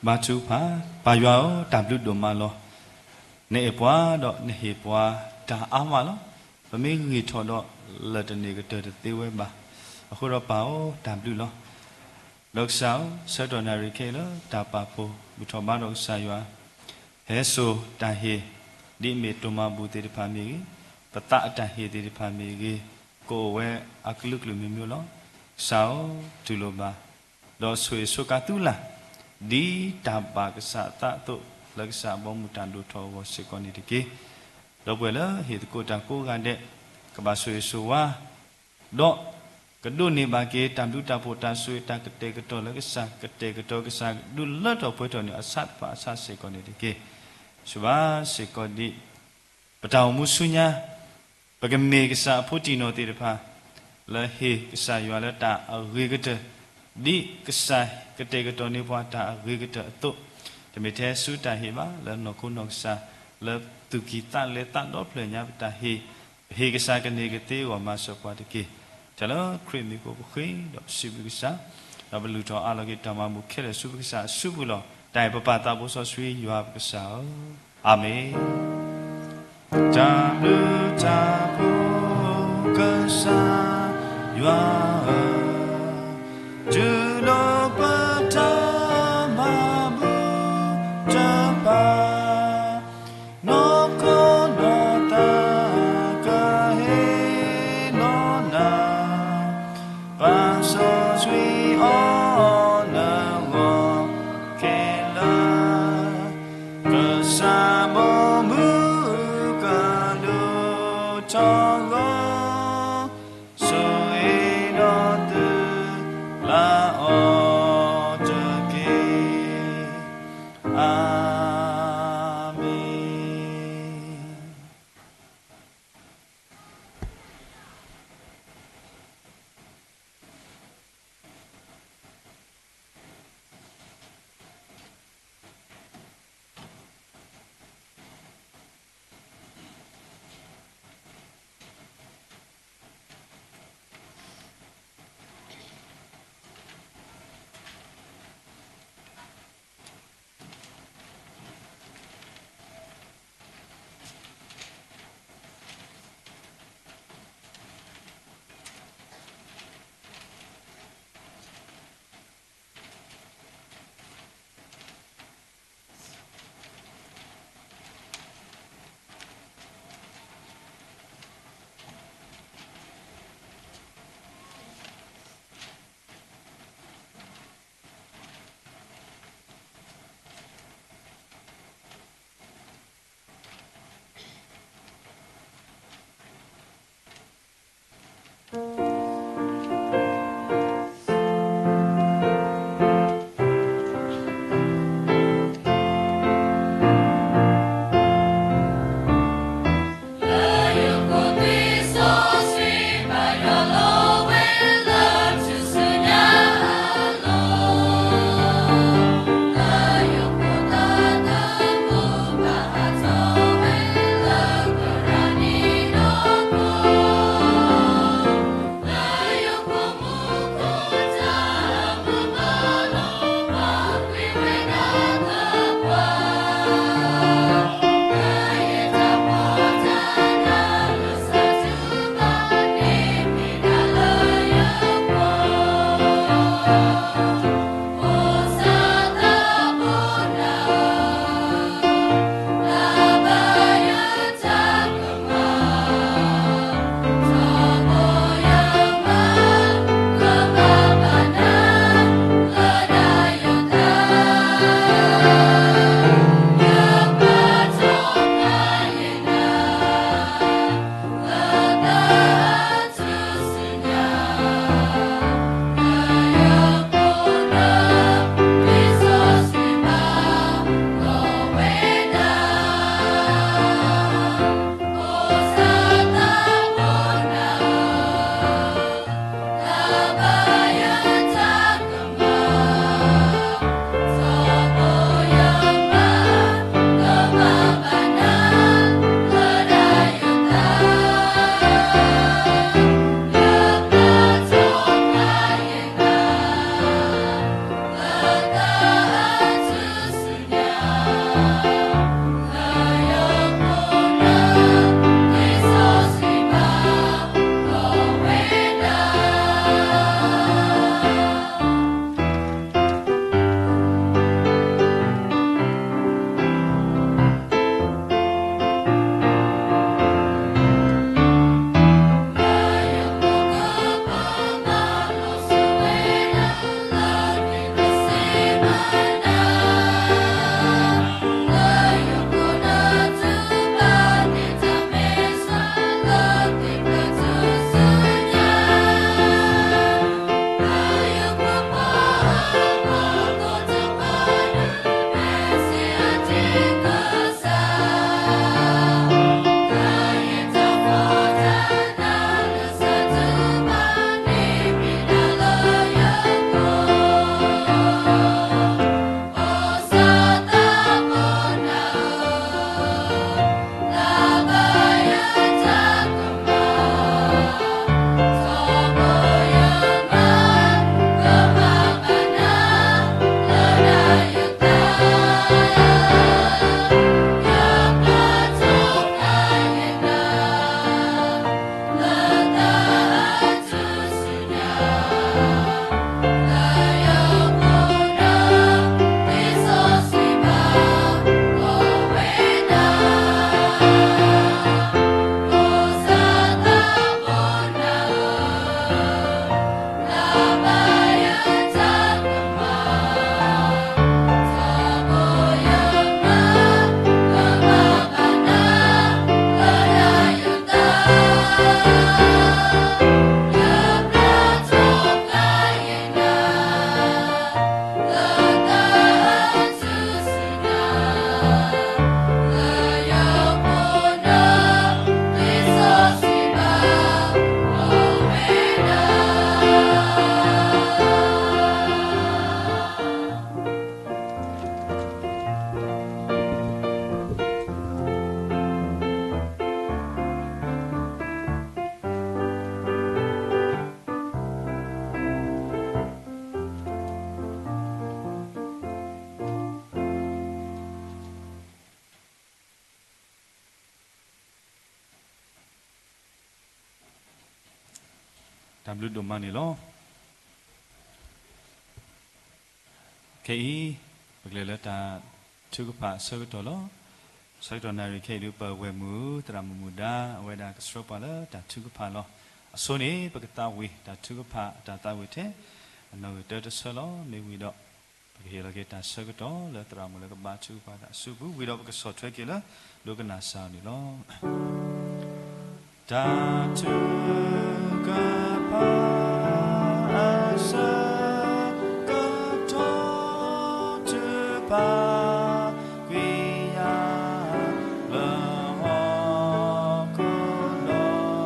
ဘါထုကဖၣ်, ပၢ်ယွၤဧၢ, တၢ်ဘျုးဒိၣ်မးလီၤ. နအဲၣ်ပှၤဒီးနဟ့ၣ်ပှၤတၢ်အါမးလီၤ. ပမ့ၢ်ဂံၢ်ထီၣ်ဒီး လၢၢ်တန့ၢ်ကတၢၢ်တသ့ဝဲဘၣ်. အဃိဒီးပၢ်ဧၢ, တၢ်ဘျုးလီၤ. ဒီးကစၢ်ဧၢ, ဆၢကတီၢ်နၣ်ရံၣ်ခဲအံၤလၢတၢ်ပာ်ဖှိၣ်ဘူၣ်ထီၣ်ဘါဒီးကစၢ်ယွၤ ဟဲစိာ်တၢ်ဟ့ၣ် ဒ်အမ့ၢ်ဒိၣ်မးဘူၣ်သ့ၣ်တဖၣ်မ့ၢ်ဂ့ၤ, ပသးအတၢ်ဟ့ၣ်သ့ၣ်တဖၣ်မ့ၢ်ဂ့ၤ, ကအိၣ်ဝဲအကလုာ်ကလုာ်မ့ၢ်မ့ၢ်လီၤ. ကစၢ်ဧၢ, တူၢ်လိာ်ဘၣ်, ဒီးဆိၣ်ဂ့ၤဆိကါသုလၢ်, ဒ်တၢ်ဘၣ်ကစၢ်အသးအသိး လၢကစၢ်အဘီအမုၢ်တၢ်ဒိၣ်ထီၣ်အဂီၢ်စ့ၢ်ကီးန့ၣ်တက့ၢ်. ဒီပုၢ်ဝဲၢ်လၢဟ့ၣ်သကိးတၢ်ကိးဂၤဒဲး ကဘၣ်ဆိၣ်ဂ့ၤဆိၣ်ဝါ ဒီးကဒိးန့ၢ်ဘၣ်က့ၤ တၢ်ဘျုးတၢ်ဖှိၣ်တၢ်ဆိၣ်ဂ့ၤတၢ်ကတဲာ်ကတီၤလၢကစၢ် ကတဲာ်ကတီၤကစၢ်ဒုးလၢထီၣ်ပှဲၤထီၣ်န့ၣ် အဆးတဖၣ်အဆးစ့ၢ်ကီးန့ၣ်တက့ၢ်. ဆိၣ်ဂ့ၤဘၣ်စ့ၢ်ကီးဒ် ပတၢ်အိၣ်မူဆူညါ ပကမ့ၢ်ကစၢ်အဖိတံၢ်နီၢ်သ့ၣ်တဖၣ် လၢဟ့ၣ်ကစၢ်ယွၤလၢတၢ်အဂ့ၤကတၢၢ် ဒ်ကစၢ်ကတဲာ်ကတီၤန့ၢ်ပှၤတၢ်အဂ့ၤကတၢၢ်အသိး, တမ့ၢ်ထဲဆူတၢ်ဟ့ၣ်ဘၣ် လၢနီၢ်ခိနီၢ်ကစၢ် လၢသူၣ်ကံၢ်သးလဲသးဒီဖျၢၣ်ညါပတၢ်ဟ့ၣ်, ပဟ့ၣ်ကစၢ်ကန့ၢ်ကသ့အဂီၢ်မၤစၢၤပှၤတက့ၢ်. တၢ်လၢခရံာ်မံၤအဃိပဃ့ဒီးပစံးဘျုးကစၢ်, ဒီးပလုၢ်ထီၣ်အးလီၤက့ၤတၢ်မၤဘူၣ်ခဲလၢာ်ဆူပကစၢ်အစုပူၤလီၤ. တၢ်အဲၣ်ပပၢ်သးဘိစီဆှံယွၤပကစၢ်ဧၢ, အၤမ့ၣ်. တၢ်ဘျုးတၢ်ဖှိၣ်ကစၢ်ယွၤဧၢ, တုၤဒိးပတၢ်မၤဘူၣ်တဖၣ်, နီၢ်ခိနီၢ်သးကဟ့ၣ်လီၤနၤ, ပၢ်စီဆှံအီၤနဂီၢ်ခဲလၢာ်, ကစၢ်ဘီမုၢ်ကဒိၣ်ထီၣ်ဂီၢ်, ဆိၣ်ဂ့ၤဒီးသုလၢအီၤတက့ၢ်. အၤမ့ၣ်. တၢ်ဘျုးဒိၣ်မးန့ၣ်လီၤ. ခဲအံၤ ပကလဲၤလၢတၢ်ထုကဖၣ်အဆၢကတီၢ်လီၤ. ဆၢကတီၢ်နၣ်ရံၣ်ခဲအံၤဒုး ပဝဲၢ်မုၢ်သရၣ်မုၣ်မုၢ်ဒါ အဝဲဒၣ်ကဆှၢပှၤလၢတၢ်ထုကဖၣ်လီၤ. အဆိန့ၣ် ပကသးဝံၣ်တၢ်ထုကဖၣ်အတၢ်သးဝံၣ်ထဲ အနီၣ်ဂံၢ်တၢတဆၢလီၤ. မ့ၢ်ဝံၤဒီး ပကဟ့ၣ်လီၤက့ၤတၢ်ဆၢကတီၢ်လၢသရၣ်မုၣ်လၢကဘါထုကဖၣ်တၢ်အစုပူၤ ဝံၤဒီးပကဆီၣ်ထွဲက့ၤလၢ ဒိကနၣ်စၢ်အီၤန့ၣ်လီၤ. တၢ်ထုကဖၣ်အဆၢကတီၢ် ထုကဖၣ် ကွံာ်ယၤလၢဟီၣ်ခိၣ်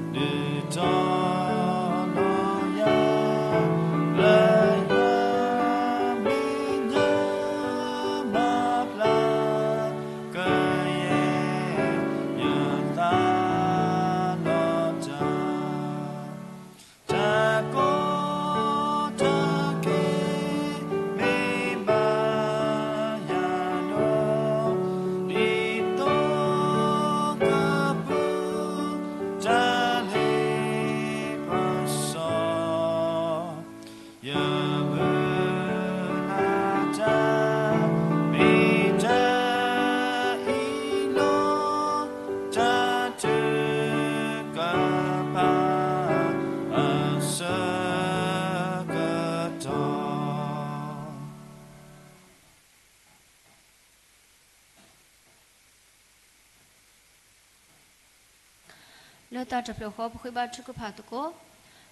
ဒီး ဒုးတီၤလီၤယၤ လၢယွၤမဲာ်ညါမၤဖျါ ကယဲၢ်ယသးဒီးတၢ် တၢ်ကီတၢ်ခဲ မ့ၢ်ဘၣ်ယၤဒီး ဒ်သိးကပူၤ တၢ်လ့ပစီ ယမုၢ်လၢ်တၢ် မ့ၢ်တၢ်အံၤလီၤ. တၢ်ထုကဖၣ်အဆၢကတီၢ် လၢတၢ်တဖျၢၣ်ဃီ ပဃ့ဘါထုကဖၣ်သကိး,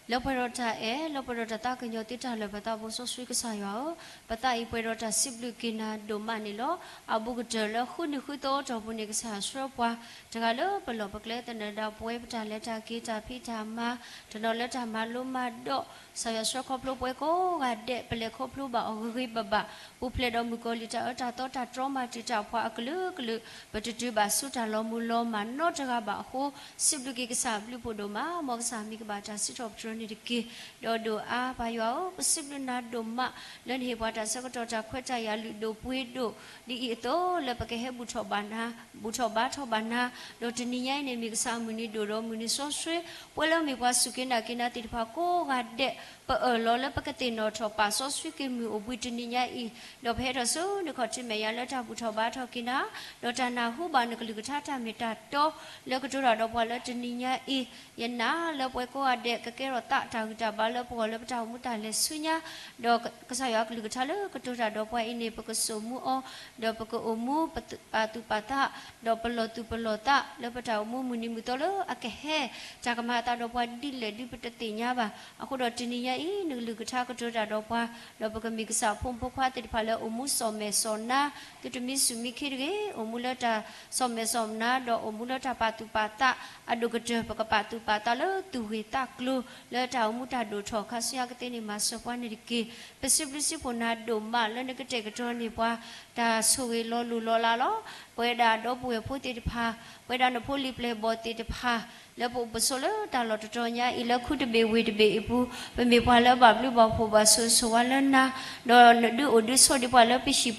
လၢပှဲၤဒီးတၢ်အဲၣ် လၢပှဲၤဒီးတၢ်သးကညီၤသ့တၢ်လၢာ် ပသးဘိစီဆှံကစၢ်ယွၤဧၢ, ပသးအံၤပှဲၤဒီးတၢ်စံးဘျုးက့ၤနၤဒိၣ်မးန့ၣ်လီၤ. အဘူးကတၢၢ်လၢဃုနံၤဃုသီအတီၢ်ပူၤန့ၣ် ကစၢ်ဆှၢပှၤတဂၤလၢပလီၢ်ပကျဲ သနၢၣ်ဒၣ်ပဝဲပတၢ်လဲၤတၢ်က့ၤ တၢ်ဖံးတၢ်မၤ တနီၤလၢတၢ်မၤလိမၤဒိး ကစၢ်ယွၤဆှၢခီဖျိပှၤကိးဂၤဒဲး ပလဲၤခီဖျိဘၣ်အီၤဂ့ၤဂ့ၤဘၣ်ဘၣ်, ပူၤဖျဲးဒီးမုၣ်ကီၤလံၢ်တၢ်အၢတၢ်သီ တၢ်တြီမၤတံာ်တာ်ပှၤအကလုာ်ကလုာ်, ပတတုၤဘၣ်ဆူတၢ်လီၤမုၢ်လီၤမၢ်နီတဂၤဘၣ်အဃိ, စံးဘျုးက့ၤကစၢ်အဘျုးဖးဒိၣ်မး, မ်ကစၢ်မံၤကဘၣ်တၢ်စံးထီၣ်ပတြၢၤန့ၣ်တက့ၢ်. ဒီးဒိၣ်အါပၢ်ယွၤဧၢ, ပစံးဘျုးနၤဒိၣ်မး လၢနဟ့ၣ်ပှၤတၢ်ဆၢကတီၢ် တၢ်ခွဲးတၢ်ယာ်လုၢ်ဒိၣ်ပှ့ၤဒိၣ် ဒ်အံၤအသိး လၢပကဟဲဘူၣ်ထီၣ်ဘါထီၣ်ဘၣ်နၤ, ဒီးတနံၤညါအံၤန့ၣ် မ့ၢ်ကစၢ်အမုၢ်နံၤဒိၣ်ဒီးမုၢ်နံၤစီဆှံ, ပှဲၤလၢမ့ၢ်ပှၤစူၢ်က့ၤနာ်က့ၤနၤသ့ၣ်တဖၣ်ကိးဂၤဒဲး ပအၢၣ်လီၤလၢပကသ့ၣ်နီၣ်ထီၣ်ပာ်စီဆှံက့ၤမုၢ်အိၣ်ဘှံးတနံၤညါအံၤ, ဒီးပဟဲထီၣ်ဆူနခီၣ်ထံးမဲာ်ညါလၢတၢ်ဘူၣ်ထီၣ်ဘါထီၣ်က့ၤနၤ, ဒီးတၢ်နၢ်ဟူဘၣ်နကလုၢ်ကထါတၢ်မ့ၢ်တၢ်တီ လၢကတိၤတၢ်ဒီးပှၤလၢတနံၤညါအံၤ, ယနာ်လၢပှၤကိးဂၤဒဲး ကကဲထီၣ်သးတၢ်ဂံၢ်တၢ်ဘါလၢပဂီၢ်လၢပတၢ်အိၣ်မူတၢ်လဲၤဆူညါ, ဒီးကစၢ်ယွၤကလုၢ်ကထါလၢကတိၤတၢ်ဒီးပှၤအံၤန့ၣ် ပကစိာ်မူအီၤ, ဒီးပကအိၣ်မူပာ်သူၣ်ပာ်သး, ဒီးပလီၢ်သူၣ်ပလီၢ်သး လၢပတၢ်အိၣ်မူမုၢ်နံၤမုၢ်သီလၢအကဟဲ တၢ်ကမၤအသးဒီးပှၤဒ်လဲၣ်ဒ်ပတသ့ၣ်ညါဘၣ်. အဃိဒီးတနံၤညါအံၤ နကလုၢ်ကထါကတိၤတၢ်ဒီးပှၤ, ဒီးပကမ့ၢ်ကစၢ်ဖိမုၣ်ဖိခွါသ့ၣ်တဖၣ်လၢအိၣ်မူစီၣ်မဲာ်စီၣ်နါ, သုတမံၤဆူၣ်မံၤခံတဂ့ၤ, အိၣ်မူလၢတၢ်စီၣ်မဲာ်စီၣ်နါ ဒီးအိၣ်မူလၢတၢ်ပာ်သူၣ်ပာ်သး, အဒိၣ်ကတၢၢ် ပကပာ်သူၣ်ပာ်သးလၢသူၣ်ဂ့ၢ်သးကျိၤ လၢတၢ်အိၣ်မူတၢ်ဒိၣ်ထီၣ်ခါဆူညါကသ့န့ၣ် မၤစၢၤပှၤန့ၣ်တက့ၢ်. ပစံးဘျုးစံးဖှိၣ်နၤဒိၣ်မးလၢနကတဲာ်ကတီၤန့ၢ်ပှၤ တၢ်ဆိၣ်ဂ့ၤလီၤလိၢ်လီၤလးလီၤ. ပဝဲဒၣ်ဒီပုၢ်ဝဲၢ်ဖိသ့ၣ်တဖၣ်, ပဝဲဒၣ်နဖိလံၤပျဲၢ်ဘီၣ်သ့ၣ်တဖၣ်, လၢပအိၣ်ပဆိးလၢတၢ်လီၢ်တတီၤညါအံၤ လၢခူတဘ့ၣ်ဝ့ၢ်တဘ့ၣ်အံၤပူၤ, ပမ့ၢ်ပှၤလၢဘၣ်ဘျုးဘၣ်ဖှိၣ်ဘၣ်ဆိၣ်ဂ့ၤဆိၣ်ဝါလၢနၤ, ဒီးနဒုးအိၣ်ဒုးဆိးဒံးပှၤလၢပဟံၣ်ပဃီ,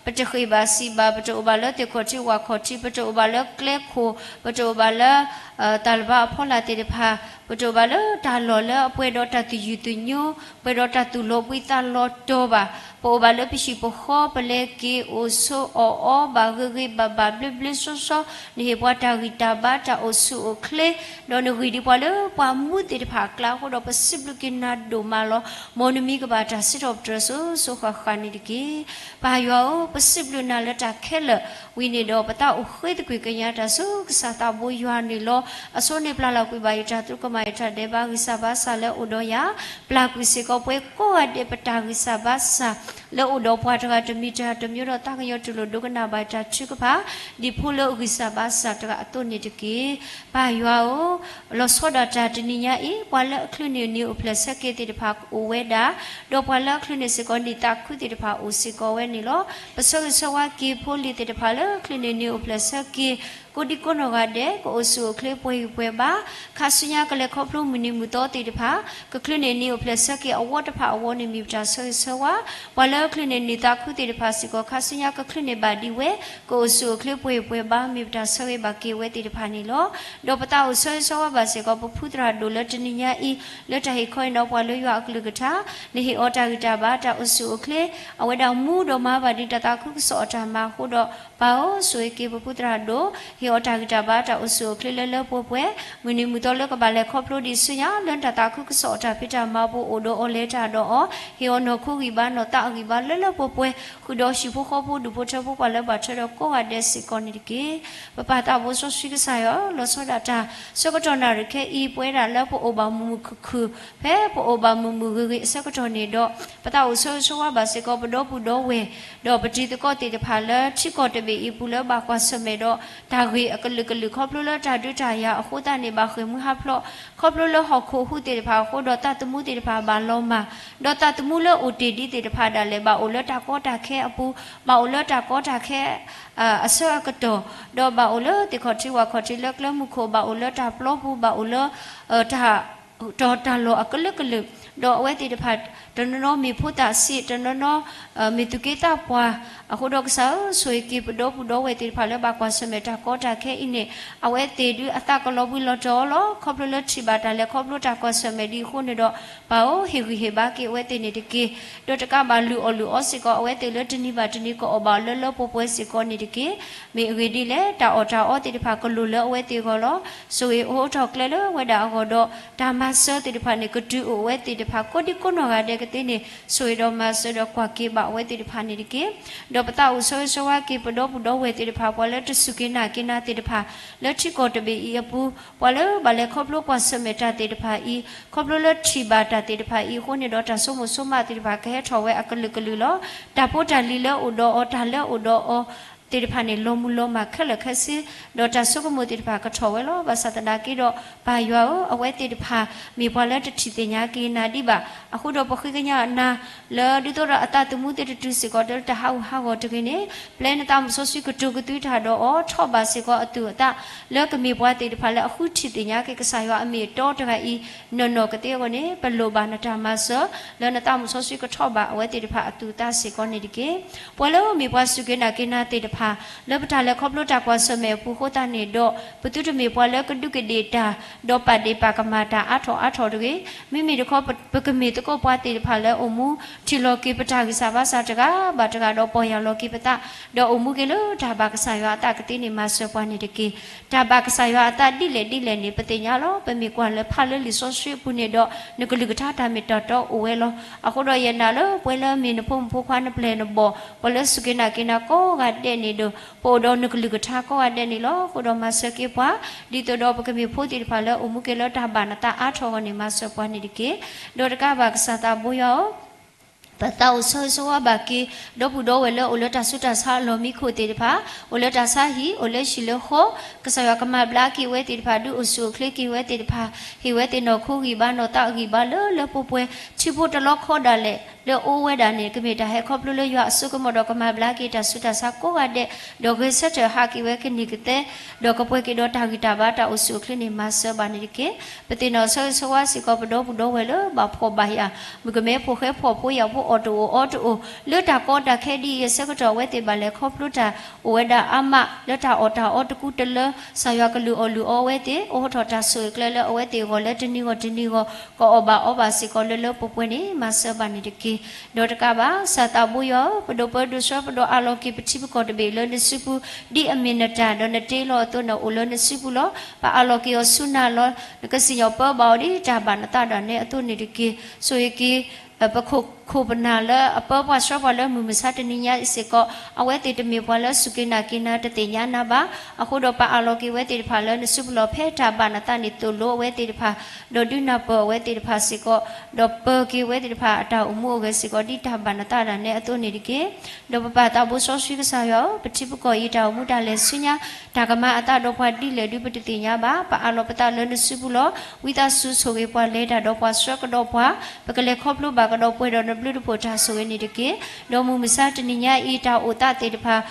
ပတဃ့ၢ်ဘၣ်စံးဘၣ်, ပတအိၣ်ဘၣ်လၢသ့ၣ်ခီၣ်ထံးဝၣ်ခီၣ်ထံး, ပတအိၣ်ဘၣ်လၢကျဲခိၣ်, ပတအိၣ်ဘၣ်လၢ တၢ်လၢဘၣ်အဖီလာ်သ့ၣ်တဖၣ်, ပတအိၣ်ဘၣ်လၢတၢ်လီၢ်လၢအပှဲၤဒီးတၢ်သူၣ်ယုၢ်သညိ, ပှဲၤဒီးတၢ်သူၣ်လီၤဘှံးသးလီၤတီၤဘၣ်. ပအိၣ်ဘၣ်လၢပဟံၣ်ပဃီ, ပလဲၤက့ၤအိၣ်ဆိးအီၣ်အီဘၣ်ဂ့ၤဂ့ၤဘၣ်ဘၣ်ဘျ့ဘျ့ဆှီဆှီ, နဟ့ၣ်ပှၤတၢ်ဂံၢ်တၢ်ဘါတၢ်အိၣ်ဆူၣ်အိၣ်ချ့, ဒီးနဂံၢ်ဒံးပှၤလၢပှၤမူသ့ၣ်တဖၣ်အကျါအဃိဒီး ပစံးဘျုးက့ၤနၤဒိၣ်မးလီၤ. မ်နမံၤကဘၣ်တၢ်စံးထီၣ်ပတြၢၤစိၤစိၤဃၣ်ဃၣ်န့ၣ်တက့ၢ်. ပၢ်ယွၤဧၢ, ပစံးဘျုးနၤလၢတၢ်ခဲလၢာ်, ဝံၤန့ၣ်ဒီး ပသးအိၣ်ဃ့သကွံာ်ကညးတၢ်ဆူကစၢ်သးဘိယွၤန့ၣ်လီၤ. အဆိန့ၣ်ပျၢ်လီၤကွံာ်ဘၣ်ယတၢ်သရူးကမၣ် ယတၢ်ဒဲးဘးဂံၢ်စၢ်ဘါစၢ်လၢအိၣ်ဒီးယၤ, ပျၢ်ကွံာ်စ့ၢ်ကီးပှၤကိးဂၤဒဲးပတၢ်ဂံၢ်စၢ်ဘါစၢ် လၢအိၣ်ဒီးပှၤတဂၤတမံၤတဂၤတမံၤဒီး သးကညီၤတူၢ်လိာ်ဒိကနၣ်ဘၣ်ယတၢ်ထုကဖၣ် ဒ်ဖိလၢဂံၢ်စၢ်ဘါစၢ်တဂၤအသိးန့ၣ်တက့ၢ်. ပၢ်ယွၤဧၢ, လီၤဆီဒၣ်တၢ်တနံၤညါအံၤ ပှၤလၢအချုးန့ၢ်နံၤအိၣ်ဖျဲၣ်ဆၢက့ၤသ့ၣ်တဖၣ်အိၣ်ဝဲဒၣ်, ဒီးပှၤလၢအချုးန့ၢ်စ့ၢ်ကီးနံၣ်သးခုသ့ၣ်တဖၣ်အိၣ်စ့ၢ်ကီးဝဲန့ၣ်လီၤ. ပဆၢဂ့ၤဆၢဝါက့ၤဖိလံၤသ့ၣ်တဖၣ်လၢချုးန့ၢ်နံၤအိၣ်ဖျဲၣ်ဆၢက့ၤ ကိးဒံကိးနီၢ်ဂၤဒဲး ကအိၣ်ဆူၣ်အိၣ်ချ့ပှဲၤဂံၢ်ပှဲၤဘါ, ခါဆူညါကလဲၤခီဖျိမုၢ်နံၤမုၢ်သီသ့ၣ်တဖၣ်, ကချုးန့ၢ်နံၤအိၣ်ဖျဲၣ်ဆၢက့ၤအဝီတဖၣ်အဂီၢ်န့ၣ် မ့ၢ်ပတၢ်ဆၢဂ့ၤဆၢဝါ, ပှၤလၢချုးန့ၢ်နံၤသးခုသ့ၣ်တဖၣ်စ့ၢ်ကီး ခါဆူညါကချုးန့ၢ်ဘၣ်ဒံးဝဲ, ကအိၣ်ဆူၣ်အိၣ်ချ့ပှဲၤဂံၢ်ပှဲၤဘါ မ့ၢ်ပတၢ်ဆၢဂ့ၤဘၣ်က့ၤဝဲသ့ၣ်တဖၣ်န့ၣ်လီၤ. ဒီးပသးအိၣ်ဆၢဂ့ၤဆၢဝါဘၣ်စ့ၢ်ကီး ပဖုသရၣ်ဒိၣ်လၢတနံၤညါအံၤ လၢတၢ်ဟ့ၣ်ခီအံၤနီၤ ပှၤလၢယွၤအကလုၢ်ကထါ, နဟ့ၣ်အီၤတၢ်ဂံၢ်တၢ်ဘါ တၢ်အိၣ်ဆူၣ်အိၣ်ချ့, အဝဲဒၣ်မူဒီးမၤဘၣ်ဒံးတၢ်သးခုကစီၣ်အတၢ်မၤအဃိဒီး ပၢ်ဧၢ ဆိၣ်ဂ့ၤက့ၤပဖုသရၣ်ဒိၣ်, ဟ့ၣ်အီၤတၢ်ဂံၢ်တၢ်ဘါ တၢ်အိၣ်ဆူၣ်အိၣ်ချ့လၢလၢပှဲၤပှဲၤ, မုၢ်နံၤမုၢ်သီလၢကဘၣ်လဲၤခီဖျိဒံးဆူညါ လၢတၢ်သးခုကစီၣ်အတၢ်ဖံးတၢ်မၤအပူၤ အိၣ်ဒီးအီၤလဲၤတၢ်ဒီးအီၤ, ဟ့ၣ်အီၤနီၢ်ခိဂံၢ်ဘါနီၢ်သးအဂံၢ်ဘါလၢလၢပှဲၤပှဲၤ, ဃုာ်ဒီးဟံၣ်ဖိဃီဖိဒူၣ်ဖိထၢဖိပှၤလၢဘၣ်ထွဲဒီးကိးဂၤဒဲးစ့ၢ်ကီးန့ၣ်တက့ၢ်. ပပၢ်သးဘိစီဆှံကစၢ်ယွၤဧၢ, လီၤဆီဒၣ်တၢ်ဆၢကတီၢ်နၣ်ရံၣ်ခဲအံၤ ပဝဲဒၣ်လၢပအိၣ်ဘၣ်မုာ်မုာ်ခုၣ်ခုၣ်, ဖဲပအိၣ်ဘၣ်မုာ်မုာ်ဂ့ၤဂ့ၤအဆၢကတီၢ်န့ၣ်ဒီး ပသးအိၣ်ဆၢဂ့ၤဆၢဝါဘၣ်စ့ၢ်ကီး ပဒီပုၢ်ဒီဝဲၢ် ဒီးပတံၤသကိးသ့ၣ်တဖၣ်လၢထံကီၢ်တဘ့ၣ်အံၤအပူၤလၢဘၣ်ကွၢ်ဆၢၣ်မဲာ်ဒီး တၢ်ဂ့ၢ်အကလုာ်ကလုာ် ခီဖျိလၢတၢ်ဒုးတၢ်ယၤအဃိသတးန့ၣ် ဘၣ်ဃ့ၢ်မှံဟးဖျိး, ခီဖျိလၢဟီၣ်ခိၣ်ဟူးသ့ၣ်တဖၣ်အဃိဒီး သးသမူသ့ၣ်တဖၣ်ဘၣ်လီၤမၢ်, ဒီးသးသမူလၢအိၣ်တ့ၢ်ဒံးသ့ၣ်တဖၣ်ဒၣ်လဲာ် ဘၣ်အိၣ်လၢတၢ်ကီတၢ်ခဲအပူၤ, ဘၣ်အိၣ်လၢတၢ်ကီတၢ်ခဲ အဆၢအကတီၢ်, ဒီးဘၣ်အိၣ်လၢသ့ၣ်ခီၣ်ထံးဝၣ်ခီၣ်ထံးလၢကျဲမုၢ်ခိၣ်, ဘၣ်အိၣ်လၢတၢ်ပျီပူၤ, ဘၣ်အိၣ်လၢ တၢ် တီၢ်တၢ်လီၢ်အကလုာ်ကလုာ်, ဒီးအဝဲသ့ၣ်တဖၣ် တနီၤနီၤမ့ၢ်ဖိသၣ်ဆံး, တနီၤနီၤ မ့ၢ်သူၣ်က့သးပှၢ်, အဃိဒီးကစၢ်ဧၢ, ဆိၣ်ဂ့ၤက့ၤပဒီပုၢ်ဒီဝဲၢ်သ့ၣ်တဖၣ်လၢဘၣ်ကွၢ်ဆၢၣ်မဲာ် တၢ်ကီတၢ်ခဲအံၤန့ၣ်, အဝဲသ့ၣ်ဒုးအသးကလီၤဘှံးလီၤတီၤအီၤလီၤ. ခီဖျိလၢထံၣ်ဘၣ်တၢ်လဲၤခီဖျိတၢ်ကွၢ်ဆၢၣ်မဲာ်ဒ်အဃိန့ၣ်ဒီး, ပၢ်ဧၢ, ဟ့ၣ်ဂံၢ်ဟ့ၣ်ဘါက့ၤအဝဲသ့ၣ်န့ၣ်တက့ၢ်. ဒီးတကးဘၣ်လုၢ်အီၣ်လုၢ်အီစ့ၢ်ကီး အဝဲသ့ၣ်လၢတနံၤဘၣ်တနံၤ ကအီၣ်ဘၣ်အီၤလၢလၢပှဲၤပှဲၤစ့ၢ်ကီးန့ၣ်တက့ၢ်. မ့ၢ်အဂ့ၢ်ဒ်လဲၣ်, တၢ်အီၣ်တၢ်အီသ့ၣ်တဖၣ်ကလိၣ်လၢအဝဲသ့ၣ်အဂီၢ်လီၤ. ဆိၣ်ဂ့ၤအိးထီၣ်ကျဲလၢဝဲဒၣ်အဂီၢ်ဒီး, တၢ်မၤစၢၤသ့ၣ်တဖၣ်န့ၣ် ကတုၤအိၣ်အဝဲသ့ၣ်တဖၣ် ကိးဒံကိးနီၢ်ဂၤဒဲးကသ့န့ၣ်, ဆိၣ်ဂ့ၤဒီးမၤစၢၤဒီးကွၢ်က့ၤဘၣ်အဝဲသ့ၣ်တဖၣ်န့ၣ်တက့ၢ်. ဒီးပသးအိၣ်ဆၢဂ့ၤဆၢဝါက့ၤ ပဒီပုၢ်ဒီဝဲၢ်သ့ၣ်တဖၣ် ပှၤလၢတစူၢ်က့ၤနာ်က့ၤနၤသ့ၣ်တဖၣ် လၢထံကီၢ်တဘ့ၣ်အံၤအပူၤ, ပှၤလၢဘၣ်လဲၤခီဖျိကွၢ်ဆၢၣ်မဲာ်တၢ်သ့ၣ်တဖၣ်အံၤ, ခီဖျိလၢထံၣ်ဘၣ်တၢ်သ့ၣ်တဖၣ်အံၤအဃိန့ၣ်ဒီး တၢ်ဆိကမိၣ်ဆိကမးသ့ၣ်တဖၣ် ကဟဲထီၣ်ဝဲအကလုာ်ကလုာ်လီၤ. တၢ်ဖိတၢ်လံၤလၢအိၣ်ဒီးအီၤ, တၢ်လၢအိၣ်ဒီးအီၤသ့ၣ်တဖၣ်န့ၣ် လီၤမုၢ်လီၤမၢ်ခဲလၢာ်ခဲဆ့, ဒီးတၢ်ဆိကမိၣ်သ့ၣ်တဖၣ်ကထီၣ်ဝဲလီၤ. ဘၣ်ဆၣ်သနာ်က့ဒီး, ပၢ်ယွၤဧၢ, အဝဲသ့ၣ်တဖၣ်မ့ၢ်ပှၤလၢတထံၣ်သ့ၣ်ညါက့ၤနၤဒံးဘၣ်. အဃိဒီးပဃ့ကညးနၤ လၢဒ်သိးဒီးအသးသမူသ့ၣ်တတုၤစ့ၢ်ကီး လၢတၢ်ဟးဂူာ်ဟးဂီၤတဂ့ၤန့ၣ်, ပျဲနသးမုၣ်စီဆှံကတိၤကသွံတၢ်ဒီးအီၤ, ထီၣ်ဘၣ်စ့ၢ်ကီးအသူၣ်အသး လၢကမ့ၢ်ပှၤသ့ၣ်တဖၣ်လၢအဃုထံၣ်သ့ၣ်ညါက့ၤကစၢ်ယွၤအမ့ၢ်အတီတဂၤအံၤ နီၢ်နီၢ်ကသ့အဂီၢ်န့ၣ်, ပလိၣ်ဘၣ်နတၢ်မၤစၢၤ လၢနသးမုၣ်စီဆှံကထီၣ်ဘၣ်အဝဲသ့ၣ်တဖၣ်အသူၣ်အသးစ့ၢ်ကီးန့ၣ်တက့ၢ်. ပှၤလၢမ့ၢ်ပှၤစူၢ်က့ၤနာ်က့ၤနၤသ့ၣ်တဖၣ် လၢပတၢ်လဲၤခီဖျိတၢ်ကွၢ်ဆၢၣ်မဲာ်အပူၤအဃိသတးန့ၣ်ဒီး, ပသုတမ့ၢ်ပှၤလၢကဒူးကဒ့ၣ်တၢ်, ဒီးပာ်ဒ့ၣ်ပာ်ကမၣ်တၢ်အါထီၣ်အါထီၣ်တဂ့ၤ. မ့မ့ၢ်တခီ ပကမ့ၢ်သကိးပှၤသ့ၣ်တဖၣ်လၢအိၣ်မူ ထံၣ်လီၤက့ၤပတၢ်ဂံၢ်စၢ်ဘါစၢ်တဂၤဘၣ်တဂၤဒီးပီၢ်ယၢ်လီၤက့ၤပသး, ဒီးအိၣ်မူက့ၤလၢတၢ်ဘၣ်ကစၢ်ယွၤအသးကသ့န့ၣ် မၤစၢၤပှၤန့ၣ်တက့ၢ်. တၢ်ဘၣ်ကစၢ်ယွၤအသးဒ်လဲၣ်ဒ်လဲၣ်န့ၣ် ပသ့ၣ်ညါလီၤ. ပမ့ၢ်ကွၢ်လၢဖးလၢလံာ်စီဆှံအပူၤန့ၣ်ဒီး နကလုၢ်ကထါတၢ်မ့ၢ်တၢ်တီအိၣ်ဝဲလီၤ. အဃိဒီးယနာ်လၢပဝဲလၢမ့ၢ်နဖိမုၣ်ဖိခွါ နပျဲၢ်နဘီၣ် ပှၤလၢစူၢ်က့ၤနာ်က့ၤနၤကိးဂၤဒဲးန့ၣ်ဒီး ပအိၣ်ဒီးနကလုၢ်ကထါကိးဂၤဒဲးန့ၣ်လီၤ. အဃိဒီးမၤစၢၤက့ၤပှၤ ဒ်သိးဒီးပကမ့ၢ်ဖိသ့ၣ်တဖၣ်လၢအိၣ်မူက့ၤလၢတၢ်ဘၣ်နသးအါထီၣ်အဂီၢ်န့ၣ် မၤစၢၤပှၤန့ၣ်တက့ၢ်. ဒီးတကးဘၣ်ကစၢ်သးဘိယွၤဧၢ, ပသးအိၣ်ဆၢဂ့ၤဆၢဝါဘၣ်က့ၤ ဒီပုၢ်ဒီဝဲၢ်လၢအိၣ်လၢတၢ်ဆူးတၢ်ဆါအလီၢ်မံခိၣ်သ့ၣ်တဖၣ်, အိၣ်လၢတၢ်ဆါဟံၣ်, အိၣ်လၢဟံၣ်လၢဃီ, ကစၢ်ယွၤကမၤဘျါက့ၤဝဲသ့ၣ်တဖၣ် ဒုးအိၣ်ဆူၣ်အိၣ်ချ့က့ၤဝဲသ့ၣ်တဖၣ်, ဟ့ၣ်ဝဲသ့ၣ်နီၢ်ခိဂံၢ်ဘါနီၢ်သးဂံၢ်ဘါလၢလၢပှဲၤပှဲၤ, ထံဖိတလီခီဒၣ်လဲာ် လၢအအိၣ်ဝဲဒၣ်န့ၣ် ကမ့ၢ်တၢ်ဟဲခီဖျိလၢယွၤအစိကမီၤဒီးကမၤဘျါက့ၤတၢ်ဆူးတၢ်ဆါကိးဂၤဒဲး, ဒီးဂဲၤဆၢထၢၣ်ဟးက့ၤဝဲကန့ၢ်ကသဲ ဒီးကပှဲၤက့ၤဒီးတၢ်ဂံၢ်တၢ်ဘါတၢ်အိၣ်ဆူၣ်အိၣ်ချ့န့ၣ် မၤစၢၤဘၣ်န့ၣ်တက့ၢ်. ပသ့ၣ်နီၣ်ဆၢဂ့ၤဆၢဝါစ့ၢ်ကီးပဒီပုၢ်ဒီဝဲၢ်လၢဘၣ်ဖှီၣ်ဘၣ်ယာ်, မုၣ်ကမဲဖိဃဲဖိ ဖိယာ်ဖိ အီၣ်တအိၣ်အီတအိၣ်, လၢတၢ်ကီတၢ်ခဲဒ်အံၤအဆၢကတီၢ် အဝဲသ့ၣ်ဘၣ်လဲၤခီဖျိတၢ်အိၣ်ဝဲဒၣ်အါမး လၢတၢ်အီၣ်တၢ်အီတကူတလၢ ကစၢ်ယွၤကလုၢ်အီၣ်လုၢ်အီအဝဲသ့ၣ်, အိးထီၣ်တၢ်ဆိၣ်ဂ့ၤကျဲလၢအဝဲသ့ၣ်အဂီၢ်လၢတနံၤဂီၢ်တနံၤဂီၢ် ကအီၣ်ဘၣ်အီဘၣ်စ့ၢ်ကီးလၢလၢပှဲၤပှဲၤန့ၣ် မၤစၢၤဘၣ်န့ၣ်တက့ၢ်. ဒီးတကးဘၣ် ကစၢ်သးဘိယွၤဧၢ, ပဒိၣ်ပၢဒိၣ်ဆှၢပဒိၣ်အးလီၤက့ၤပထံပကီၢ်တဘ့ၣ်လၢနစုပူၤ, ဒ်အမ့ၢ်နတၢ်ဒီးနတ့လီၤအသိးန့ၣ် အိၣ်လၢနစုပူၤလီၤ. ပအးလီၤက့ၤအီၤဆူနၤလီၤ. နကစံၣ်ညီၣ်ပၢဘၣ်အီၤဒ်တၢ်ဘၣ်နသးဒၣ်နဲအသိးန့ၣ်တက့ၢ်. ဆိၣ်ဂ့ၤက့ၤ ပခိၣ်ပနၢ်လၢအပၢပှၤဆှၢပှၤလၢမုၢ်မဆါတနံၤညါအံၤစ့ၢ်ကီး, အဝဲသ့ၣ်တမ့ၢ်ပှၤလၢစူၢ်က့ၤနာ်က့ၤနၤတသ့ၣ်ညါနၤဘၣ်. အဃိဒီးပအးလီၤက့ၤဝဲသ့ၣ်တဖၣ်လၢနစုပူၤလီၤ. ဖဲတၢ်ဘၣ်နသးန့ၣ်သိၣ်လိအဝဲသ့ၣ်တဖၣ်, ဒီးဒုးနၢ်ပၢၢ်အဝဲသ့ၣ်တဖၣ်စ့ၢ်ကီး, ဒီးပၢၤက့ၤဝဲသ့ၣ်တဖၣ်အတၢ်အိၣ်မူအိၣ်ဂဲၤစ့ၢ်ကီး ဒ်တၢ်ဘၣ်နသးဒၣ်နဲအသိးန့ၣ်တက့ၢ်. ဒီးပပၢ်သးဘိစီဆှံကစၢ်ယွၤဧၢ, ပထံပကီၢ်အံၤတၢ်အိၣ်မူတၢ်လဲၤဆူညါ, တၢ်ကမၤအသးဒီးပှၤဒ်လဲၣ်ဒုးပတသ့ၣ်ညါဘၣ်. ပအးလီၤပသးလၢနစုပူၤလီၤ. ဝံသးစူၤဆိၣ်ဂ့ၤပှၤလဲၤတၢ်ဒီးပှၤဆှၢကဒီးပှၤ, ပကလဲၤခီဖျိဘၣ်ကဒီးပှဲၤဒီး တၢ်ဘျုးတဖှိၣ်တၢ်ဆိၣ်ဂ့ၤန့ၣ်တက့ၢ်. ဒီးမုၢ်မဆါတနံၤညါအံၤ တၢ်အိၣ်သးသ့ၣ်တဖၣ်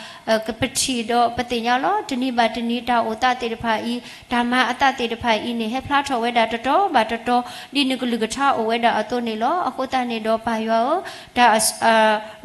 ကပထံၣ်ဒီးပသ့ၣ်ညါလီၤ. တနံၤဘၣ်တနံၤတၢ်အိၣ်သးသ့ၣ်တဖၣ်အံၤ တၢ်မၤအသးသ့ၣ်တဖၣ်အံၤန့ၣ် ဟဲဖျါထီၣ်ဝဲဒၣ်တတီၤဘၣ်တတီၤ ဒ်နကလုၢ်ကထါအိၣ်ဝဲဒၣ်အသိးန့ၣ်လီၤ. အဃိသတးန့ၣ်ဒီးပၢ်ယွၤဧၢ, တၢ်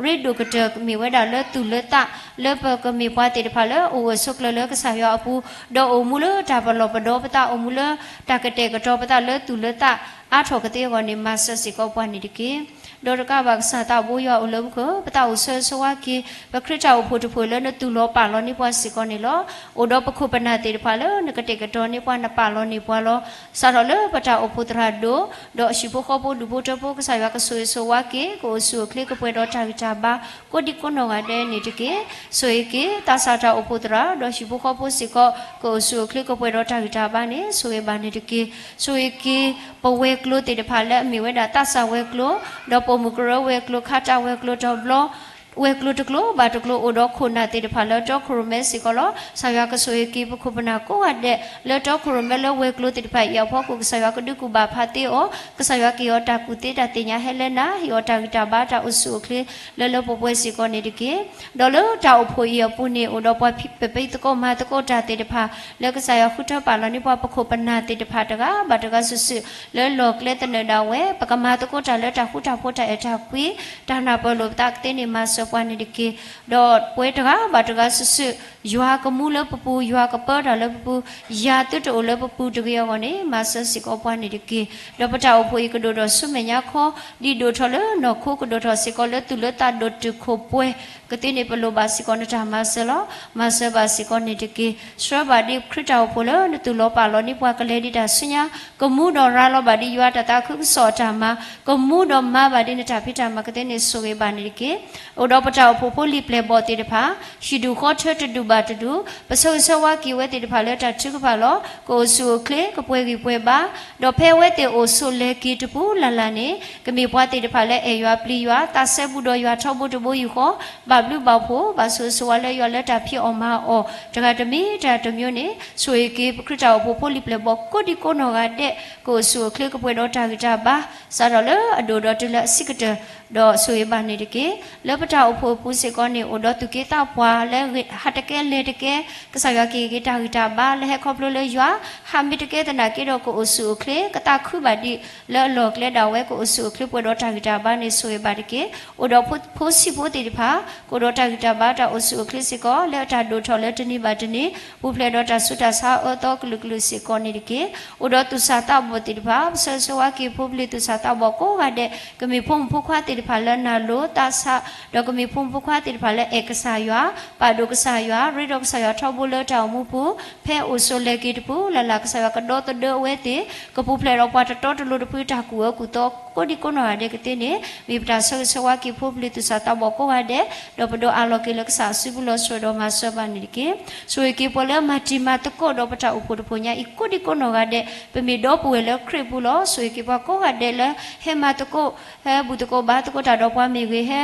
ရ့ဒိၣ်ကတၢၢ်မ့ၢ်ဝဲဒၣ်လၢသူၣ်လၢသး လၢပကမ့ၢ်ပှၤသ့ၣ်တဖၣ်လၢအိၣ်ဂၢၢ်ဆိးကျၢၤလၢကစၢ်ယွၤအပူၤ, ဒီးအိၣ်မူလၢတၢ်ပလီၢ်ပဒီပသး အိၣ်မူလၢတၢ်ကတဲာ်ကတီၤပသးလၢသူၣ်လၢသးအါထီၣ်ကသ့အဂီၢ်န့ၣ် မၤစၢၤစ့ၢ်ကီးပှၤန့ၣ်တက့ၢ်. ဒီးတကးဘၣ်ကစၢ်သးဘိယွၤအိၣ်လၢမူခိၣ် ပသးအိၣ်ဆၢဂ့ၤဆၢဝါက့ၤ ပခရံာ်တၢ်အိၣ်ဖှိၣ်တဖှိၣ်လၢနသူၣ်လီၤပာ်လီၤန့ၢ်ပှၤစ့ၢ်ကီးန့ၣ်လီၤ. အိၣ်ဒီးပခိၣ်ပနၢ်သ့ၣ်တဖၣ်လၢနကတဲာ်ကတီၤန့ၢ်ပှၤ နပာ်လီၤန့ၢ်ပှၤလီၤ. စးထီၣ်လၢပတၢ်အိၣ်ဖှိၣ်သရၣ်ဒိၣ် ဒီးဟံၣ်ဖိဃီဖိဒူၣ်ဖိထၢဖိ ကစၢ်ယွၤကဆိၣ်ဂ့ၤဆိၣ်ဝါက့ၤ ကအိၣ်ဆူၣ်အိၣ်ချ့ကပှဲၤဒီးတၢ်ဂံၢ်တၢ်ဘါ ကိးဒံကိးနီၢ်ဂၤဒဲးန့ၣ်တက့ၢ်. ဆိၣ်ဂ့ၤက့ၤ သးစၢ်တၢ်အိၣ်ဖှိၣ်သရၣ် ဒီးဟံၣ်ဖိဃီဖိစ့ၢ်ကီး ကအိၣ်ဆူၣ်အိၣ်ချ့ကပှဲၤဒီးတၢ်ဂံၢ်တၢ်ဘါန့ၣ် ဆိၣ်ဂ့ၤဘၣ်န့ၣ်တက့ၢ်. ဆိၣ်ဂ့ၤက့ၤ ပဝဲၤကျိၤသ့ၣ်တဖၣ်လၢအမ့ၢ်ဝဲဒၣ်သးစၢ်ဝဲၤကျိၤ ဒီးပိာ်မုၣ်ကရၢဝဲၤကျိၤ ခါတၢ်ဝဲၤကျိၤ တဘျီ ဝဲၤကျိၤတကျိၤဘၣ်တကျိၤ အိၣ်ဒီးခိၣ်နၢ်သ့ၣ်တဖၣ်လၢတီခိၣ်ရိၣ်မဲစ့ၢ်ကီးလီၤ. ကစၢ်ယွၤကဆိၣ်ဂ့ၤက့ၤပခိၣ်ပနၢ်ကိးဂၤဒဲး လၢတီခိၣ်ရိၣ်မဲလၢဝဲၤကျိၤသ့ၣ်တဖၣ်အံၤအဖီခိၣ် ကစၢ်ယွၤကဒုးကူၣ်ဘၣ်ဖးသ့အီၤ, ကစၢ်ယွၤကဟ့ၣ်အီၤတၢ်ကူၣ်သ့တၢ်သ့ၣ်ညါဟဲလၢနၤ ဟ့ၣ်အီၤတၢ်ဂံၢ်တၢ်ဘါတၢ်အိၣ်ဆူၣ်အိၣ်ချ့ လၢလၢပှဲၤပှဲၤစ့ၢ်ကီးန့ၣ်တက့ၢ်. ဒီးလၢတၢ်အိၣ်ဖှိၣ်အံၤအပူၤန့ၣ် အိၣ်ဒီးပှၤဖံးပသကိးမၤသကိးတၢ်သ့ၣ်တဖၣ် လၢကစၢ်ယွၤဃုထၢပာ်လီၤန့ၢ်ပှၤပခိၣ်ပနၢ်သ့ၣ်တဖၣ်တဂၤဘၣ်တဂၤစုာ်စုာ် လၢလီၢ်ကျဲသနၢၣ်ဒၣ်ဝဲ ပကမၤသကိးတၢ်လၢတၢ်ဃူတၢ်ဖိးတၢ်အဲၣ်တၢ်ကွံ တၢ်နၢ်ပၢၢ်လိာ်ပသးကသ့န့ၣ် မၤစၢၤပှၤန့ၣ်တက့ၢ်. ဒီးပဝဲတဂၤဘၣ်တဂၤစုာ်စုာ် ယွၤကမူလၢပပူၤ ယွၤကပၢတၢ်လၢပပူၤ ယၤသုတအိၣ်လၢပပူၤတဂ့ၤအဂီၢ်န့ၣ် မၤစၢၤစ့ၢ်ကီးပှၤန့ၣ်တက့ၢ်. ဒီးပတၢ်အိၣ်ဖှိၣ်အံၤကဒိၣ်ထီၣ်ဆူမဲာ်ညါခီ ဒ်ဒိၣ်ထီၣ်လၢနီၢ်ခိကဒိၣ်ထီၣ်စ့ၢ်ကီးလၢသူၣ်လၢသးဒိၣ်တုာ်ခိၣ်ပှဲၤကသ့န့ၣ် ပလိၣ်ဘၣ်စ့ၢ်ကီးနတၢ်မၤစၢၤလီၤ. မၤစၢၤဘၣ်စ့ၢ်ကီးန့ၣ်တက့ၢ်. ဆှၢဘၣ်ဒ်ခရံာ်တၢ်အိၣ်ဖှိၣ်လၢနသူၣ်လီၤပာ်လီၤန့ၢ်ပှၤကလဲၤဒံးတၢ်ဆူညါ ကမူဒီးရၤလီၤဘၣ်ဒ်ယွၤတၢ်သးခုကစီၣ်အတၢ်မၤ ကမူဒီးမၤဘၣ်ဒ်နတၢ်ဖံးတၢ်မၤကသ့န့ၣ် ဆိၣ်ဂ့ၤဘၣ်န့ၣ်တက့ၢ်. အိၣ်ဒီးပတၢ်အိၣ်ဖှိၣ်ဖိလံာ်ပျဲၢ်ဘီၣ်သ့ၣ်တဖၣ် ဟံၣ်ဒူၣ်ဃီထၢတဒူၣ်ဘၣ်တဒူၣ် ပဆၢဂ့ၤဆၢဝါက့ၤဝဲသ့ၣ်တဖၣ်လၢတၢ်ထုကဖၣ်လီၤ. ကအိၣ်ဆူၣ်အိၣ်ချ့ ကပှဲၤဂံၢ်ပှဲၤဘါ ဒီးဖဲအဝဲသ့ၣ်အိၣ်ဆိးလဲၤက့ၤတပူၤလၢ်လၢ်န့ၣ် ကမ့ၢ်ပှၤသ့ၣ်တဖၣ်လၢအဲၣ်ယွၤပျံၤယွၤ သးစဲဘူးဒီးယွၤထီဘိတဘိယူၢ်ဃီ ဘၣ်ဘျုးဘၣ်ဖှိၣ် ဘၣ်ဆိၣ်ဂ့ၤဆိၣ်ဝါလၢယွၤလၢတၢ်ဖံးအီၣ်မၤအီၣ် တဂၤတမံၤတၢ်တမံၤန့ၣ် ဆိၣ်ဂ့ၤက့ၤပခရံာ်တၢ်အိၣ်ဖှိၣ်ဖိလံာ်ပျဲၢ်ဘီၣ်ကိးဒံကိးနီၢ်ဂၤဒဲး ကအိၣ်ဆူၣ်အိၣ်ချ့ကပှဲၤဒီးတၢ်ဂံၢ်တၢ်ဘါ စးထီၣ်လၢအဒိၣ်ဒီးတုၤလၢအဆံးကတၢၢ် ဒီးဆိၣ်ဂ့ၤဘၣ်န့ၣ်တက့ၢ်. လၢပတၢ်အိၣ်ဖှိၣ်အပူၤစ့ၢ်ကီးန့ၣ် အိၣ်ဒီးသူၣ်က့သးပှၢ်လၢဟးတကဲလဲၤတကဲ ကစၢ်ယွၤကဟ့ၣ်က့ၤတၢ်ဂံၢ်တၢ်ဘါလၢဟဲခီဖျိလၢယွၤ ဟးမ့ၢ်တကဲသနာ်က့ဒီး ကအိၣ်ဆူၣ်အိၣ်ချ့ ကသးခုဘၣ်ဒံး လၢအလီၢ်ကျဲဒၣ်ဝဲ ကအိၣ်ဆူၣ်အိၣ်ချ့ပှဲၤဒီးတၢ်ဂံၢ်တၢ်ဘါန့ၣ် ဆိၣ်ဂ့ၤဘၣ်တက့ၢ်. အိၣ်ဒီးဖိဆံးဖိသ့ၣ်တဖၣ် ကအိၣ်ဒီးတၢ်ဂံၢ်တၢ်ဘါတၢ်အိၣ်ဆူၣ်အိၣ်ချ့စ့ၢ်ကီး လၢအတၢ်ဒိၣ်ထီၣ်လၢတနံၤဘၣ်တနံၤ ပူၤဖျဲးဒီးတၢ်ဆူးတၢ်ဆါအၢသီကလုာ်ကလုာ်စ့ၢ်ကီးန့ၣ်တက့ၢ်. အိၣ်ဒီးသူၣ်စၢ်သးဘီၣ်သ့ၣ်တဖၣ် ပဆၢဂ့ၤဆၢဝါက့ၤဖိပလံၤသူၣ်စၢ်သးဘီၣ်ကိးဂၤဒဲး ကမ့ၢ်ဖိမုၣ်ဖိခွါသ့ၣ်တဖၣ်လၢနၢ်လိၤသးဆး ဒီးကမ့ၢ်ဖိမုၣ်ဖိခွါသ့ၣ်တဖၣ်လၢအဲၣ်ကစၢ်ယွၤ ပာ်ဒိၣ်ကစၢ်ယွၤ ရ့ဒီးကစၢ်ယွၤထီဘိလၢတၢ်အိၣ်မူပူၤ ဖဲအိၣ်ဆိးလဲၤက့ၤတပူၤလၢ်လၢ် ကစၢ်ယွၤကဒီသဒၢအဝဲသ့ၣ် ကပူၤဖျဲးဒီးပှၤတတီတလိၤတဖုတၢ်ကူၣ်အၢကူၣ်သီ ကိးဒံကိးနီၢ်ဂၤဒဲးကသ့န့ၣ် မ့ၢ်ပတၢ်ဆၢဂ့ၤဆၢဝါက့ၤဖိပလံၤသူၣ်စၢ်သးဘီၣ်ကိးဂၤဒဲး ဒီးပဒိးအးလီၤက့ၤလၢကစၢ်အစုပူၤလီၤဆီဒီးမၤစၢၤဘၣ်န့ၣ်တက့ၢ်. ဆိၣ်ဂ့ၤက့ၤပှၤလၢမၤတံၤမၤသကိးဒီးပတၢ်အိၣ်ဖှိၣ်တဖှိၣ်ညါအံၤ ကိးဒံကိးနီၢ်ဂၤဒဲး ပမ့ၢ်ဒီပုၢ်ဝဲၢ်လၢခရံာ်ပူၤလီၤ. ဆိၣ်ဂ့ၤက့ၤပှၤကိးဂၤဒဲးလၢ ဟဲမၤသကိး ဟဲဘူၣ်သကိးဘါသကိးတၢ်ဒီးပှၤမ့ၢ်ဂ့ၤ ဟဲ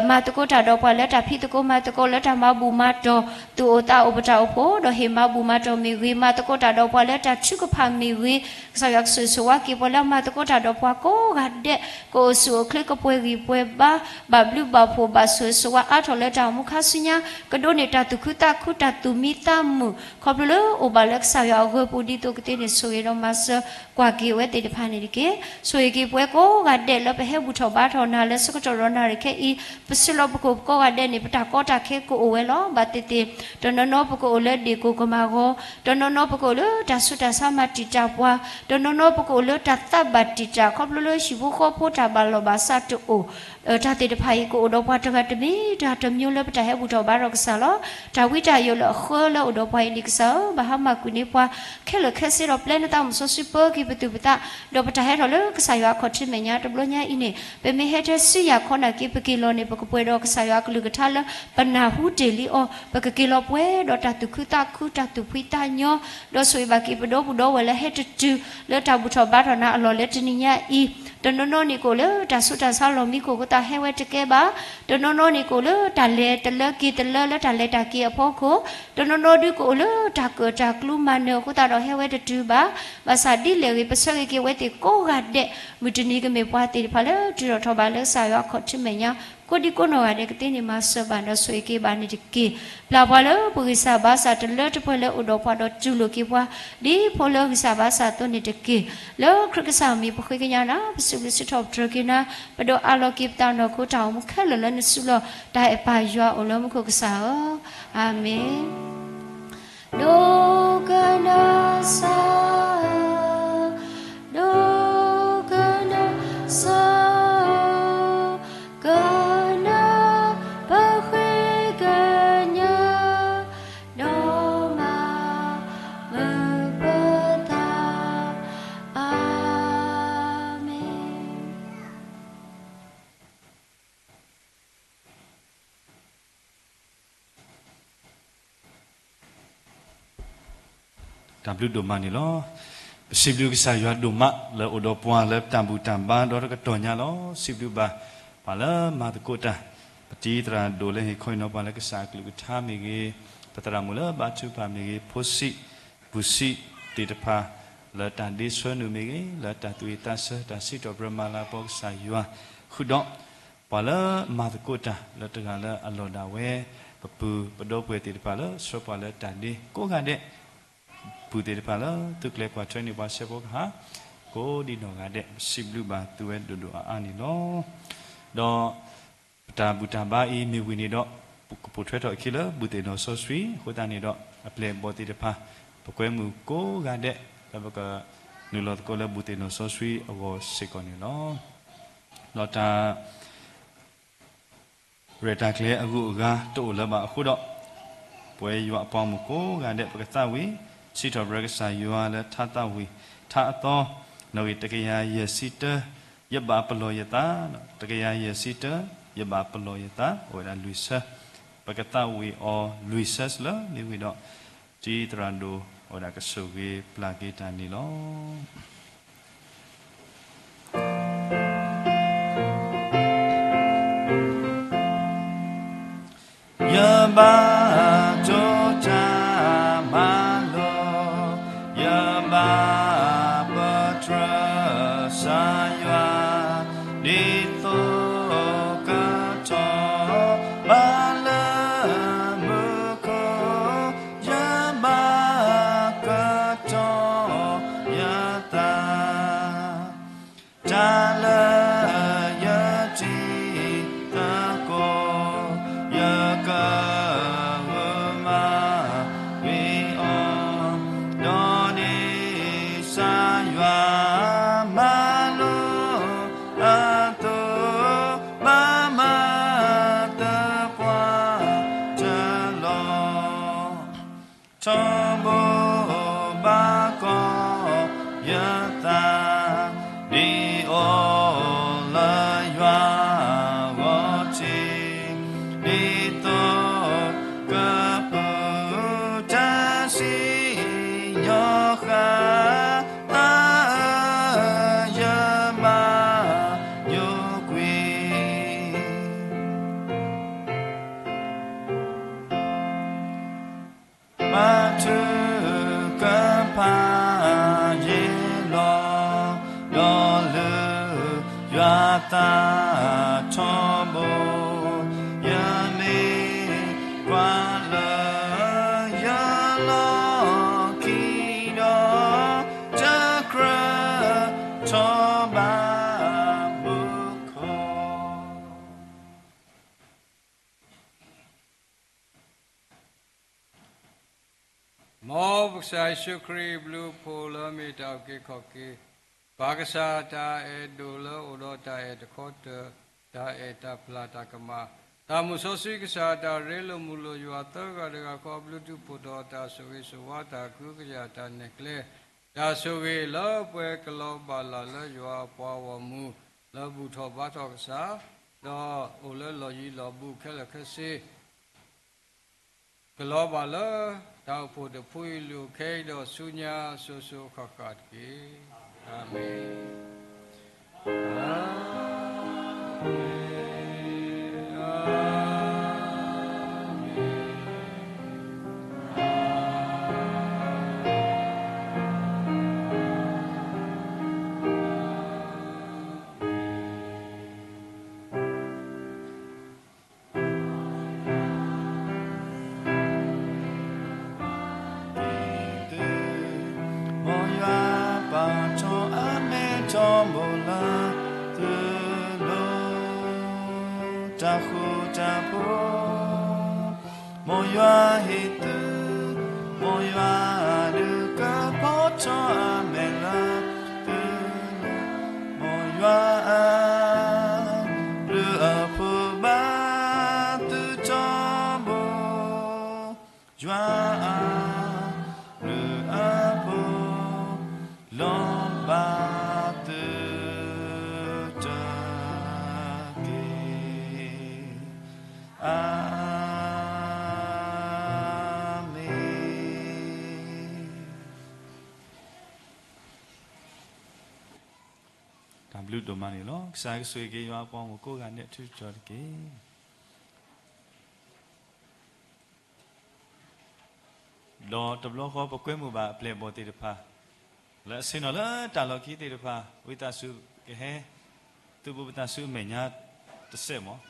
မၤသကိးတၢ်ဒီးပှၤလၢတၢ်ဖံးသကိးမၤသကိးလၢတၢ်မၤဘူၣ်မၤတီၢ် သူၣ်အိၣ်သးအိၣ်ပတၢ်အိၣ်ဖှိၣ် ဒီးဟ့ၣ်မၤဘူၣ်မၤတီၢ်မ့ၢ်ဂ့ၤ မၤသကိးတၢ်ဒီးပှၤလၢတၢ်ထုကဖၣ်မ့ၢ်ဂ့ၤ ကစၢ်ယွၤကဆိၣ်ဂ့ၤဆိၣ်ဝါက့ၤပှၤလၢအမၤသကိးတၢ်ဒီးပှၤကိးဂၤဒဲး ကအိၣ်ဆူၣ်အိၣ်ချ့ကပှဲၤဂံၢ်ပှဲၤဘါ ဘၣ်ဘျုးဘၣ်ဖှိၣ်ဘၣ်ဆိၣ်ဂ့ၤဆိၣ်ဝါအါထီၣ်လၢတၢ်အိၣ်မူခါဆူညါ ကဒိးန့ၢ်တၢ်သူၣ်ခုသးခုတၢ်သူၣ်မံသးမုာ် ခီဖျိလၢအိၣ်ဘၣ်လၢကစၢ်ယွၤအဂၢၤပူၤဒ်သိးကသ့န့ၣ် ဆိၣ်ဂ့ၤဒီးမၤစၢၤကွၢ်က့ၤဝဲသ့ၣ်တဖၣ်န့ၣ်တက့ၢ်. ဆိၣ်ဂ့ၤက့ၤပဝဲကိးဂၤဒဲးလၢပဟဲဘူၣ်ထီၣ်ဘါထီၣ်နၤလၢဆၢကတီၢ်ဒီးနၣ်ရံၣ်ခဲအံၤ ပဆၢလီၤပခိၣ်ကိးဂၤဒဲးန့ၣ် ပတၢ်ကီတၢ်ခဲကအိၣ်ဝဲလီၤ. ဘၣ်သ့ၣ်သ့ၣ် တနီၤနီၤပကအိၣ်လၢဒ့ၣ်ကိၢ်ကမၤဂီၤ တနီၤနီၤပကအိၣ်လၢတၢ်ဆူးတၢ်ဆါမၤတံာ်တာ်ပှၤ တနီၤနီၤပကအိၣ်လၢတၢ်သးဘၣ်တံာ်တာ် ခီဖျိလၢဟံၣ်ဖိဃီဖိတၢ်ဘၣ်လီၢ်ဘၣ်စးတအိၣ် တၢ်သ့ၣ်တဖၣ်အံၤ ကအိၣ်ဒီးပှၤတဂၤတမံၤတၢ်တမံၤလၢပတၢ်ဟဲဘူၣ်ထီၣ်ဘါထီၣ်ကစၢ်လီၤ. တၢ်ဝံတၢ်ယိးလၢအဃၢလၢအိၣ်ဒီးပှၤအံၤန့ၣ် ကစၢ်ဧၢ ဘၣ်ဟါမၢ်ကွံာ်န့ၢ်ပှၤ ခဲလၢာ်ခဲဆ့ဒီးပျဲနသးမုၢ်စီဆှံပၢက့ၤပသူၣ်ပသး ဒီးပတၢ်ဟဲထီၣ်လၢကစၢ်ယွၤအခီၣ်ထံးမဲာ်ညါတဘျီညါအံၤန့ၣ် ပမ့ၢ်ဟဲထဲဆူယၤခီနာ်က့ ပက့ၤလီၤန့ၣ် ပကပှဲၤဒီးကစၢ်ယွၤအကလုၢ်ကထါလၢပနၢ်ဟူတ့ၢ်လံအီၤ ပကက့ၤလီၤပှဲၤဒီးတၢ်သူၣ်ခုသးခု တၢ်သူၣ်ဖှံသးညီ ဒီးဆိၣ်ဂ့ၤဘၣ်က့ၤပဒီပုၢ်ဒီဝဲၢ်လၢဟဲတတုၤလၢတၢ်ဘူၣ်ထီၣ်ဘါထီၣ်နၤအလီၢ်လၢတနံၤညါအံၤ တနီၤနီၤန့ၣ်ကအိၣ်လၢတၢ်ဆူးတၢ်ဆါလီၢ်မံခိၣ်အဃိသတးဟဲဝဲတကဲဘၣ်. တနီၤနီၤန့ၣ်ကအိၣ်လၢတၢ်လဲၤတလၢက့ၤတလၢလၢတၢ်လဲၤတၢ်က့ၤအဖီခိၣ်, တနီၤနီၤဒုးကအိၣ်လၢတၢ်ကၢၣ်တၢ်ကျူမၤနၢၤအဃိသတးဒီးဟဲဝဲတတုၤဘၣ်. ဘၣ်ဆၣ်ဒ်လဲၣ်ဂ့ၤ ပဆၢဂ့ၤက့ၤအဝဲသ့ၣ်ကိးဂၤဒဲး မုၢ်တနံၤကမ့ၢ်ပှၤသ့ၣ်တဖၣ်လၢတုၤထီၣ်ထီၣ်ဘးလၢကစၢ်ယွၤအခီၣ်ထံးမဲာ်ညါ ကိးဒံကိးနီၢ်ဂၤဒဲးကသ့န့ၢ်မၤစၢၤဘၣ်ဒီးဆိၣ်ဂ့ၤက့ၤဘၣ်န့ၣ်တက့ၢ်. ပျၢ်ပှၤလၢပဂံၢ်စၢ်ဘါစၢ်တလၢတပှဲၤလၢအိၣ်ဒီးပှၤဒီးတူၢ်လိာ်က့ၤပှၤ ဒ်ဖိလၢဂံၢ်စၢ်ဘါစၢ်အသိးန့ၣ်တက့ၢ်. လၢခရံာ်ကစၢ်အမံၤ ပဃ့ကညးနၤ, ပစံးဘျုးစံးထီၣ်ပတြၢၤက့ၤနၤ, ပဒိးအးလီၤက့ၤပသးနီၢ်ခိတၢ်အိၣ်မူခဲလၢာ်လၢနစုလီၢ်တၢ်အဲၣ်ပၢ်ယွၤအိၣ်လၢမူခိၣ်ကစၢ်ဧၢ, အၤမ့ၣ်. ဒိကနၣ်စၢ်ဧၢ, ဒိကနၣ်စၢ်ဧၢ, ကနၢ်ပဃ့ကညး, ဒီးမၤမုာ်ပသး, အၤမ့ၣ်. တၢ်ဘျုးဒိၣ်မးန့ၣ်လီၤ. ပစံးဘျုးကစၢ်ယွၤဒိၣ်မး လၢအိၣ်ဒီးပှၤလၢတၢ်ဘူၣ်တၢ်ဘါဒီတကတီၢ်ညါလီၤ. စံးဘျုးဘၣ်ပှၤလၢမၤသကိးတၢ်, ပတံၤသရၣ်ဒိၣ်လၢဟ့ၣ်ခီအံၤနီၤပှၤလၢကစၢ်အကလုၢ်ကထါမ့ၢ်ဂ့ၤ, ပသရၣ်မုၣ်လၢဘါထုကဖၣ်မ့ၢ်ဂ့ၤ, ဖိဆံး, ဘူၣ်ဆံးသ့ၣ်တဖၣ် လၢတၢ်ဒ့ဆၢနုာ်မ့ၢ်ဂ့ၤ, လၢတၢ်သူၣ်ဝံၣ်သးဆၢ တၢ်စံးထီၣ်ပတြၢၤမၤလၤကပီၤကစၢ်ယွၤ, ဃုာ်ဒီး ပှၤလၢမၤသကိးတၢ်လၢတဂၤလၢအလီၢ်ဒၣ်ဝဲ, ပပုၢ်ပဒီပုၢ်ဝဲၢ်သ့ၣ်တဖၣ်လၢဆှၢပှၤလၢတၢ်ဒ့ကိးဂၤဒဲး, ပုၢ်သ့ၣ်တဖၣ်လၢသုးကျဲၤကွၢ်ထွဲန့ၢ်ပှၤဆဲးဖိကဟၣ်, ကိးဒံနီၢ်ဂၤဒဲး ပစံးဘျုးဘၣ်သုဝဲဒိၣ်ဒိၣ်အါအါန့ၣ်လီၤ. ဒီးပတၢ်ဘူၣ်တၢ်ဘါအံၤမ့ၢ်ဝံၤန့ၣ်ဒီး, ကပိာ်ထွဲထီၣ်အခံလၢဘူၣ်သ့ၣ်နီၣ်စီဆှံ, အဃိသတးန့ၣ်ဒီး အပျဲၢ်အဘီၣ်သ့ၣ်တဖၣ်, ပကွဲမုာ်ကိးဂၤဒဲး လၢပကနုာ်လီၤသကိးလၢဘူၣ်သ့ၣ်နီၣ်စီဆှံအဂီၢ်စ့ၢ်ကီးန့ၣ်လီၤ. ဒီးတၢ် ရဲၣ်တၢ်ကျဲၤအဂုၤအဂၤတအိၣ်လၢၤဘၣ်အဃိဒီး, ပဝဲယွၤအပှၤမုၣ်ကိးဂၤဒဲး ပကသးဝံၣ်, စံးထီၣ်ပတြၢၤကစၢ်ယွၤလၢထါသးဝံၣ်ထါအသီ, နီၣ်ဂံၢ်တကယၤယဲၢ်ဆံတၢ, ယဘၣ်ပလီၢ်ယသး, တကယၤယဲၢ်ဆံတၢ, ယဘၣ်ပလီၢ်ယသး, အိၣ်ဝဲဒၣ်လွံၢ်ဆၢ, ပကသးဝံၣ်အီၤလွံၢ်ဆၢလၢလံဝံၤဒီး, တံၤသရၣ်ဒိၣ်အိၣ်ဝဲဒၣ်ကဆိၣ်ဂ့ၤပျၢ်က့ၤတၢ်န့ၣ်လီၤ. ယဘၣ်တိၢ်တၢ်မၤလိာ်, ယဘၣ်ပတြၢၤကစၢ်ယွၤ, ဒ်သိးကထီၣ်ဘးလၢမူခိၣ်, ယဘၣ်ကတီၤယသး တၢ်လၢယထံၣ်သကိး, ယကဂုာ်မၤဝံၤအီၤ, ဒီးဒ်ကစၢ်ယွၤမၤလိာ်အသိး, ဘၣ်မၤသပှၢ်တၢၢ်လီၤ. ထီဘိဘၣ်ကီၢ်ယသး, ဒ်အိၣ်လၢယွၤဂီၢ်ထံး, ဒ်သိးကပုၢ်တၢ်စံၣ်ညီၣ်ဃာ်, သးအၢယမၤညိကွံာ် ပာ်ထုကဖၣ်ယ့ၣ်လီၤ, ဒီးလုၢ်ယွၤသးထီဘိ, ယမ့ၢ်ပှၤလၢယလီၢ်ခံဒီး, တကြၢးထီၣ်ဘးမူခိၣ် မ်ပကစၢ်ယ့ၣ်ၡူးခရံာ်အဘျုးအဖှိၣ်လၢအမ့ၢ်တၢ်အုၣ်က့ၤခီၣ်က့ၤ, ပၢ်ကစၢ်တၢ်အဲၣ်ဒိၣ်လၢအိၣ်ဒီးတၢ်အဲၣ်တခီတၢၤ, တၢ်အဲၣ်တၢ်ဖျါတၢ်ကမၣ်, သးမုၢ်စီဆှံကစၢ်တၢ်ရ့လိာ်မုာ်လိာ်ယွၤသၢဂၤတဂၤဃီအဘျုး ဒုးအိၣ်ထီၣ်တၢ်ဆိၣ်ဂ့ၤဆိၣ်ဝါတၢ်ကဟုကယာ်တၢ်နဲၣ်ကျဲ, တၢ်ဆိၣ်ဂ့ၤလၢပှဲၤကလီၤဘၣ်လၢ်လၢယွၤအပှၤဂီၢ်မုၢ်, လၢဘူၣ်ထီၣ်ဘါထီၣ်ကစၢ်, ဒီးအိၣ်လၢလီၢ်ယံၤလီၢ်ဘူးခဲလၢာ်ခဲဆ့ ကလီၤဘၣ်လၢတၢ်အိၣ်ဖှိၣ်တဖုအံၤ လၢခဲအံၤဒီးဆူညါစိၤစိၤဃၣ်ဃၣ်တက့ၢ်. အၤမ့ၣ်. တၢ်ဃူတၢ်ဖိး, မ်ယွၤဟ့ၣ်သု, မ်ယွၤဒုးကဖီထီၣ်အမဲာ်လၢသုလၢ, မ်ယွၤအဘျုးအဖှိၣ်ဘၣ်သုထီဘိ, ယွၤအဘျုးအဖှိၣ် လီၤဘၣ်သုတက့ၢ်. အၤမ့ၣ်. တၢ်ဘျုးဒိၣ်မးန့ၣ်လီၤ. ကစၢ်ကဆိၣ်ဂ့ၤက့ၤယွၤအပှၤဂီၢ်မုၢ်ကိးဂၤဒဲး ထူးထူးတီၤတီၤတက့ၢ်. ဒီးတဘျီဃီပကွဲမုာ်ဘၣ်အပျဲၢ်အဘီၣ်သ့ၣ်တဖၣ် လၢအဆ့ၣ်နီၤလၢတၢ်လီၢ်ခံသ့ၣ်တဖၣ် ဝံသးစူၤကဟဲ သုးဘူးပသးဆူမဲာ်ညါတစဲးမး,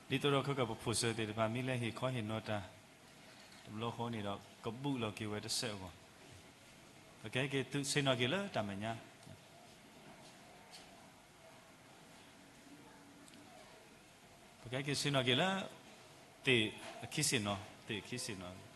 ဒ်သိးဒီးခဲကၢၣ်ပဖိၣ်စၢၤသ့ၣ်တဖၣ် မ့ၢ်လဲၤဟ့ၣ်ခီဟ့ၣ်နီၤတၢ် တဘျီဃီန့ၣ်ဒီး ကဘူးလီၤက့ၤဝဲတစဲးအဂီၢ်, ပကဟဲက့ၤဆ့ၣ်နီၤက့ၤလၢတၢ်မဲာ်ညါ ပကဟဲက့ၤဆ့ၣ်နီၤက့ၤလၢ သ့ၣ်အခံဆ့ၣ်နီၤ, သ့ၣ်အခံဆ့ၣ်နီၤ.